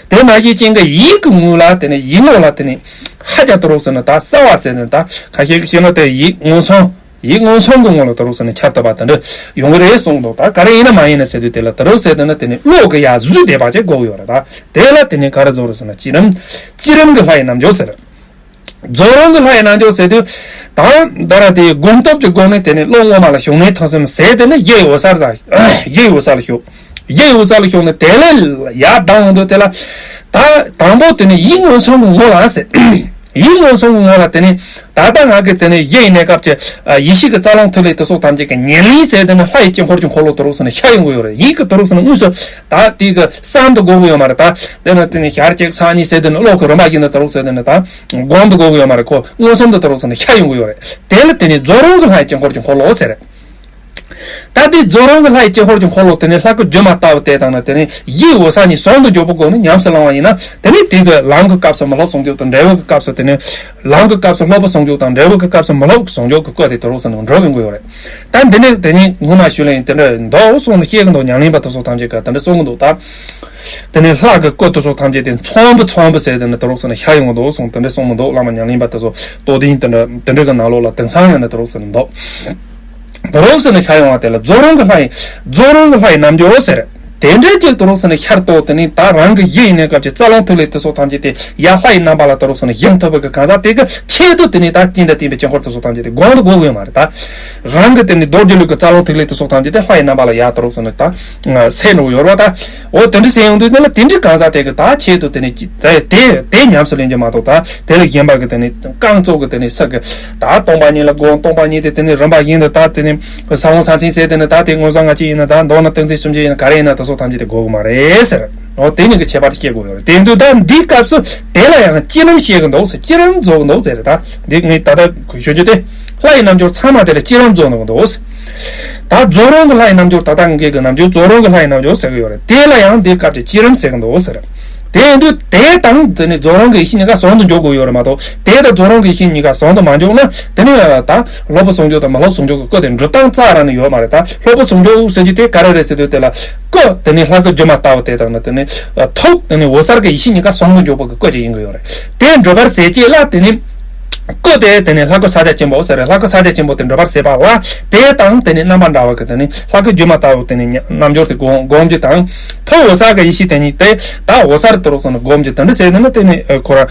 དེ་ནང་བཞིན་ཅན་གྱི་ཡིད་ཀྱི་ངོས་ལ་དེ་ནི་ཡིད་བློ་ལ་དེ་ནི་ཧ་ཅང་དུ་རུ་ཟེར་ན་ད་གསལ་བ་ཟེར་ན་ད་ཁ་ཤས་ཀྱི་བཤད་ན་དེ་ཡིད་མངོན་སུམ། ཡིད་མངོན་སུམ་གྱི་ངང་ལ་དུ་རུ་ཟེར་ན་འཆར་ཐུབ་པ་དེ་འདྲ་ཡོང་གི་རེད་གསུངས་འདུག་ད་ག་རེ་ཡིན་ན་མ་ཡིན་ན་ཟེར་དུས་དེ་ལ་དུ་རུ་ཟེར་དེ་ནི་དེ་ནི་བློ་གི་ཡར་བཟོས་བསྡད་པ་ཅིག་དགོས་ཀྱི་ཡོད་རེད་ད། དེ་ལ་དེ་ནི་ག་རེ་བཟོ་རུ་ཟེར་ན་བསྐྱེད་རིམ་བསྐྱེད་རིམ་གྱི་ལྷ་ཡི་རྣལ་འབྱོར་ཟེར། རྫོགས་རིམ་གྱི་ལྷ་ཡི་རྣལ་འབྱོར་ཟེར་དུས། ད་ད་ར་དེ་སྒོམ་སྟོབས་ཀྱི་སྒོ་ནས་དེ་ནི་བློ་ངོ་མ་ལ་ཞུགས་གནས་ཐོབ་སེམས་ཟེར་དེ་ནི་གཞི་ཡི་འོད་གསལ་དང་། གཞི་ཡི་འོད་གསལ་ལ་ཞུགས། གཞི་ཡི་འོད་གསལ་ལ་ཞུགས་ནས་དེ་ལས་ཡར་ལྡང་འོང་དུས་དེ་ལ། ད་དང་པོ་དེ་ནི་ཡིད་མངོན་སུམ་གྱི་ངང་ལ་ཟེར། ཡིད་མངོན་སུམ་གྱི་ངང་ལ་དེ་ནི་ད་ལྟ་ང་གི་དེ་ནི་གཞི་ཡི་གནས་སྐབས་ཀྱི་ཡེ་ཤེས་ཀྱི་རྩ་རླུང་ཐིག་ལེ་དེ་སོགས་ཐམས་ཅད་ཀྱི་ཉེར་ལེན་ཟེར་དེ་ནི་ལྷ་ཡི་དཀྱིལ་འཁོར་གྱི་འཁོར་ལོ་དུ་རུ་ཟེར་ནས་ཤར་ཡོང་གི་ཡོད་རེད། ཡིད་ཀྱི་དུ་རུ་ཟེར་ནས་དངོས་སུ་ད་དེ་གི་བསམ་དུ་དགོས་ཀྱི་ཡོད་མ་རེད་ད། དེ་ནི་དེ་ནི་ཞལ་གཅིག་ཕྱག་གཉིས་ཟེར་དེ་ནི་བློ་གི་རིམ་པ་བཞིན་དུ་དུ་རུ་ཟེར་དེ་ནི་ད་སྒོམ་དུ་དགོས་ཀྱི་ཡོད་མ་རེད། ཁོ་མངོན་སུམ་དུ་དུ་རུ་ཟེར་ནས་ཤར་ཡོང་གི་ཡོད་རེད། དེ་ལ་དེ་ནི་རྫོགས་རིམ་གྱི་ལྷ་ཡི་དཀྱིལ་འཁོར་གྱི་འཁོར་ལོ་ཟེར། ད་དེ་རྫོགས་རིམ་གྱི་ལྷ་ཡི་དཀྱིལ་འཁོར་གྱི་འཁོར་ལོ་དེ་ནི་ལྷ་སྐུ་སྒྱུ་མ་ལྟ་བུ་དེ་དང་ནི་དེ་ནི་གཞི་འོད་གསལ་གཉིས་ཟུང་དུ་འཇུག་པའི་སྒོ་ནས་ཉམས་སུ་བླང་བ་ཡིན་ན་དེ་ནི་དེ་གི་ལམ་གྱི་སྐབས་སུ་མི་སློབ་ཟུང་འཇུག་དང་འབྲས་བུ་གི་སྐབས་སུ་དེ་ནི་ལམ་གྱི་སྐབས་སུ་སློབ་པ་ཟུང་འཇུག་དང་འབྲས་བུ་གི་སྐབས་སུ་མི་སློབ་ཟུང་འཇུག་གི་སྐུ་དེ་དུ་རུ་ཟེར་ནས་འགྲོ་གི་ཡོད་རེད། ད་འདི་ནི་དེ་ནི་ངོ་མ་ཞུ་ལེན་དེ་འདྲ་འདུག་གསུངས་ནས་བཤད་གི་འདུག་ཉམས་ལེན་པ་དེ་ཚོ་ཐམས་ཅད་ཀྱིས་དེ་འདྲ་གསུང་གི་འདུག་ད་དེ་ནི་ལྷ་གི་སྐུ་དེ་ཚོ་ཐམས་ཅད་དེ་མཚོན་པ་མཚོན་པ་ཟེར་དེ་ནི་དུ་རུ་ཟེར་ནས་ཤར་ཡོང་གི་འདུག་གསུངས། དེ་འདྲ་གསུངས་མི་འདུག་བླ་མ་ཉམས་ལེན་པ་དེ་ཚོ་རྟོགས་ལྡན་དེ་འདྲ་དེ་འདྲ་གི་ནང་ལོགས་ལ་དེང་སང་ཡང་ནི་དུ་རུ་ཟེར་ནས་འདུག་དུ་རུ་ཟེར་ནས་ཤར་ཡོང་བ་དེ་ལ་རྫོགས་རིམ་གྱི་ལྷ་ཡི་རྫོགས་རིམ་གྱི་ལྷ་ཡི་རྣལ་འབྱོར་ཟེར། དེ་འདྲའི་ཅིག་དུ་རུ་ཟེར་ནས་ཤར་ཏོ་དེ་ནི་ད་རང་གི་གཞི་ཡི་གནས་སྐབས་ཀྱི་རྩ་རླུང་ཐིག་ལེ་དེ་ཚོ་ཐམས་ཅད་དེ་ཡར་ལྷ་ཡི་རྣམ་པ་ལ་དུ་རུ་ཟེར་ནས་བཞེངས་ཐུབ་པའི་གི་གང་ཟག་དེ་གི་ཆེད་དུ་དེ་ནི་ད་རྟེན་དང་བརྟེན་པའི་དཀྱིལ་འཁོར་དེ་ཚོ་ཐམས་ཅད་དེ་སྒོམ་དུ་དགོས་ཀྱི་ཡོད་མ་རེད་ད། རང་གི་དེ་ནི་རྡོ་རྗེ་ལུས་ཀྱི་རྩ་རླུང་ཐིག་ལེ་དེ་ཚོ་ཐམས་ཅད་དེ་ལྷ་ཡི་རྣམ་པ་ལ་ཡར་དུ་རུ་ཟེར་ནས་ད་སད་འགྲོ་གི་ཡོད་རེད་བ་ད། འོ་དེ་འདྲ་ཟེར་ཡོང་དུས་དེ་ལ་དེ་འདྲའི་གང་ཟག་དེ་གི་ད་ཆེད་དུ་དེ་ནི་ཅི་དེ་དེ་དེ་ཉམས་སུ་ལེན་རྒྱུ་མ་གཏོགས་ད་དེ་ལས་གཞན་པ་གི་དེ་ནི་རྐང་བཙུགས་གི་དེ་ནི་ས་གི་ད་སྟོང་པ་ཉིད་ལ་སྒོམ། སྟོང་པ་ཉིད་དེ་དེ་ནི་རིམ་པ་བཞིན་དུ་ད་དེ་ནི་ས་བོན་ས་མཚན་ཟེར་དེ་ནི་ད་དེ་མངོན་སུམ་ང་བཅས་ཡིན་ན་ད་མདོར་ན་ཏིང་འཛིན་སུམ་ཅུ་ཡིན་ན་ག་རེ་ཡིན་ན་དེ་ཚོ་ཐམས་ཅད་དེ་དགོས་གི་མ་རེད་ཟེར། འོ་དེ་ཉིད་ཀྱི་ཁྱད་པར་དེ་སྐྱེ་དགོས་ཡོད་རེད། དེ་དུས་ད་འདིའི་སྐབས་སུ་དེ་ལ་ཡང་བསྐྱེད་རིམ་བཤད་གི་འདུག་ཟེར། བསྐྱེད་རིམ་རྫོགས་གི་འདུག་ཟེར་རེད། ད་འདི་ངས་ད་ལྟ་ཞུ་རྒྱུ་དེ་ལྷ་ཡི་རྣལ་འབྱོར་ཚང་མ་དེ་ལ་བསྐྱེད་རིམ་རྫོགས་གནང་གི་འདུག་ཟེར། ད་རྫོགས་རིམ་གྱི་ལྷ་ཡི་རྣལ་འབྱོར་ད་ལྟ་ངེད་ཀྱི་རྣལ་འབྱོར་རྫོགས་རིམ་གྱི་ལྷ་ཡི་རྣལ་འབྱོར་ཟེར་གི་ཡོད་རེད། དེ་ལ་ཡང་འདིའི་སྐབས་ཀྱི་བསྐྱེད་རིམ་ཟེར་གི་འདུག་ཟེར། དེ་ཡིན་དུས་དེ་དང་དེ་ནི་རྫོགས་རིམ་གྱི་ཡེ་ཤེས་གཉིས་ཀ་ཟུང་དུ་འཇུག་དགོས་ཡོད་རེད་མ་གཏོགས་དེ་དང་རྫོགས་རིམ་གྱི་ཡེ་ཤེས་གཉིས་ཀ་ཟུང་དུ་མ་འཇུག་ན་དེ་ནི་ད་སློབ་པ་ཟུང་འཇུག་དང་མི་སློབ་ཟུང་འཇུག་གི་སྐུ་དེ་འགྲུབ་སྟངས་རྩ་ར་ནས་ཡོད་མ་རེད། ད་སློབ་པ་ཟུང་འཇུག་ཟེར་རྒྱུ་དེ་ག་རེ་རེད་ཟེར་དུས་དེ་ལ་སྐུ་དེ་ནི་ལྷ་སྐུ་སྒྱུ་མ་ལྟ་བུ་དེ་དང་ནི་དེ་ནི་ཐུགས་དེ་ནི་འོད་གསལ་གྱི་ཡེ་ཤེས་གཉིས་ཀ་ཟུང་དུ་འཇུག་པ་གི་སྐུ་ཅིག་ཡིན་གི་ཡོད་རེད། དེ་འགྲུབ་པར་ཟེར་རྒྱུ་ལ་དེ་ནི་ སྐུ་དེ་དེ་ནི་ལྷ་སྐུ་ཕྱག་རྒྱ་ཆེན་པོ་ཟེར། ལྷ་སྐུ་ཕྱག་རྒྱ་ཆེན་པོ་དེ་འགྲུབ་པར་བྱེད་པ་ལ་དེ་དང་དེ་ནི་རྣམ་པ་འདྲ་བ་གི་དེ་ནི་ལྷ་སྐུ་སྒྱུ་མ་ལྟ་བུ་དེ་ནི་རྣམ་འགྱུར་དེ་སྒོམ་སྒོམ་རྒྱུ་དང་། ཐུགས་འོད་གསལ་གྱི་ཡེ་ཤེས་དེ་ཉིད་དེ་ད་འོད་གསལ་དུ་རོགས་སོང་ནས་སྒོམ་རྒྱུ་དེ་འདྲ་ཟེར་ནས་ནི་དེ་ནི་ཁོ་རང་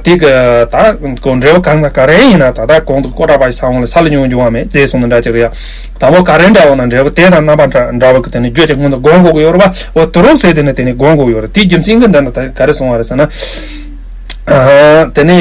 དེ་གི་ད་གོ་འབྲས་བུ་གང་ན་ག་རེ་ཡིན་ན་ད་ལྟ་གོང་དུ་ཀོ་ཊ་པ་ཡི་ས་བོན་ལ་ས་ལ་ཉུང་འགྱུར་བ་མེད་ཟེར་སོང་ནི་འདྲ་ཅིག་རེད་ཡ། དང་པོ་ག་རེ་འདྲ་བ་ན་འབྲས་བུ་དེ་དང་རྣམ་པ་འདྲ་བ་གི་དེ་ནི་བརྗོད་ཀྱི་སྔོན་དུ་སྒོམ་དགོས་ཀྱི་ཡོད་རེད་པ། འོ་དུ་རོགས་ཟེར་དེ་ནི་དེ་ནི་སྒོམ་དགོས་ཡོད་རེད། དེའི་རྒྱུ་མཚན་གྱི་འདི་ནི་ད་ག་རེ་གསུང་བ་རེད་ཟེར་ན། དེ་ནས་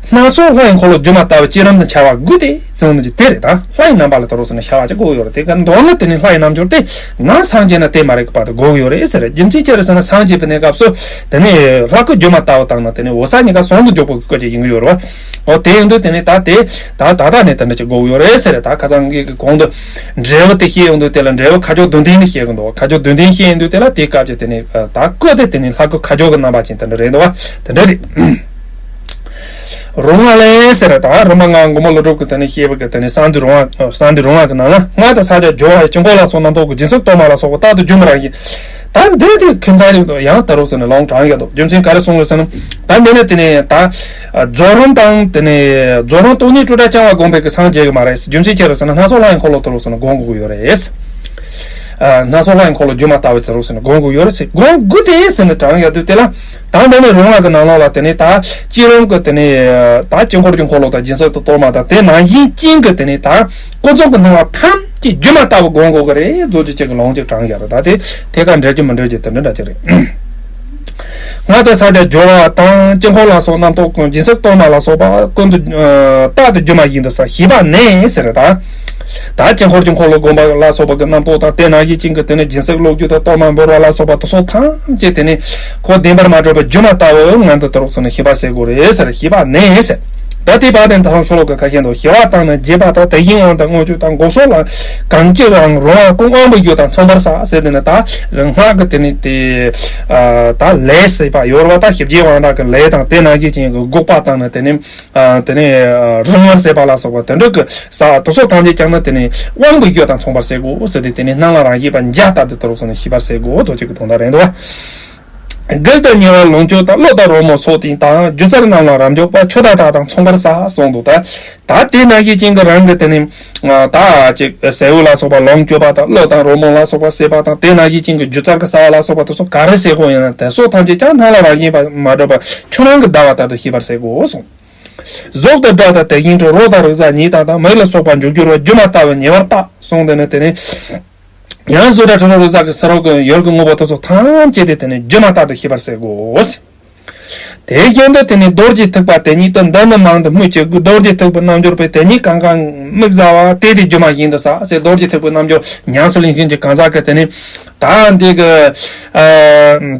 སྣང་སོགས་ལྷ་ཡི་འཁོར་ལོ་སྒྱུ་མ་ལྟ་བུ་བསྐྱེད་རིམ་དུ་འཆར་བ་དགུ་སྟེ་ཟེར་ནི་དེ་རེད། ད་ལྷ་ཡི་རྣམ་པ་ལ་དུ་རོགས་ཟེར་ནས་ཤར་བ་ཅིག་དགོས་ཡོད་རེད། དེ་ག་མདོར་ན་དེ་ནི་ལྷ་ཡི་རྣམ་འགྱུར་དེ་ནམ་སངས་རྒྱས་ན་དེ་མ་རིག་པ་དེ་དགོས་ཡོད་རེད་ཟེར། རྒྱུ་མཚན་ཅི་རེད་ཟེར་ན་སངས་རྒྱས་པའི་གནས་སྐབས་སུ་དེ་ནི་ལྷ་སྐུ་སྒྱུ་མ་ལྟ་བུ་དང་ནི་དེ་ནི་འོད་གསལ་གཉིས་ཀ་ཟུང་དུ་འཇུག་པའི་སྐུ་ཅིག་ཡིན་གྱི་ཡོད་རེད་བ། འོ་དེ་ཡིན་དུས་དེ་ནི་ད་དེ་ད་ད་ལྟ་ནས་དེ་འདྲ་ཅིག་དགོས་ཡོད་རེད་ཟེར། ད་ཁ་སང་གི་གོང་དུ་འབྲས་བུ་དེ་བཤད་ཡོང་དུས་དེ་ལ་འབྲས་བུ་ཁ་སྦྱོར་བདུན་ལྡན་དེ་བཤད་གི་འདུག་ཁ་སྦྱོར་བདུན་ལྡན་བཤད་ཡོང་དུས་དེ་ལ་དེའི་སྐབས་ཀྱི་དེ་ནི་ད་སྐུ་དེ་དེ་ནི་ལྷ་སྐུ་ཁ་སྦྱོར་གྱི་རྣམ་པ་ཅན་དེ་འདྲ་རེད་འདུག་བ། དེ་འདྲ་རེད། རོང་བ་ལས་ཟེར། ད་རིམ་པ་ལྔ་མགོན་པོ་ཀླུ་སྒྲུབ་ཀྱི་དེ་ནས་བཤད་པའི་གི་དེ་ནས་གསང་འདུས་རོང་བ་གསང་འདུས་རོང་བ་གི་ནང་ལ་སྔགས་དང་ཕྱག་རྒྱ་སྦྱོར་བ་ཡི་དཀྱིལ་འཁོར་ལ་སོགས་རྣམ་རྟོག་གི་སྦྱིན་སྲེག་གཏོར་མ་ལ་སོགས་པ་རྟག་ཏུ་སྒྱུ་མར་བཞེད། ད་འདི་དེ་ཁྱིམ་ཚང་ཞིག་ཏུ་ཡང་ད་རུང་ཟེར་ནས་ལུང་དྲངས་ཡོད་དོ། རྒྱུ་མཚན་ག་རེ་གསུངས་རེད་ཟེར་ན། ད་འདི་ནས་དེ་ནས་ད་རྫོགས་རིམ་དང་དེ་ནས་རྫོགས་རིམ་སྟོང་ཉིད་སྤྲོས་བྲལ་རྐྱང་བ་བསྒོམས་པའི་གི་སངས་རྒྱས་གི་མ་རེད། རྒྱུ་མཚན་ཅི་རེད་ཟེར་ན་སྣང་སོགས་ལྷ་ཡི་འཁོར་ལོ་ད་རུང་ཟེར་ནས་སྒོམ་དགོས་ཀྱི་ཡོད་རེད། ཨ། སྣང་སོགས་ལྷ་ཡི་འཁོར་ལོ་སྒྱུ་མ་ལྟ་བུ་དེ་རུ་ཟེར་ནས་སྒོམ་དགོས་ཡོད་རེད་ཟེར། སྒོམ་དགོས་ཏེ་ཟེར་ནས་དྲངས་ཡོད་དུས་དེ་ལ། ད་འདི་ནས་རོང་བ་གི་ནང་ལོགས་ལ་དེ་ནས་ད་བསྐྱེད་རིམ་གྱི་དེ་ནས་ད་དཀྱིལ་འཁོར་གྱི་འཁོར་ལོ་དང་སྦྱིན་སྲེག་ཏུ་གཏོར་མ་དང་དེ་ནང་བཞིན་ཅན་གྱི་དེ་ནས་ད་ཀུན་རྫོབ་ཀྱི་སྣང་བ་ཐམས་ཅད་སྒྱུ་མ་ལྟ་བུ་སྒོམ་དགོས་ཀྱི་རེད་ཟེར་རྒྱུ་ཅིག་གི་ལུང་ཅིག་དྲངས་ཡོད་རེད། ད་དེ་ཐད་ཀར་འགྲེལ་རྒྱུ་མི་འགྲེལ་རྒྱུ་དེ་འདྲ་འདྲ་ཅིག་རེད། སྔགས་དང་ཕྱག་རྒྱ་སྦྱོར་བ་དང་དཀྱིལ་འཁོར་ལ་སོགས་རྣམ་རྟོག་སྦྱིན་སྲེག་གཏོར་མ་ལ་སོགས་པ་ཀུན་ཏུ་རྟག་ཏུ་སྒྱུ་མ་བཞིན་དུ་ཟེར་ཞེས་པ་ནས་ཟེར་ད། ད་དཀྱིལ་འཁོར་གྱི་འཁོར་ལོ་བསྒོམ་པ་ལ་སོགས་པ་གི་རྣམ་རྟོག་དང་དེ་ནང་བཞིན་ཅན་གྱི་དེ་ནས་སྦྱིན་སྲེག་བླུག་རྒྱུ་དང་གཏོར་མ་འབུལ་བ་ལ་སོགས་པ་དེ་སོགས་ཐམས་ཅད་དེ་ནི་ཁོ་བདེན་པར་མ་གྲུབ་པའི་སྒྱུ་མ་ལྟ་བུའི་ངང་དུ་དུ་རོགས་སུ་ནི་ཤེས་པར་བྱེད་དགོས་རེད་ཟེར་ཞེས་པ་ནས་ཟེར། ད་དེའི་བར་དེ་ད་ལྟ་ཤོ་ལོ་ཀ་ཁ་ཤས་འདུག་ཞི་བ་དང་ནི་རྒྱས་པ་དང་དེ་བཞིན་དབང་དང་མངོན་སྤྱོད་དང་སྒོ་སོགས་ལ་གང་ཅི་རང་རུང་བ་ཀུན་དབང་པོའི་རྒྱུ་དང་མཚུངས་པར་བྱ་ཟེར་དེ་ནི་ད་སྔགས་ཀྱི་དེ་ནི་དེ་ད་ལས་ཟེར་བ་ཡོད་རེད་བ། ད་ཞི་རྒྱས་དབང་དྲག་གི་ལས་དང་དེ་ནང་བཞིན་ཅན་གྱི་འགོག་པ་དང་ནི་དེ་ནི། ཨ། དེ་ནས་ཨ། རང་དབང་ཟེར་བ་ལ་སོགས་པ་དེ་འདྲ་གི་ས་དེ་སོགས་ཐམས་ཅད་ཀྱང་ན་དེ་ནས་དབང་པོའི་རྒྱུ་དང་མཚུངས་པར་བྱེད་དགོས་ཟེར་ཏེ་དེ་ནས་སྣང་ལ་རང་བཞིན་པ་འཇའ་ལྟར་དུ་དུ་རོགས་སུ་ནི་ཤེས་པར་བྱེད་དགོས་དོ་ཅིག་གི་དོན་དག་རེད་འདུག་བ། མགུལ་དང་ཉེ་བར་ལོངས་སྤྱོད་དང་གློ་དང་རོལ་མོ་སོགས་དེ་དང་སྒྱུ་རྩལ་རྣམས་ལ་རབ་འཇོག་པ་ཆུ་དང་ཐག་དང་མཚུངས་པར་བྱ་གསུངས་འདུག་ད་ད་དེ་ནང་བཞིན་ཅན་གྱི་རང་གི་དེ་ནས་ད་ཅིག་ཟེའུ་ལ་སོགས་པ་ལོངས་སྤྱོད་པ་དང་གློ་དང་རོལ་མོ་ལ་སོགས་པ་བྱེད་པ་དང་དེ་ནང་བཞིན་ཅན་གྱི་སྒྱུ་རྩལ་གྱི་རྩ་བ་ལ་སོགས་པ་དེ་ཚོ་ག་རེ་བྱེད་དགོས་ཡིན་ན་དེ་སོགས་ཐམས་ཅད་ཀྱང་སྣང་ལ་རང་བཞིན་པ་མ་གྲུབ་པ་ཆུ་ནང་གི་ཟླ་བ་ལྟར་དུ་ཤེས་པར་བྱེད་དགོས་གསུངས། གཟུགས་དང་སྒྲ་དང་དེ་བཞིན་དུ་རོ་དང་རེག་བྱ་ཉིད་དང་དང་མིག་ལ་སོགས་པ་འཇུག་འགྱུར་བ་སྒྱུ་མ་ལྟ་བུ་ཉེ་བར་བལྟ་གསུངས་ཏེ་ནི་དེ་ནི། ཡང་གཟུགས་སྒྲ་དྲི་རོ་རེག་བྱ་གི་ས་རོ་གི་ཡུལ་གྱི་དངོས་པོ་དེ་ཚོ་ཐམས་ཅད་དེ་དེ་ནི་སྒྱུ་མ་ལྟར་དུ་ཤེས་པར་བྱེད་དགོས། དེ་བཞིན་དུ་དེ་ནི་རྡོ་རྗེ་ཐེག་པ་དེ་ཉིད་དུ་འདི་ནི་མང་དུ་སྨོས་ཅི་དགོས། རྡོ་རྗེ་ཐེག་པའི་རྣལ་འབྱོར་པས་དེ་ཉིད་གང་གང་དམིགས་བྱ་བ་དེ་དེ་སྒྱུ་མ་བཞིན་དུ་བྱ་ཟེར། རྡོ་རྗེ་ཐེག་པའི་རྣལ་འབྱོར་ཉམས་སུ་ལེན་མཁན་གྱི་གང་ཟག་གི་དེ་ནི་ད་འདི་གི་ཨ་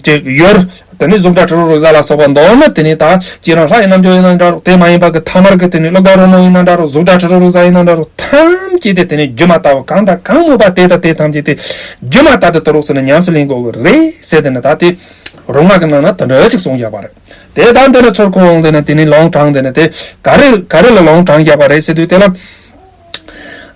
ཅིག་ཡུལ། དེ་ནས་གཟུགས་སྒྲ་དྲི་རོ་རེག་བྱ་ལ་སོགས་པ་མདོར་ན་དེ་ནས་ད་སྤྱིར་རང་ལྷ་ཡི་རྣལ་འབྱོར་ཡིན་ན་འདྲ་རོགས། དེ་མ་ཡིན་པ་གི་ཐ་མལ་གི་དེ་ནས་གློ་དགའ་རོལ་མོ་ཡིན་ན་འདྲ་རོགས། གཟུགས་སྒྲ་དྲི་རོ་རེག་བྱ་ཡིན་ན་འདྲ་རོགས། ཐམས་ཅད་དེ་དེ་ནས་སྒྱུ་མ་ལྟ་བུ་གང་དང་གང་སྨོས་པ་དེ་དང་དེ་ཐམས་ཅད་དེ་སྒྱུ་མ་ལྟར་དུ་དུ་རོགས་ཟེར་ནས་ཉམས་སུ་ལེན་དགོས་གི་རེད་ཟེར། དེ་ནས་ད་དེ་རོ་སྔགས་ཀྱི་ནང་ན་དེ་འདྲ་ཅིག་གསུངས་བཞག་པ་རེད། དེ་ད་འདི་ནས་ཚུར་ཁོ་བོ་དེ་ནས་དེ་ནས་ལུང་དྲངས་དེ་ནས་དེ་ག་རེ་ག་རེ་ལ་ལུང་དྲངས་བཞག་པ་རེད་ཟེར་དུས་དེ་ལ།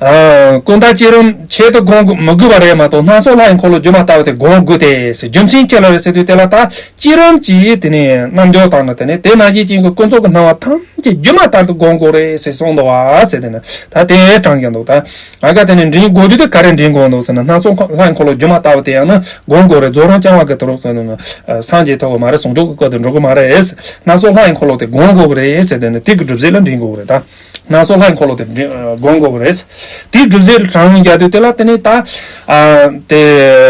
ཨ། ཀུན་ད་བསྐྱེད་རིམ་ཆེད་དུ་སྒོམ་མི་དགོས་པ་རེད་མ་གཏོགས་སྣང་སོགས་ལྷ་ཡི་འཁོར་ལོ་སྒྱུ་མ་ལྟ་བུ་དེ་སྒོམ་དགོས་ཏེ་ཟེར། རྒྱུ་མཚན་ཅི་ལ་རེད་ཟེར་དུས་དེ་ལ་ད་བསྐྱེད་རིམ་གྱི་དེ་ནས་རྣལ་འབྱོར་དང་ནི་དེ་ནས་དེ་ནང་བཞིན་ཅན་གྱི་ཀུན་རྫོབ་ཀྱི་སྣང་བ་ཐམས་ཅད་སྒྱུ་མ་ལྟར་དུ་སྒོམ་དགོས་རེད་ཟེར་གསུངས་འདུག་བ་ཟེར། དེ་ནི་ད་དེ་དྲངས་ཀྱང་འདུག་ད་ང་ག་དེ་ནས་འདྲེན་དགོས་རྒྱུ་དེ་ག་རེ་འདྲེན་དགོས་འདུག་ཟེར་ན། སྣང་སོགས་ལྷ་ཡི་འཁོར་ལོ་སྒྱུ་མ་ལྟ་བུ་དེ་ཡང་ནི་སྒོམ་དགོས་རེད། རྫོགས་རིམ་རྐྱང་བ་གི་དུ་རོགས་ཟེར་ནས་སངས་རྒྱས་ཐོབ་གི་མ་རེད། ཟུང་འཇུག་གི་སྐུ་དེ་འགྲུབ་གི་མ་རེད། སྣང་སོགས་ལྷ་ཡི་འཁོར་ལོ་དེ་སྒོམ་དགོས་གི་རེད་ཟེར། དེ་ནི་དེ་གི་སྒྲུབ་བྱེད་ལ་འདྲེན་དགོས་གི་རེད་ད། སྣང་སོགས་ལྷ་ཡི་འཁོར་ལོ་དེ་སྒོམ་དགོས་ཀྱི་རེད། དེའི་སྒྲུབ་བྱེད་དྲངས་རྒྱག་དུས་དེ་ལ་དེ་ནས་ད་ཨ་དེ་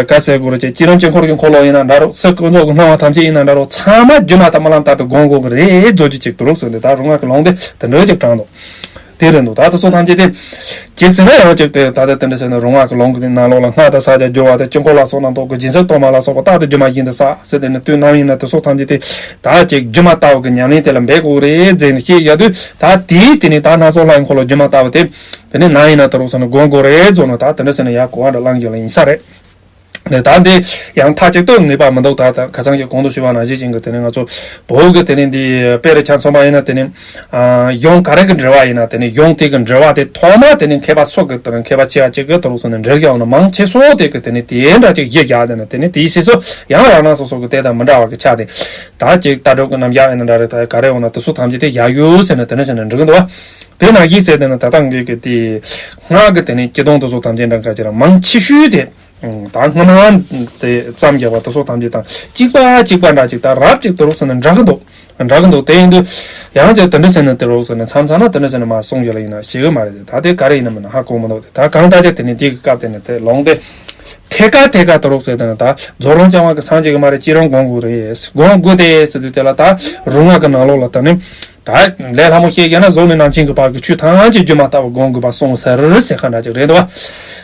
ག་ཟེར་དགོས་རེད། ཅེས་བསྐྱེད་རིམ་དཀྱིལ་འཁོར་གྱི་འཁོར་ལོ་ཡིན་ན་འདྲ་རོགས། སེམས་ཀུན་རྫོབ་ཀྱི་སྣང་བ་ཐམས་ཅད་ཡིན་ན་འདྲ་རོགས། ཚང་མ་སྒྱུ་མ་དང་རྨི་ལམ་ལྟར་དུ་སྒོམ་དགོས་ཀྱི་རེད་ཟེར་རྒྱུ་ཅིག་དུ་རོགས་ཟེར་ནས་ད་རོ་སྔགས་ཀྱི་ལུང་དེ་དེ་འདྲ་ཅིག་དྲངས་འདུག་དེ་རེད་འདུག་ད་དེ་ཚོ་ཐམས་ཅད་དེ་གཅིག་ཟེར་ན་ཡང་གཅིག་དེ་ད་ལྟ་དེ་འདྲ་ཟེར་ན་རོ་སྔགས་ཀྱི་ལུང་གི་ནང་ལོགས་ལ་སྔགས་དང་ཕྱག་རྒྱ་སྦྱོར་བ་དང་དཀྱིལ་འཁོར་ལ་སོགས་རྣམ་རྟོག་གི་སྦྱིན་སྲེག་གཏོར་མ་ལ་སོགས་པ་རྟག་ཏུ་སྒྱུ་མ་བཞིན་དུ་བྱ་ཟེར། དེ་ནི་དུས་ནམ་ཡིན་ན་དེ་ཚོ་ཐམས་ཅད་དེ་ད་ཅིག་སྒྱུ་མ་ལྟ་བུ་གི་ཉམས་ལེན་དེ་ལ་འབད་དགོས་རེད་ཟེར་ནས་བཤད་ཡ་དུས། ད་དེའི་དེ་ནི་ད་སྣང་སོགས་ལྷ་ཡི་འཁོར་ལོ་སྒྱུ་མ་ལྟ་བུ་དེ་དེ་ནི་ནམ་ཡིན་ན་དུ་རོགས་ཟེར་ནས་སྒོམ་དགོས་རེད་ཟེར་ནས། ད་དེ་འདྲ་ཟེར་ན་ཡ་གོ་བ་འདྲ་བླང་རྒྱུ་ལ་ཡིན་ས་རེད། ནས་ད་འདི་ཡང་མཐའ་གཅིག་ཏུ་ངེས་པ་མི་འདུག་ད་ད་ཁ་སང་གི་གོང་དུ་ཞུས་པ་ནང་བཞིན་ཅན་གྱི་དེ་ནི་ང་ཚོ་བོད་ཀྱི་དེ་ནི་འདི་དཔེ་རུ་ཆ་མཚོན་པ་ཡིན་ན་དེ་ནི་ཨ་གཞུང་ག་རེ་གི་འབྲེལ་བ་ཡིན་ན་དེ་ནི་གཞུང་དེ་གི་འབྲེལ་བ་དེ་ཐོག་མ་དེ་ནི་མཁས་པ་སོགས་ཀྱི་དེ་ནི་མཁས་པ་ཆེ་བ་གཅིག་གི་དུ་རུག་སོང་ནས་འབྲེལ་བ་ཡོང་ན་མང་ཆེ་སོགས་དེ་གི་དེ་ནི་དེ་འདྲ་ཅིག་གཞི་བཞག་དེ་ནི་དེ་ནི་དེའི་སྲིད་སོགས་ཡང་རང་རང་སོ་སོ་གི་དེ་དང་མི་འདྲ་བ་གི་ཆ་དེ་ད་ཅིག་ལྟ་གྲུབ་ཀྱི་རྣམ་གཞག་ཡིན་ན་འདྲ་རེད། ད་ག་རེ་འོང་ན་དེ་ཚོ་ཐམས་ཅད་དེ་བཞག་ཡོད་ཟེར་ནས་དེ་ནི་ཟེར་ནས་འགྲིག་གི་འདུག་བ། དེ་ནང་བཞིན་ཟེར་དེ་ནི་ད་ལྟ་ངེད་ཀྱི་དེ་སྔགས་ཀྱི་དེ་ནི་སྤྱི་དོན་དེ་ཚོ་ཐམས་ཅད་འདྲ་འགའ་ཅིག་རང་མང་ཆེ་ཤོས་དེ། ད་སྔ་མ་དེ་བརྩམས་རྒྱག་པ་དེ་ཚོ་ཐམས་ཅད་དང་གཅིག་པ་གཅིག་པ་འདྲ་ཅིག་ད་རབ་ཅིག་དུ་རུག་ཟེར་ནས་འདྲ་གི་འདུག་འདྲ་གི་འདུག་དེ་ཡིན་དུས་ཡང་ཅིག་དེ་འདྲ་ཟེར་ནས་དུ་རུག་ཟེར་ནས་མཚམས་མཚམས་ན་དེ་འདྲ་ཟེར་ནས་མ་གསུང་རྒྱུ་ལ་ཡིན་ན་ཞེ་གི་མ་རེད། ད་དེ་ག་རེ་ཡིན་ན་མིན་ན་ཧ་གོ་མི་འདུག་དེ་ད་གང་ལྟར་ཅིག་དེ་ནི་དེ་གི་སྐབས་དེ་ནི་དེ་ལུང་དེ་ཐད་ཀ་ཐད་ཀ་དུ་རུག་ཟེར་དེ་ནི་ད་རྫོགས་རིམ་རྐྱང་བ་གི་སངས་རྒྱས་ཀྱི་མ་རེད། བསྐྱེད་རིམ་སྒོམ་དགོས་རེད། སྒོམ་དགོས་དེ་ཟེར་དུས་དེ་ལ་ད་རུ་ང་གི་ནང་ལོགས་ལ་ད་ནི། ད་ལས་སླ་མོ་བཤད་ཡོད་ན་གཟུགས་ནས་རྣམ་མཁྱེན་གྱི་བར་གྱི་ཆོས་ཐམས་ཅད་སྒྱུ་མ་ལྟ་བུ་སྒོམ་དགོས་པ་གསུངས་ཟེར་ཟེར་ཁ་འདྲ་ཅིག་རེད་འདུག་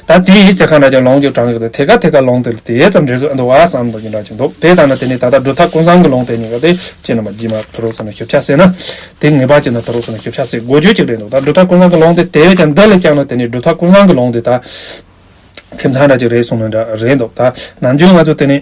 བ། ད་དེའི་ཟེར་ཁ་འདྲ་ཅིག་ལུང་ཅིག་དྲངས་ཡོད་དེ་ཐད་ཀ་ཐད་ཀ་ལུང་དེ་དེ་ཙམ་འགྲིག་གི་འདུག་བ་བསམ་འདུག་ཅིག་འདྲ་ཅིག་འདུག་དེ་ལྟར་ན་དེ་ནི་ད་ལྟ་སྒྲུབ་ཐབས་ཀུན་བཟང་གི་ལུང་དེ་གཉིས་ཀ་དེ་ཅི་ན་མ་རྗེས་མ་དུ་རུག་ཟེར་ན་ཞིབ་ཆ་ཟེར་ན་དེ་ངེས་པ་ཅིག་ན་དུ་རུག་ཟེར་ན་ཞིབ་ཆ་ཟེར་དགོས་རྒྱུ་ཅིག་རེད་འདུག་ད་སྒྲུབ་ཐབས་ཀུན་བཟང་གི་ལུང་དེ་དེ་བས་ཀྱང་འདི་ལས་ཀྱང་ན་དེ་ནི་སྒྲུབ་ཐབས་ཀུན་བཟང་གི་ལུང་དེ་ད། ཁྱིམ་ཚང་འདྲ་ཅིག་རེད་གསུངས་ནས་འདྲ་རེད་འདུག་ད་ནམ་རྒྱུན་ང་ཚོ་དེ་ནི་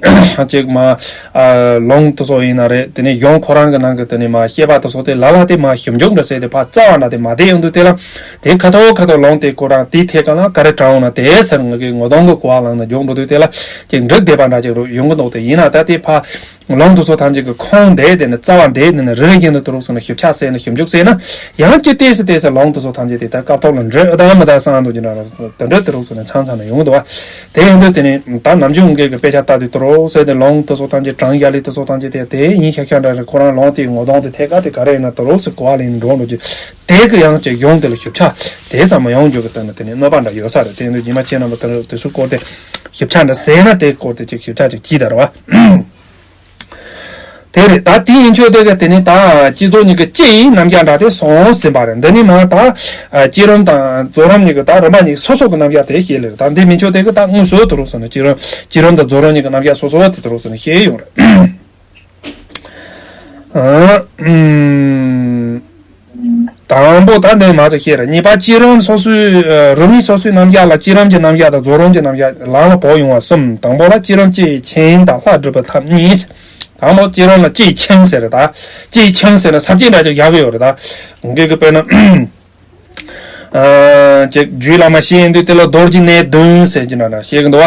ཅིག་མ་ཨ་ལུང་དེ་ཚོ་ཡིན་ན་རེད། དེ་ནི་གཞུང་ཁོ་རང་གི་ནང་གི་དེ་ནི་མ་བཤད་པ་དེ་ཚོ་དེ་ལ་ལ་དེ་མ་ཞིབ་འཇུག་འདྲ་ཟེར་དེ་ཕར་རྩ་བ་ན་དེ་མ་བསྡད་ཡོང་དུས་དེ་ལ་དེ་ཁ་ཐོག་ཁ་ཐོག་ལུང་དེ་ཁོ་རང་དེའི་ཐད་ཀ་ལ་ག་རེ་དྲངས་འོང་ན་དེ་ཟེར་ངེད་ཀྱི་ངོ་གདོང་གི་གོ་བ་ལངས་ནས་འཇོག་འགྲོ་དུས་དེ་ལ་ཅིག་འགྲིག་བསྡད་པ་འདྲ་ཅིག་རུ་ཡོང་གི་འདུག་དེ་ཡིན་ན་ད་དེ་ཕར། ལུང་དེ་ཚོ་ཐམས་ཅད་ཀྱི་ཁུངས་དེ་དེ་ནི་རྩ་བ་འདི་དེ་ནི་རེ་རེ་བཞིན་དུ་དུ་རུག་ཟེར་ན་ཞིབ་ཆ་ཟེར་ན་ཞིབ་འཇུག་ཟེར་ན་ཡང་ཅི་ཏེ་སི་ཏེ་སི་ལུང་དེ་ཚོ་ཐམས་ཅད་དེ་ལྟར་སྐབས་ཐོག་ལ་འདྲི་ཨ་ད་མི་ད་སང་འདུག་ཅི་འདྲ་དེ་འདྲ་དུ་རུག་ཟེར་ན་ཚང་ཚང་ན་ཡོང་གི་འདུག་བ། དེ་ཡིན་དུས་དེ་ནི་ད་ནམ་རྒྱུན་ངེད་ཀྱི་དཔེ་ཆ་ལྟ་དུས་དུ་རུག་ཟེར་ཏེ་ལུང་དེ་ཚོ་ཐམས་ཅད་དྲངས་ཡ་ལི་དེ་ཚོ་ཐམས་ཅད་དེ་དེ་ཡིན་ཤག་ཤག་འདྲ་རེད། ཁོ་རང་ལུང་དེའི་ངོ་གདོང་དེ་ཐད་ཀ་དེ་ག་རེ་ཡིན་ན་དུ་རུག་ཟེར་གོ་བ་ལེན་འགྲོ་འགྲོ་རྒྱུ་དེ་གི་ཡང་ཅིག་གཞུང་དེ་ལ་ཞིབ་ཆ་དེ་ཙམ་མ་ཡོང་རྒྱུ་གི་སྟེང་ན་དེ་ནི་གནོད་པ་འདྲ་ཡོད་ས་རེད། དེ་ཡིན་དུས་ཉི་མ་ཁྱེད་རྣམ་པ་དེ་ཚོ་སྐོར་དེ་ཞིབ་ཆ་འདྲ་ཟེར་ན་དེ་སྐོར་དེ་ཅིག་ཞིབ་ཆ་ཅིག་གྱིས་དར་བ། དེ་རེད། ད་དེ་ཡིན་ཆོག་དེ་ག་དེ་ནི་ད་སྤྱི་ཚོགས་གཉིས་ཀྱི་སྤྱི་ཡི་རྣམ་གཞག་འདྲ་དེ་སོང་ཟིན་པ་རེད། འདི་ནི་མ་ད་བསྐྱེད་རིམ་དང་རྫོགས་རིམ་གཉིས་ཀྱི་ད་རིམ་པ་གཉིས་སོ་སོ་གི་རྣམ་གཞག་དེ་བཤད་ལེ་རེད། ད་འདི་མིན་ཆོག་དེ་ག་ད་དངོས་སུ་དུ་རུག་སོང་ན་བསྐྱེད་རིམ་བསྐྱེད་རིམ་དང་རྫོགས་རིམ་གཉིས་ཀྱི་རྣམ་གཞག་སོ་སོ་དེ་དུ་རུག་སོང་ན་བཤད་ཡོང་རེད། ཨ་ཨུམ། དང་པོ་ད་འདི་མ་ཚད་བཤད་རེད། གཉིས་པ་བསྐྱེད་རིམ་སོ་སོའི་རིམ་གཉིས་སོ་སོའི་རྣམ་གཞག་ལ་བསྐྱེད་རིམ་གྱི་རྣམ་གཞག་དང་རྫོགས་རིམ་གྱི་རྣམ་གཞག་ལམ་ལ་བབས་ཡོང་བ་གསུམ། དང་པོ་ལ་བསྐྱེད་རིམ་སྤྱི་ཡི་ཆིངས་དང་ལྷ་སྒྲུབ་པའི་ཐབས་གཉིས། དང་པོ་བསྐྱེད་རིམ་ལ་སྤྱི་ཡི་ཆིངས་ཟེར་རེད། ད་སྤྱི་ཡི་ཆིངས་ཟེར་ན་ས་བཅད་འདྲ་ཅིག་བཞག་གི་ཡོད་རེད། ད་འགོད་ཀྱི་དཔེར་ན། ཅིག་རྒྱུད་བླ་མ་བཤད་ཡོང་དུས་དེ་ལ་རྡོ་རྗེ་གནས་བདུན་ཟེར་གྱི་འདྲ་འདྲ་བཤད་ཀྱི་འདུག་བ།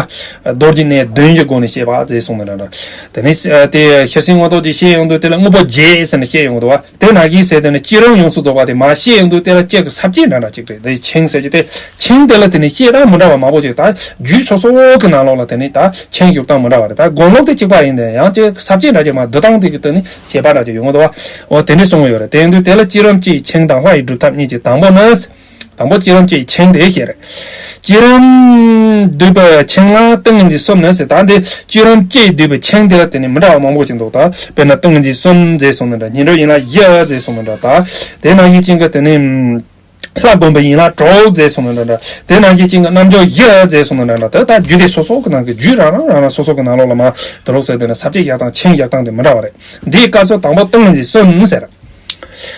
རྡོ་རྗེ་གནས་བདུན་གྱི་སྒོ་ནས་བཤད་པ་ཟེར་གསུངས་ནས་འདྲ་འདྲ། དེ་ནས་དེ་ཤེར་ཕྱིན་མངོན་རྟོགས་ཀྱི་བཤད་ཡོང་དུས་དེ་ལ་དངོས་པོ་བརྒྱད་ཟེར་ནས་བཤད་ཡོང་གི་འདུག་བ། དེ་ནང་བཞིན་ཟེར་དེ་ནས་བསྐྱེད་རིམ་ཡོངས་སུ་རྫོགས་པ་དེ་མ་བཤད་ཡོང་དུས་དེ་ལ་སྤྱི་གི་ས་བཅད་འདྲ་འདྲ་ཅིག་རེད། དེ་ཆིངས་ཟེར་གྱི་དེ་ཆིངས་དེ་ལ་དེ་ནས་བཤད་སྟངས་མི་འདྲ་བ་མང་པོ་ཅིག་ད་རྒྱུད་སོ་སོ་གི་ནང་ལོགས་ལ་དེ་ནས་ད་ཆིངས་བཞག་སྟངས་མི་འདྲ་བ་རེད། ད་སྒོམ་ལུགས་དེ་གཅིག་པ་ཡིན་དེ་ཡང་ཅིག་ས་བཅད་འདྲ་ཅིག་མ་བསྡུ་སྟངས་དེ་གི་དེ་ནས་ཁྱད་པར་འདྲ་ཅིག་ཡོང་གི་འདུག་བ། འོ་དེ་འདྲ་གསུངས་ཡོད་རེད། དེ་ཡིན་དུས་དེ་ལ་བསྐྱེད་རིམ་སྤྱི་ཡི་ཆིངས་དང་ལྷ་ཡི་སྒྲུབ་ཐབས་གཉིས་ཀྱི་དང་པོ་ནི། དང་པོ་བསྐྱེད་རིམ་སྤྱི་ཡི་ཆིངས་དེ་བཤད་རེད། བསྐྱེད་རིམ་བསྡུས་པའི་ཆིངས་ལ་ཏིང་ངེ་འཛིན་གསུམ་ནི་ཟེར། ད་འདི་བསྐྱེད་རིམ་སྤྱི་ཡི་བསྡུས་པའི་ཆིངས་དེ་ལ་དེ་ནི་མི་འདྲ་བ་མང་པོ་ཅིག་འདུག་ད་དཔེར་ན་ཏིང་ངེ་འཛིན་གསུམ་ཟེར་གསུངས་ནི་འདྲ། སྙིང་སྒྲུབ་ཡིན་ན་བཞི་ཟེར་གསུངས་ནི་འདྲ། ད་དེ་ནང་བཞིན་ཅན་གྱི་དེ་ནི་ལྷ་བསྒོམ་པ་ཡིན་ན་དྲུག་ཟེར་གསུངས་ནི་འདྲ་འདྲ། དེ་ནང་བཞིན་ཅན་གྱི་རྣལ་འབྱོར་བཞི་ཟེར་གསུངས་ནི་འདྲ་འདྲ། དེ་ད་རྒྱུད་སྡེ་སོ་སོ་གི་ནང་གི་རྒྱུད་རང་རང་རང་རང་སོ་སོ་གི་ནང་ལོགས་ལ་མ་དུ་རུག་ཟེར་དེ་ནི་ས་བཅད་བཞག་སྟངས་ཆིངས་བཞག་སྟངས་དེ་མི་འདྲ་བ་རེད། འདིའི་སྐབས་སུ་དང་པོ་ཏིང་ངེ་འཛིན་གསུམ་ཟེར།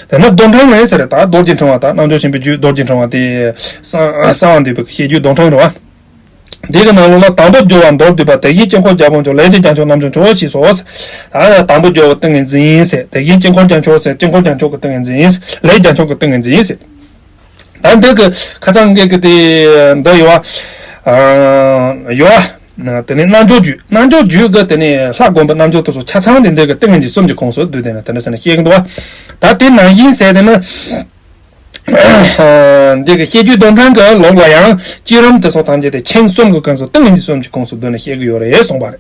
དེ་ནས་རྡོར་འཕྲེང་ལས་ཟེར། ད་རྡོ་རྗེ་འཕྲེང་བ་ད་རྣལ་འབྱོར་ཆེན་པོའི་རྒྱུད་རྡོ་རྗེ་འཕྲེང་བ་དེ་གསང་གསང་བ་འདུས་པའི་བཤད་རྒྱུད་རྡོར་འཕྲེང་རེད་བ། འདི་གི་ནང་ལོགས་ལ་དང་པོ་སྦྱོར་བ་མདོར་བསྡུས་པ། དེ་བཞིན་དཀྱིལ་འཁོར་རྒྱལ་པོ་མཆོག་ལས་ཀྱི་རྒྱལ་མཆོག་རྣལ་འབྱོར་མཆོག་ཞེས་སོ། ད་དང་པོ་སྦྱོར་བ་ཏིང་ངེ་འཛིན་ཟེར། དེ་བཞིན་དཀྱིལ་འཁོར་རྒྱལ་མཆོག་ཟེར། དཀྱིལ་འཁོར་རྒྱལ་མཆོག་གི་ཏིང་ངེ་འཛིན་ཟེར། ལས་རྒྱལ་མཆོག་གི་ཏིང་ངེ་འཛིན་ཟེར། ད་འདི་གི་ཁ་སང་ངེད་ཀྱི་དེ་འདི་ཡོད་བ། ཡོད་བ། དེ་ནས་རྣལ་འབྱོར་རྒྱུད། རྣལ་འབྱོར་རྒྱུད་གི་དེ་ནས་ལྷ་བསྒོམ་པའི་རྣལ་འབྱོར་དེ་ཚོ་ཆ་ཚང་དེ་འདི་གི་ཏིང་ངེ་འཛིན་གསུམ་གྱི་ཁོངས་སུ་བསྡུས་དེ་ནས་དེ་འདྲ་ཟེར་ནས་བཤད་ཀྱི་འདུག་བ། ད་དེ་ནང་བཞིན་ཟེར་དེ་ནི། འདི་གི་བཤད་རྒྱུད་རྡོར་འཕྲེང་གི་ལུགས་ལ་ཡང་བསྐྱེད་རིམ་དེ་ཚོ་ཐམས་ཅད་དེ་ཆིངས་གསུམ་གྱི་ཁོངས་སུ་ཏིང་ངེ་འཛིན་གསུམ་གྱི་ཁོངས་སུ་བསྡུས་ནས་བཤད་ཀྱི་ཡོད་རེད་གསུངས་པ་རེད།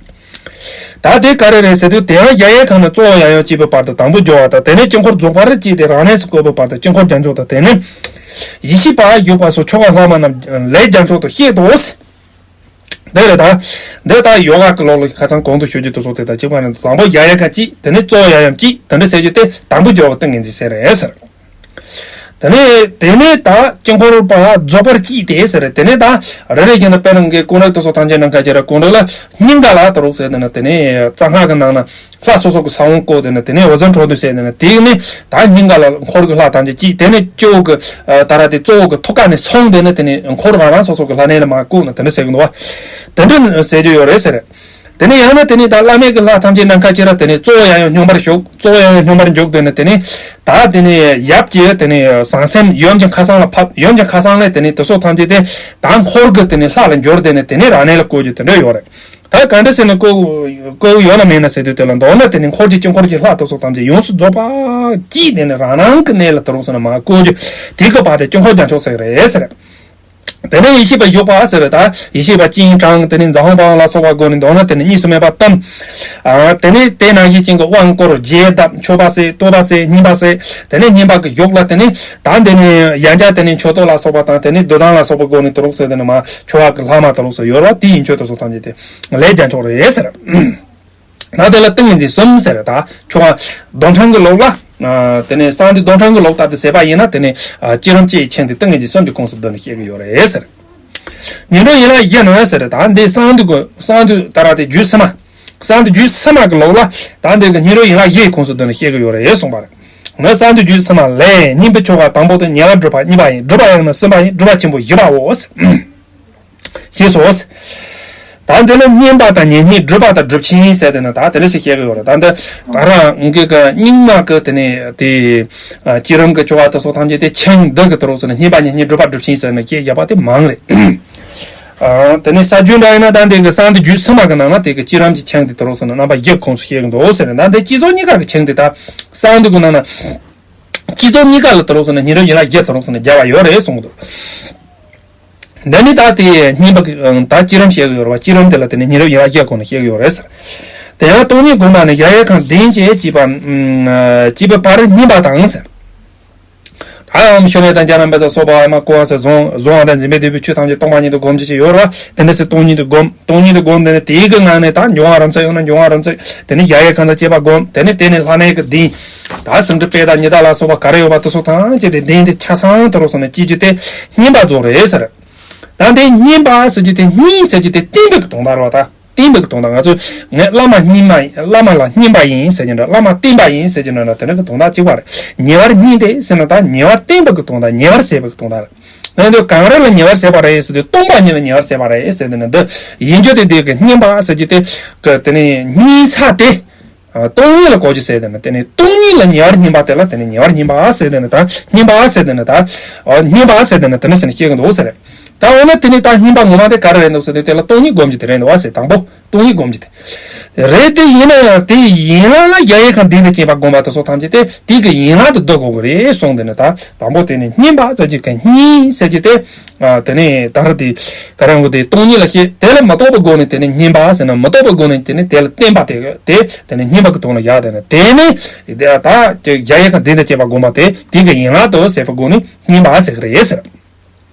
ད་དེ་ག་རེ་རེད་ཟེར་དུས་དེ་ཡང་གཞལ་ཡས་ཁང་ནས་གཙོ་བོ་ཡབ་ཡུམ་སྐྱེས་བུའི་བར་དུ་དང་པོ་སྦྱོར་བ་དང་། དེ་ནས་དཀྱིལ་འཁོར་རྫོགས་པར་བགྱིས་ཏེ་རང་གནས་སུ་བཀོད་པའི་བར་དུ་དཀྱིལ་འཁོར་རྒྱལ་མཆོག་དང་། དེ་ནས་ཡེ་ཤེས་པ་བཞུགས་པ་སོགས་ཆོ་ག་ལྷག་མ་རྣམས་ལས་རྒྱལ་མཆོག་ཏུ་བཤད་དོ། འདི་རེད་ད། འདི་ད་ཡོ་ག་གི་ལུགས་ལ་ཁ་སང་གོང་དུ་ཞུ་རྒྱུ་དེ་ཚོ་དེ་དང་གཅིག་པ་ནི་དང་པོ་གཞལ་ཡས་ཁང་གཅིག་དེ་ནས་གཙོ་བོ་ཡབ་ཡུམ་གཅིག་དེ་འདྲ་ཟེར་རྒྱུ་དེ་དང་པོ་སྦྱོར་བ་ཏིང་ངེ་འཛིན་ཟེར་རེད་ཟེར། དེ་ནས་དེ་ནས་ད་དཀྱིལ་འཁོར་པ་རྫོགས་པར་བགྱིས་ཏེ་ཟེར། དེ་ནས་ད་རེ་རེ་བཞིན་དུ་དཔེར་ན་གི་ཀུན་རིག་དེ་ཚོ་ཐམས་ཅད་ནམ་མཁའ་ཁྱེར་ར་ཀུན་རིག་ལ་སྙིང་ག་ལ་དུ་རུག་ཟེར། དེ་ནས་དེ་ནས་གཙང་སྔགས་ཀྱི་ནང་ན་ལྷ་སོ་སོ་གི་ས་བོན་བཀོད། དེ་ནས་དེ་ནས་འོད་ཟེར་འཕྲོ་འདུ་ཟེར། དེ་ནས་དེ་ནས་ད་སྙིང་ག་ལ་འཁོར་གྱི་ལྷ་ཐམས་ཅད་ཀྱིས་དེ་ནས་སྤྱི་བོ་གི་ད་ར་དེ་གཙོ་བོ་གི་ཐུགས་ཀ་ནས་སོང་། དེ་ནས་དེ་ནས་འཁོར་རང་རང་སོ་སོ་གི་ལྷ་གནས་ལ་མར་བཀོད་ནས་དེ་འདྲ་ཟེར་གི་འདུག་བ། དེ་འདྲ་ཟེར་རྒྱུ་ཡོད་རེད་ཟེར། དེ་ནས་ཡང་ན་དེ་ནས་ད་བླ་མེད་ཀྱི་ལྷ་ཐམས་ཅད་ནམ་མཁའ་ཁྱེར་ར་དེ་ནས་གཙོ་བོ་ཡང་ཡང་སྙོམས་པར་ཞུགས། གཙོ་བོ་ཡང་ཡང་སྙོམས་པར་འཇུག་དེ་ནས་དེ་ནས་ད་དེ་ནས་ཡབ་ཀྱི་དེ་ནས་ཟང་ཟིང་ཡུམ་གྱི་མཁའ་གསང་ལ་ཕབ། ཡུམ་གྱི་མཁའ་གསང་ལས་དེ་ནས་དེ་ཚོ་ཐམས་ཅད་དེ་ད་འཁོར་གྱི་དེ་ནས་ལྷ་ལ་འགྱུར། དེ་ནས་དེ་ནས་རང་གནས་ལ་བཀོད་རྒྱུ་དེ་འདྲ་ཡོད་རེད། ད་ག་འདྲ་ཟེར་ན་བཀོད་བཀོད་ཡོད་ན་མེད་ན་ཟེར་དུས་དེ་ལ་མདོར་ན་དེ་ནས་འཁོར་གྱི་དཀྱིལ་འཁོར་གྱི་ལྷ་དེ་ཚོ་ཐམས་ཅད་ཡོངས་སུ་རྫོགས་པ་ཀྱིས་དེ་ནས་རང་རང་གི་གནས་ལ་དུ་རུང་ཟེར་ན་མར་བཀོད་རྒྱུ་དེ་གི་བར་དེ་དཀྱིལ་འཁོར་རྒྱལ་མཆོག་ཟེར་གི་རེད་ཟེར། དེ་ནས་ཡེ་ཤེས་པ་བཞུགས་པ་ཟེར་བ་དང་ཡེ་ཤེས་པ་སྤྱན་དྲངས། དེ་ནས་འཛམ་བུ་གླིང་ལ་སོགས་པ་སྒོ་ནས་མདོར་ན་དེ་ནས་གཉིས་སུ་མེད་པ་གཏམས། ཨ་དེ་ནས་དེ་ནང་བཞིན་ཅན་གྱི་དབང་བསྐུར་རྒྱས་གདབ་མཆོད་པ་ཟེར་བསྟོད་པ་ཟེར་བསྙེན་པ་ཟེར། དེ་ནས་བསྙེན་པ་གི་གཞུག་ལ་དེ་ནས་ད་འདི་ནས་ཡང་བསྐྱར་དེ་ནས་མཆོད་བསྟོད་ལ་སོགས་པ་དང་དེ་ནས་བསྡུ་ལྡང་ལ་སོགས་པ་སྒོ་ནས་དུ་རུང་ཟེར། དེ་ནས་མར་ཆོ་ག་གི་ལྷག་མ་དུ་རུང་ཟེར་ཡོད་ར། དེ་ཡི་མཆོད་དུ་སོགས་ཐམས་ཅད་དེ་ལས་རྒྱལ་མཆོག་རེད་ཟེར། ད་དེ་ལ་ཏིང་ངེ་འཛིན་གསུམ་ཟེར། ད་ཆོ་ག་རྡོར་འཕྲེང་གི་ལུགས་ལ། ཨ་དེ་ནས་གསང་འདུས་རྡོར་འཕྲེང་གི་ལུགས་ལྟར་དུ་ཟེར་བ་ཡིན་ན་དེ་ནས་ཨ་བསྐྱེད་རིམ་བཅུ་ཡི་ཆིངས་དེ་ཏིང་ངེ་འཛིན་གསུམ་གྱི་ཁོངས་སུ་བསྡུ་ནས་བཤད་ཀྱི་ཡོད་རེད་ཟེར། ཉན་རང་ཡན་ལག་བཞི་ནི་ཟེར། ད་འདི་གསང་འདུས་ཀྱི་གསང་འདུས་ད་ར་དེ་རྒྱུད་ཕྱི་མ། གསང་འདུས་རྒྱུད་ཕྱི་མ་གི་ལུགས་ལ་ད་འདི་གི་ཉན་རང་ཡན་ལག་བཞི་ཡི་ཁོངས་སུ་བསྡུ་ནས་བཤད་ཀྱི་ཡོད་རེད་གསུངས་པ་རེད། ང་གསང་འདུས་རྒྱུད་ཕྱི་མ་ལས་བསྙེན་པའི་ཆོ་ག་དང་པོ་དེ་ཉེ་བར་སྒྲུབ་པ་གཉིས་པ་ཡིན། སྒྲུབ་པ་ཡང་ན་གསུམ་པ་ཡིན། སྒྲུབ་པ་ཆེན་པོ་བཞི་པའོ། ཞེས་སོ། ད་འདི་ལ་བསྙེན་པ་དང་ཉེ་བསྙེན་སྒྲུབ་པ་དང་སྒྲུབ་ཆེན་ཟེར་དེ་ནི་ད་དེ་ལ་ཞིག་བཤད་ཀྱི་ཡོད་རེད། ད་འདི་ད་རང་གི་གི་རྙིང་མ་གི་དེ་ནི་དེ་བསྐྱེད་རིམ་གྱི་ཆོ་ག་དེ་ཚོ་ཐམས་ཅད་དེ་ཆིངས་འདི་གི་དུ་རུང་ཟེར་ན་བསྙེན་པ་ཉེ་བསྙེན་སྒྲུབ་པ་སྒྲུབ་ཆེན་ཟེར་ནས་བཤད་བཞག་པ་དེ་མང་རེད། ཨ་དེ་ནི་ས་རྒྱུན་འདྲ་ཡིན་ན་ད་འདི་གི་གསང་འདུས་རྒྱུད་ཕྱི་མ་གི་ནང་ན་དེ་གི་བསྐྱེད་རིམ་གྱི་ཆིངས་དེ་དུ་རུང་ཟེར་ན་རྣམ་པ་བཞི་ཁོངས་སུ་བཤད་ཀྱི་འདུག་ཟེར་ནས། ད་འདི་སྤྱི་ཚོགས་གཉིས་ཀ་གི་ཆིངས་དེ་ད་གསང་འདུས་གི་ནང་ན་སྤྱི་ཚོགས་གཉིས་ཀ་ལ་དུ་རུང་ཟེར་ན་ཉེ་བསྙེན་ཡན་ལག་བཞི་དུ་རུང་ཟེར་ནས་བརྒྱབ་པ་ཡོད་རེད་གསུངས་འདུག་འདི་ནི་ད་དེ་བསྙེན་པ་གི་ད་བསྐྱེད་རིམ་བཤད་ཀྱི་ཡོད་རེད་བ། བསྐྱེད་རིམ་དེ་ལ་དེ་ནི་ཉེ་བསྙེན་ཡན་ལག་བརྒྱད་ཁོངས་ནས་བཤད་ཀྱི་ཡོད་རེད་ཟེར། དེ་ཡང་སྟོང་ཉིད་བསྒོམ་པ་ནི་ཡ་ཡི་ཁ་གདན་བཅས་བཅས་པ་ཨམ་བཅས་པའི་བར་བསྙེན་པ་དང་ཟེར། ད་ཡང་ཤུ་ནད་དང་རྒྱ་ནམ་པ་དང་སོགས་པ་ཨ་མ་ཀོ་བ་ཟེར་གཟུང་གཟུང་བ་དང་འཛིན་པའི་བདུད་པའི་ཆོས་ཐམས་ཅད་སྟོང་པ་ཉིད་དུ་བསྒོམ་བྱེད་ཅིག་ཡོད་རེད་བ། དེ་འདྲ་ཟེར་སྟོང་ཉིད་དུ་བསྒོམ། སྟོང་ཉིད་དུ་བསྒོམ་དེ་ནི་དེའི་གི་ངང་ནས་ད་འབྱུང་བ་རིམ་བརྩེགས་ཡོད་ན་འབྱུང་བ་རིམ་བརྩེགས། དེ་ནི་ཡ་ཡི་ཁ་དང་བཅས་པ་བསྒོམ། དེ་ནི་དེ་ནི་ལྷ་གནས་ཀྱི་གདན། ད་སེང་ཁྲི་པད་དང་ཉི་ཟླ་ལ་སོགས་པ་ག་རེ་ཡོད་པ་དེ་ཚོ་ཐམས་ཅད་དེ་གདན་དེ་ཆ་ཚང་དུ་རུ་སོང་ནས་སྐྱེ་རྒྱུ་དེ་བསྙེན་པ་རྫོགས་རེད་ཟེར། ད་འདི་བསྙེན་པ་ཟེར་རྒྱུ་དེ་བསྙེན་ཟེར་རྒྱུ་དེ་བསྟེན་པའི་གི་དོན་དག་རེད་བ། ད་བསྟེན་པའི་གི་དོན་དག་ང་ཚོས་ངས་བླ་མ་བསྙེན་མ་བླ་མ་ལ་བསྙེན་པ་ཡིན་ཟེར་གྱི་འདྲ། བླ་མ་བསྟེན་པ་ཡིན་ཟེར་གྱི་འདྲ་ན་དེ་འདྲ་གི་དོན་དག་གཅིག་པ་རེད། ཉེ་བར་བསྙེན་ཏེ་ཟེར་ན་ད་ཉེ་བར་བསྟེན་པའི་གི་དོན་དག་ཉེ་བར་བསད་པའི་གི་དོན་དག་རེད། ང་ཚོས་གང་རེ་ལ་ཉེ་བར་བསད་པ་རེད་ཟེར་དུས་སྟོང་པ་ཉིད་ལ་ཉེ་བར་བསད་པ་རེད་ཟེར་དེ་ནི་འདི་ཡིན་རྒྱུ་དེ་འདི་གི་བསྙེན་པ་ཟེར་རྒྱུ་དེ་གི་དེ་ནི་བསྙེན་ས་དེ། ཨ་སྟོང་ཉིད་ལ་གོ་རྒྱུ་ཟེར་དེ་ནི་དེ་ནི་སྟོང་ཉིད་ལ་ཉེ་བར་བསྙེན་པ་དེ་ལ་དེ་ནི་ཉེ་བར་བསྙེན་པ་ཟེར་དེ་ནི་ད་བསྙེན་པ་ཟེར་དེ་ནི་ད་ཨ་བསྙེན་པ་ཟེར་དེ་ནི་དེ་ནི་ཟེར་ནི་སྐྱེ་གི་འདུག་ཟེར། ད་འོ་ན་དེ་ནི་ད་བསྙེན་པ་ངོ་མ་དེ་ག་རེ་རེད་འདུག་ཟེར་དུས་དེ་ལ་སྟོང་ཉིད་སྒོམ་རྒྱུ་དེ་རེད་འདུག་བ་ཟེར། དང་པོ་སྟོང་ཉིད་སྒོམ་རྒྱུ་དེ་རེད། དེ་ཡིན་ན་ཡང་དེ་ཡན་ལག་ལ་ཡ་ཡི་ཁ་གདན་དུ་བཅས་པ་སྒོམ་པ་དེ་ཚོ་ཐམས་ཅད་དེ་དེ་གི་ཡན་ལག་ཏུ་བསྡུ་དགོས་ཀྱི་རེད་གསུངས། དེ་ནི་ད་དང་པོ་དེ་ནི་བསྙེན་པ་ཟེར་རྒྱུ་གི་བསྙེན་ཟེར་རྒྱུ་དེ། ཨ་དེ་ནས་ད་ར་དེ་ག་རང་གི་དེ་སྟོང་ཉིད་ལ་བཤད། དེ་ལ་མི་རྟོག་པའི་སྒོ་ནས་དེ་ནས་བསྙེན་པ་ཟེར་ན་མི་རྟོག་པའི་སྒོ་ནས་དེ་ནས་དེ་ལ་བསྟེན་པ་དེ་དེ་དེ་ནས་བསྙེན་པ་གི་དོན་ལ་བཞག་དེ་ནས་དེ་ནས་དེ་ད་ཡ་ཡི་ཁ་གདན་དུ་བཅས་པ་སྒོམ་པ་དེ་དེ་གི་ཡན་ལག་ཏུ་ཟེར་བའི་སྒོ་ནས་བསྙེན་པ་ཟེར་གི་རེད་ཟེར།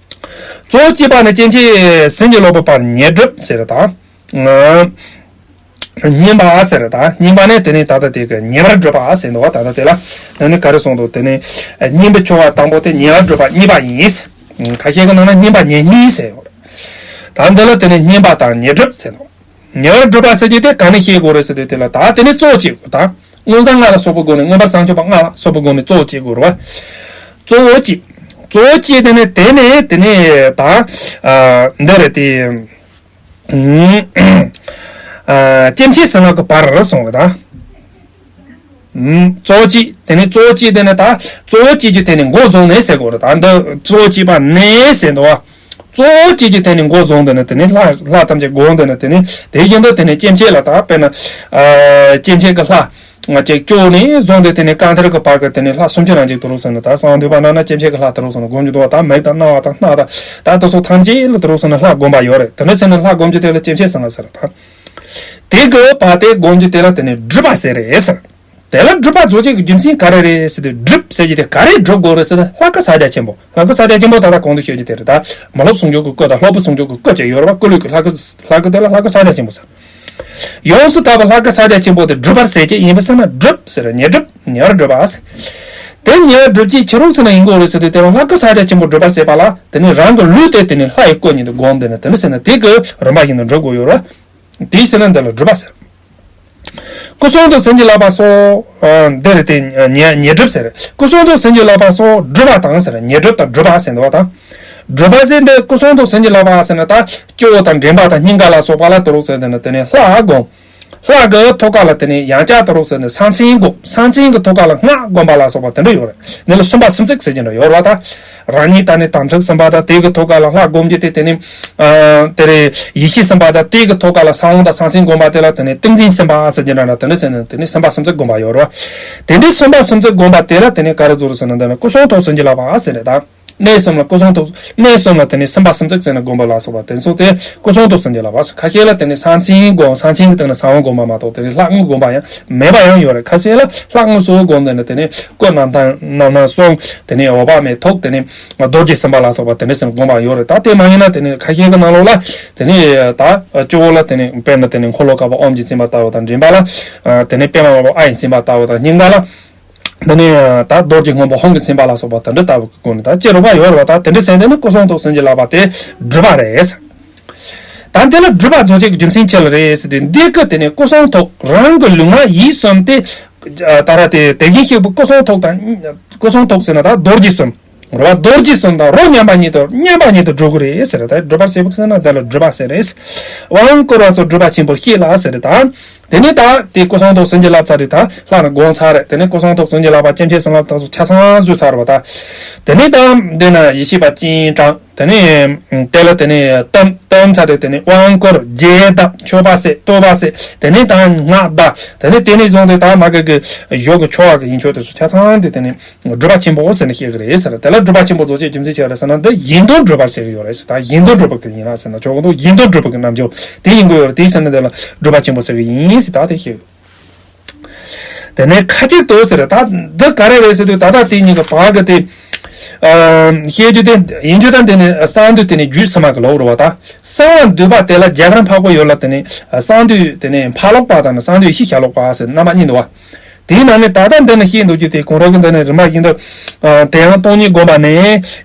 གཙོ་བོ་བཅས་པ་ནི་སྐྱེ་མཆེད་ཟིན་གྱི་ལོག་པའི་བར་ཉེར་སྒྲུབ་ཟེར་དང་། བསྙེན་པ་ཟེར་དང་བསྙེན་པ་ནི་དེ་ནས་ད་ལྟ་དེ་གི་ཉེ་བར་སྒྲུབ་པ་ཟེར་འདུག་བ། ད་ལྟ་དེ་ལ་དེ་ནས་ག་རེ་གསུངས་འདུག་དེ་ནས་བསྙེན་པའི་ཆོ་ག་དང་པོ་དེ་ཉེ་བར་སྒྲུབ་པ་གཉིས་པ་ཡིན། ཁ་ཤས་ཀྱི་ནང་ན་བསྙེན་པ་ཉེ་བསྙེན་ཟེར་ཡོད་རེད། ད་འདི་ལ་དེ་ནས་བསྙེན་པ་དང་ཉེར་སྒྲུབ་ཟེར་འདུག་ཉེ་བར་སྒྲུབ་པ་ཟེར་རྒྱུ་དེ་ག་ནས་ཤེས་དགོས་རེད་ཟེར་དུས་དེ་ལ་ད་དེ་ནས་གཙོ་བོ་བྱེད་དགོས་དང་། མངོན་བྱང་ལྔ་ལ་སོགས་པའི་སྒོ་ནས་མངོན་པར་བྱང་ཆུབ་པ་ལྔ་ལ་སོགས་པའི་སྒོ་ནས་གཙོ་བོ་བྱེད་དགོས་རེད་བ། གཙོ་བོ་བྱེད། གཙོ་བོ་བྱེད་དེ་ནས་དེ་ནས་དེ་ནས་ད་ཨ་འདི་རེད་དེ། ཨ་སྐྱེ་མཆེད་ཟིན་ལོག་གི་བར་སོང་བ་དང་། ཨུམ། གཙོ་བོ་བྱེད། དེ་ནས་གཙོ་བོ་བྱེད་དེ་ནས་ད་གཙོ་བོ་བྱེད་རྒྱུ་དེ་ནས་འགོ་བཟུང་ནས་ཟེར་དགོས་རེད། ད་འདི་གཙོ་བོ་བྱེད་པ་ནས་ཟེར་འདུག་བ། གཙོ་བོ་བྱེད་རྒྱུ་དེ་ནས་འགོ་བཟུང་དེ་ནས་དེ་ནས་ལྷ་ལྷ་ཐམས་ཅད་སྒོམ་དེ་ནས་དེ་ནས་དེ་བཞིན་དུ་དེ་ནས་སྐྱེ་མཆེད་ལ་ད་དཔེར་ན་ཨ་སྐྱེ་མཆེད་ཀྱི་ལྷ་ང་ཅིག་བཅུ་ནས་བཟུང་སྟེ་དེ་ནས་རྐང་མཐིལ་གྱི་བར་གྱི་དེ་ནས་ལྷ་སུམ་ཅུ་རེ་གཅིག་དུ་རུ་ཟེར་ནས་ད་གསང་འདུས་པ་རྣམས་ན་སྐྱེ་མཆེད་ཀྱི་ལྷ་དུ་རུ་ཟེར་ནས་སྒོམ་རྒྱུ་འདུག་བ། ད་མིག་དང་རྣ་བ་དང་སྣ་དང་ད་དེ་ཚོ་ཐམས་ཅད་ལ་དུ་རུ་ཟེར་ནས་ལྷ་སྒོམ་པ་ཡོད་རེད། དེ་ནས་ཟེར་ནས་ལྷ་སྒོམ་རྒྱུ་དེ་ལ་སྐྱེ་མཆེད་ཟེར་ན་ཟེར་ད། དེ་གི་བར་དེ་སྒོམ་རྒྱུ་དེ་ལ་དེ་ནས་སྒྲུབ་པ་ཟེར་རེད་ཟེར། དེ་ལ་སྒྲུབ་པ་རྫོགས་བྱེད་ཀྱི་རྒྱུ་མཚན་ག་རེ་རེད་ཟེར་དུས། སྒྲུབ་ཟེར་གྱི་དེ་ག་རེ་སྒྲུབ་དགོས་རེད་ཟེར་ན་ལྷ་སྐུ་ཕྱག་རྒྱ་ཆེན་པོ། ལྷ་སྐུ་ཕྱག་རྒྱ་ཆེན་པོ་ད་ལྟ་གོང་དུ་ཤོད་རྒྱུ་དེ་རེད། ད་མི་སློབ་ཟུང་འཇུག་གི་སྐུ་དང་སློབ་བུ་ཟུང་འཇུག་གི་སྐུ་བཅས་ཡོད་རེད་བ། སྐུ་ལུས་ཀྱི་ལྷ་སྐུ་ལྷ་སྐུ་དེ་ལ་ལྷ་སྐུ་ཕྱག་རྒྱ་ཆེན་པོ་ཟེར། ཡོངས་སུ་དག་པའི་ལྷ་སྐུ་ཕྱག་རྒྱ་ཆེན་པོ་དེ་སྒྲུབ་པར་ཟད་ཀྱི་ཡིན་པས་ཟེར་ན་སྒྲུབ་ཟེར། ཉེར་སྒྲུབ་ཉེ་བར་སྒྲུབ་པ་ཟེར། དེ་ཉེ་བར་སྒྲུབ་བྱེད་ཕྱི་རོལ་ཟེར་ན་ཡིན་དགོས་རེད་ཟེར་དུས་དེ་ལ་ལྷ་སྐུ་ཕྱག་རྒྱ་ཆེན་པོ་སྒྲུབ་པ་ཟེར་བ་ལ་དེ་ནི་རང་གི་ལུས་དེ་དེ་ནི་ལྷ་ཡི་སྐུ་ཉིད་དུ་བསྒོམ། དེ་ནི་དེ་ནི་དེ་གི་རིམ་པ་བཞིན་དུ་འགྲོ་དགོས་ཡོད་རེད། དེའི་ཕྱིར་ན་འདི་ལ་སྒྲུབ་པ་ཟེར། སྐུ་གསུང་ཐུགས་བྱིན་གྱིས་བརླབས་པ་སོགས། ཨ། འདི་རེད་དེ། ཉེ་ཉེ་སྒྲུབ་ཟེར། སྐུ་གསུང་ཐུགས་བྱིན་གྱིས་བརླབས་པ་སོགས་སྒྲུབ་པ་དང་ཟེར། ཉེ་སྒྲུབ་དང་སྒྲུབ་པ་ཟེར་འདུག་བ་དང་། སྒྲུབ་པ་ཟེར་འདི་སྐུ་གསུང་ཐུགས་བྱིན་གྱིས་བརླབས་པ་ཟེར་ན་ད་སྐྱེ་བོ་དང་འདྲེན་པ་དང་སྙིང་ག་ལ་སོགས་པ་ལ་དུ་རུག་ཟེར་དེ་ནི་དེ་ནི་ལྷ་བསྒོམ། ལྷ་གི་ཐོག་ཁ་ལ་དེ་ནི་ཡང་བསྐྱར་དུ་རུག་ཟེར་ནས་སངས་ཆེན་བསྒོམ། སངས་ཆེན་གྱི་ཐོག་ཁ་ལ་སྔགས་བསྒོམ་པ་ལ་སོགས་པ་དེ་འདྲ་ཡོད་རེད། འདི་ལ་སུམ་པ་སུམ་བརྩེགས་ཟེར་གྱི་འདྲ་ཡོད་རེད་བ་ད། རང་ཉིད་ད་ནི་དམ་ཚིག་སུམ་པ་དང་དེ་གི་ཐོག་ཁ་ལ་ལྷ་བསྒོམ་རྒྱུ་དེ་དེ་ནི། ཨ། དེ་རེད། ཡེ་ཤེས་སུམ་པ་དང་དེ་གི་ཐོག་ཁ་ལ་ས་བོན་དང་སངས་ཆེན་བསྒོམ་པ་དེ་ལ་དེ་ནི་ཏིང་འཛིན་སུམ་པ་ཟེར་གྱི་འདྲ་འདྲ་དེ་འདྲ་ཟེར་ནས་དེ་ནི་སུམ་པ་སུམ་བརྩེགས་བསྒོམ་པ་ཡོད་རེད་བ། དེ་འདྲའི་སུམ་པ་སུམ་བརྩེགས་བསྒོམ་པ་དེ་ལ་དེ་ནི་ག་རེ་ཟེར་ཟེར་ན་འདི་ནི་སྐུ་གསུང་ཐུགས་བྱིན་གྱིས་བརླབས་པ་ཟེར་རེད་ད། གནས་གསུམ་ལ་སྐུ་གསུང་ཐུགས། གནས་གསུམ་ལ་དེ་ནི་སུམ་པ་སུམ་བརྩེགས་ཟེར་ནས་བསྒོམ་པ་ལ་སོགས་པ་དེ་ཚོ་དེ་སྐུ་གསུང་ཐུགས་བྱིན་གྱིས་བརླབས་པ། ཁ་ཤས་ལ་དེ་ནི་སངས་ཆེན་བསྒོམ། སངས་ཆེན་གྱི་སྟེང་ན་ས་བོན་བསྒོམ་པ་མ་གཏོགས་དེ་ནི་ལྷ་དངོས་བསྒོམ་པ་ཡང་མེད་པ་ཡང་ཡོད་རེད། ཁ་ཤས་ལ་ལྷ་དངོས་སུ་བསྒོམ། དེ་ནི་དེ་ནི་སྐུ་རྣམ་ཐར་རྣམ་སྣང་གསུམ། དེ་ནི་འོད་དཔག་མེད་ཐུགས། དེ་ནི་རྡོ་རྗེ་སེམས་དཔའ་ལ་སོགས་པ་དེ་འདྲ་ཟེར་ནས་བསྒོམ་པ་ཡོད་རེད། ད་དེ་མ་ཡིན་ན་དེ་ནི་ཁ་ཤས་ཀྱི་ནང་ལོགས་ལ་དེ་ནི་ད་སྤྱི་བོ་ལ་དེ་ནི་དཔེར་ན་དེ་ནི་འཁོར་ལོ་བསྐོར་བ་ཨོཾ་གྱིས་ཟིན་པ་ལྟ་བུ་དང་། མགྲིན་པ་ལ་དེ་ནི་པདྨ་དམར་པོ་ཨ་ཡིས་ཟིན་པ་ལྟ་བུ་དང་། སྙིང་ག་ལ་དེ་ནི་ད་རྡོ་རྗེ་སྔོན་པོ་ཧཱུྃ་གིས་ཟིན་པ་ལ་སོགས་པ་དེ་འདྲ་ལྟ་བུ་གི་སྒོ་ནས་ད་ཅི་རུང་བ་ཡོད་རེད་བ། ད་དེ་འདྲ་ཟེར་དེ་ནི་སྐུ་གསུང་ཐུགས་བྱིན་གྱིས་བརླབས་པ་དེ་སྒྲུབ་པ་རེད། ད་འདི་ལ་སྒྲུབ་པ་རྫོགས་བྱེད་ཀྱི་རྒྱུ་མཚན་ཅི་ལ་རེད་ཟེར་དུས་འདི་སྐད་དེ་ནི་སྐུ་གསུང་ཐུགས་རང་གི་ལུས་ངག་ཡིད་གསུམ་དེ། ད་ར་དེ་དེ་བཞིན་གཤེགས་པའི་སྐུ་གསུང་ཐུགས་དང་། སྐུ་གསུང་ཐུགས་ཟེར་ན་ད་རྡོ་རྗེ་གསུམ། རེད་བ། རྡོ་རྗེ་གསུམ་དང་རོ་མཉམ་པ་ཉིད་དུ་མཉམ་པ་ཉིད་དུ་འགྲོ་གི་རེད་ཟེར། ད་སྒྲུབ་པ་ཟེར་བ་ཟེར་ན་དེ་ལ་སྒྲུབ་པ་ཟེར་རེད། དབང་བསྐུར་བ་སོགས་སྒྲུབ་པ་ཆེན་པོར་བཤད་ལ་ཟེར། ད་དེ་ནས་ད་དེ་སྐུ་གསུང་ཐུགས་བྱིན་གྱིས་བརླབས་ཚར་རེད། ད་ལྷ་ནི་བསྒོམས་ཚར་རེད། དེ་ནས་སྐུ་གསུང་ཐུགས་བྱིན་གྱིས་བརླབས་པ་སྐྱེ་མཆེད་བྱིན་རླབས་དག་སོགས་ཆ་ཚང་བཟོས་ཚར་བ་ད། དེ་ནས་ད་འདི་ན་ཡེ་ཤེས་པ་སྤྱན་དྲངས། དེ་ནས་དེ་ལ་དེ་ནས་གཏམ་གཏམ་ཚར་ཏེ་དེ་ནས་དབང་བསྐུར་རྒྱས་གདབ་མཆོད་པ་ཟེར་བསྟོད་པ་ཟེར། དེ་ནས་ད་སྔགས་བཟླ། དེ་ནས་དེ་ནས་བཟུང་སྟེ་ད་མ་གི་གི་གཞུག་གི་མཆོད་པ་གི་ཡིན་ཆོག་དེ་ཚོ་ཆ་ཚང་དེ་དེ་ནས་སྒྲུབ་པ་ཆེན་པོ་ཟེར་ནས་བཤད་གི་རེད་ཟེར། དེ་ལ་སྒྲུབ་པ་ཆེན་པོ་རྫོགས་བྱེད་རྒྱུ་མཚན་ཅི་རེད་ཟེར་ན་འདི་ཡིན་དོན་སྒྲུབ་པར་ཟེར་གི་ཡོད་རེད་ཟེར། ད་ཡིན་དོན་སྒྲུབ་པ་གི་ཡིན་ལ་ཟེར་ན་ཆོག་གི་འདུག་ཡིན་དོན་སྒྲུབ་པ་གི་རྣལ་འབྱོར་དེ་ཡིན་དགོས་ཡོད་རེད། དེ་ཟེར་ན་དེ་ལ་སྒྲུབ་པ་ཆེན་པོ་ཟེར་གི་ཡིན་ཟེར། ད་དེ་བཤད། དེ་ནས་ཁ་ཅིག་ཏུ་ཟེར། ད་འདི་ག་རེ་རེད་ཟེར་དུས་ད་ལྟ་དེ་གཉིས་ཀྱི་བར་གྱི་དེ། ཨ། བཤད་རྒྱུ་དེ་ཡིན་རྒྱུ་དང་དེ་ནས་གསང་འདུས་དེ་ནས་རྒྱུད་ཕྱི་མ་གི་ལོག་རུ་བ་ད། གསང་བ་འདུས་པ་དེ་ལ་རྒྱ་གར་འཕགས་པོ་ཡུལ་ལ་དེ་ནས་གསང་འདུས་དེ་ནས་ཕ་ལོག་པ་དང་གསང་འདུས་ཡེ་ཤེས་ཞལ་ལོག་པ་ཟེར་རྣམ་པ་གཉིས་འདུག་བ། དེའི་ནང་ནས་ད་ལྟ་འདི་ནས་བཤད་འདུག་རྒྱུ་དེ་གོང་རོལ་གྱི་འདི་ནས་རིམ་པ་བཞིན་དུ། ཨ། དེ་ཡང་སྟོང་ཉིད་བསྒོམ་པ་ནས་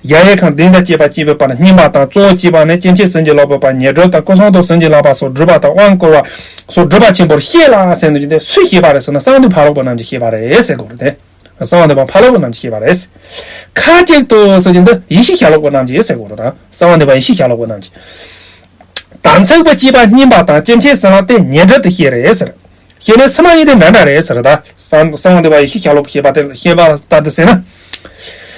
གཞལ་ཡས་ཁང་གདན་དང་བཅས་པ་བཅས་པའི་བར་སྙིམ་པ་དང་གཙོ་བོ་བཅས་པ་ནས་སྐྱེ་མཆེད་བྱིན་གྱིས་རློབ་པའི་བར་ཉེ་སྒྲུབ་དང་སྐུ་གསུང་ཐུགས་བྱིན་གྱིས་བརླབས་པ་སོགས་སྒྲུབ་པ་དང་དབང་བསྐུར་བ་སོགས་སྒྲུབ་པ་ཆེན་པོར་བཤད་ལ་ཟེར་འདུག་རྒྱུ་དེ་སུས་བཤད་པ་རེད་ཟེར་ན་གསང་འདུས་ཕ་རོལ་པོ་རྣམས་ཀྱིས་བཤད་པ་རེད་ཟེར་དགོས་རེད་དེ། གསང་བ་འདུས་པ་ཕ་རོལ་པོ་རྣམས་ཀྱིས་བཤད་པ་རེད། ཁ་ཅིག་ཏུ་ཟེར་གྱི་འདི་ཡེ་ཤེས་ཞལ་ལོག་པ་རྣམས་ཀྱིས་ཟེར་དགོས་རེད་ད། གསང་བ་འདུས་པ་ཡེ་ཤེས་ཞལ་ལོག་པ་རྣམས་ཀྱིས། དམ་ཚིག་པ་བཅས་པ་སྙིམ་པ་དང་སྐྱེ་མཆེད་བྱིན་རླབས་དེ་ཉེ་སྒྲུབ་ཏུ་བཤད་རེད་ཟེར། བཤད་ནས་ཕྱི་མ་ཡིན་དེ་འདྲ་འདྲ་རེད་ཟེར་ད། གསང་གསང་བ་འདུས་པ་ཡེ་ཤེས་ཞལ་ལོག་བཤད་པ་དེ་བཤད་པ་ལྟར་དུ་ཟེར་ན།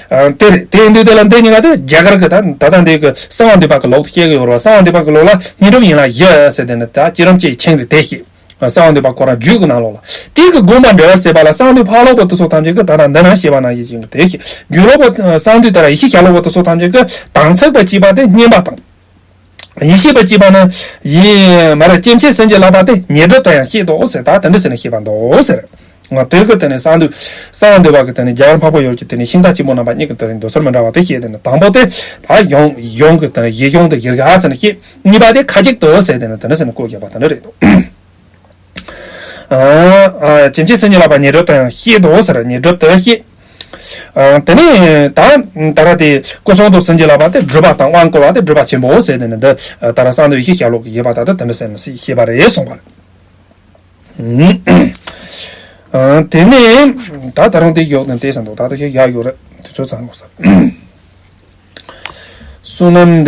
ཨ། དེ་རེད། དེ་ཡིན་དུས་དེ་ལ་འདི་གཉིས་ཀ་དེ་རྒྱ་གར་གྱི་ད་ད་ལྟ་འདི་གི་གསང་བ་འདུས་པ་གི་ལོག་ཏུ་བཤད་གི་ཡོད་རེད་བ། གསང་བ་འདུས་པ་གི་ལོག་ལ་སྙིང་སྒྲུབ་ཡན་ལག་བཞི་ཟེར་དེ་ནི་ད་བསྐྱེད་རིམ་གྱི་ཆིངས་དེ་དེ་བཤད། གསང་བ་འདུས་པ་ཁོ་རང་རྒྱུད་ཀྱི་ནང་ལོགས་ལ། དེ་གི་དགོངས་པ་འགྲེལ་བ་ཟེར་བ་ལ་གསང་འདུས་ཕ་རོལ་པོ་དེ་ཚོ་ཐམས་ཅད་ཀྱི་ད་ལྟ་འདི་ན་བཤད་པ་ནང་བཞིན་གྱི་དེ་བཤད། རྒྱུད་རོལ་པོ་གསང་འདུས་ད་ར་ཡེ་ཤེས་ཞལ་ལོག་པོ་དེ་ཚོ་ཐམས་ཅད་ཀྱི་དམ་ཚིག་པ་བཅས་པ་དེ་སྙིམ་པ་དང་། ཡེ་ཤེས་པ་བཅས་པ་ནི་ཡེ་མ་ར་སྐྱེ་མཆེད་བྱིན་གྱིས་བརླབས་པ་དེ་ཉེ་སྒྲུབ་ཏུ་ཡང་བཤད་དོ་ཟེར། ད་དེ་འདྲ་ཟེར་ནས་བཤད་པ་འདུག་ཟེར། ང་དེ་གི་དེ་ནས་གསང་འདུས་གསང་བ་འདུས་པ་གི་དེ་ནས་རྒྱ་གར་འཕགས་པོ་ཡུལ་གྱི་དེ་ནས་ཤིང་རྟ་ཆེན་པོ་རྣམ་པ་གཉིས་ཀྱི་དེ་ནས་འདོད་ཚུལ་མི་འདྲ་བ་དེ་བཤད། དེ་ནས་དང་པོ་དེ་ད་ཡོངས་ཡོངས་ཀྱི་དེ་ནས་གཞི་གཞུང་དེ་གཞིར་ག་ཟེར་ནས་བཤད། གཉིས་པ་དེ་ཁ་ཅིག་ཏུ་ཟེར། དེ་ནས་དེ་འདྲ་ཟེར་ནས་བཀོད་བཞག་པ་དེ་འདྲ་རེད་འདུག་ཨ། ཨ། སྐྱེ་མཆེད་བྱིན་གྱིས་བརླབས་པ་ཉེ་སྒྲུབ་ཏུ་ཡང་བཤད་དོ་ཟེར། ཉེ་སྒྲུབ་ཏུ་བཤད། ཨ། དེ་ནས་ད་ད་ར་དེ་སྐུ་གསུང་ཐུགས་བྱིན་གྱིས་བརླབས་པ་དེ་སྒྲུབ་པ་དང་དབང་བསྐུར་བ་དེ་སྒྲུབ་པ་ཆེན་པོ་ཟེར། དེ་ནས་འདི་ད་ར་གསང་འདུས་ཡེ་ཤེས་ཞལ་ལོག་གི་ཡོད་པ་ད་ལྟ་དེ་འདྲ་ཟེར་ནས་བཤད་པ་རེད་གསུངས་པ་རེད། ཨ། དེ་ནས་ད་ད་རུང་དེ་ཡོག་ནས་དེ་ཟེར་འདུག་ད་ལྟ་ཞིག་ཡག་ཡོད་རེད། དེ་ཚོ་ཚང་དགོས་ས། བསོད་ནམས་འདི།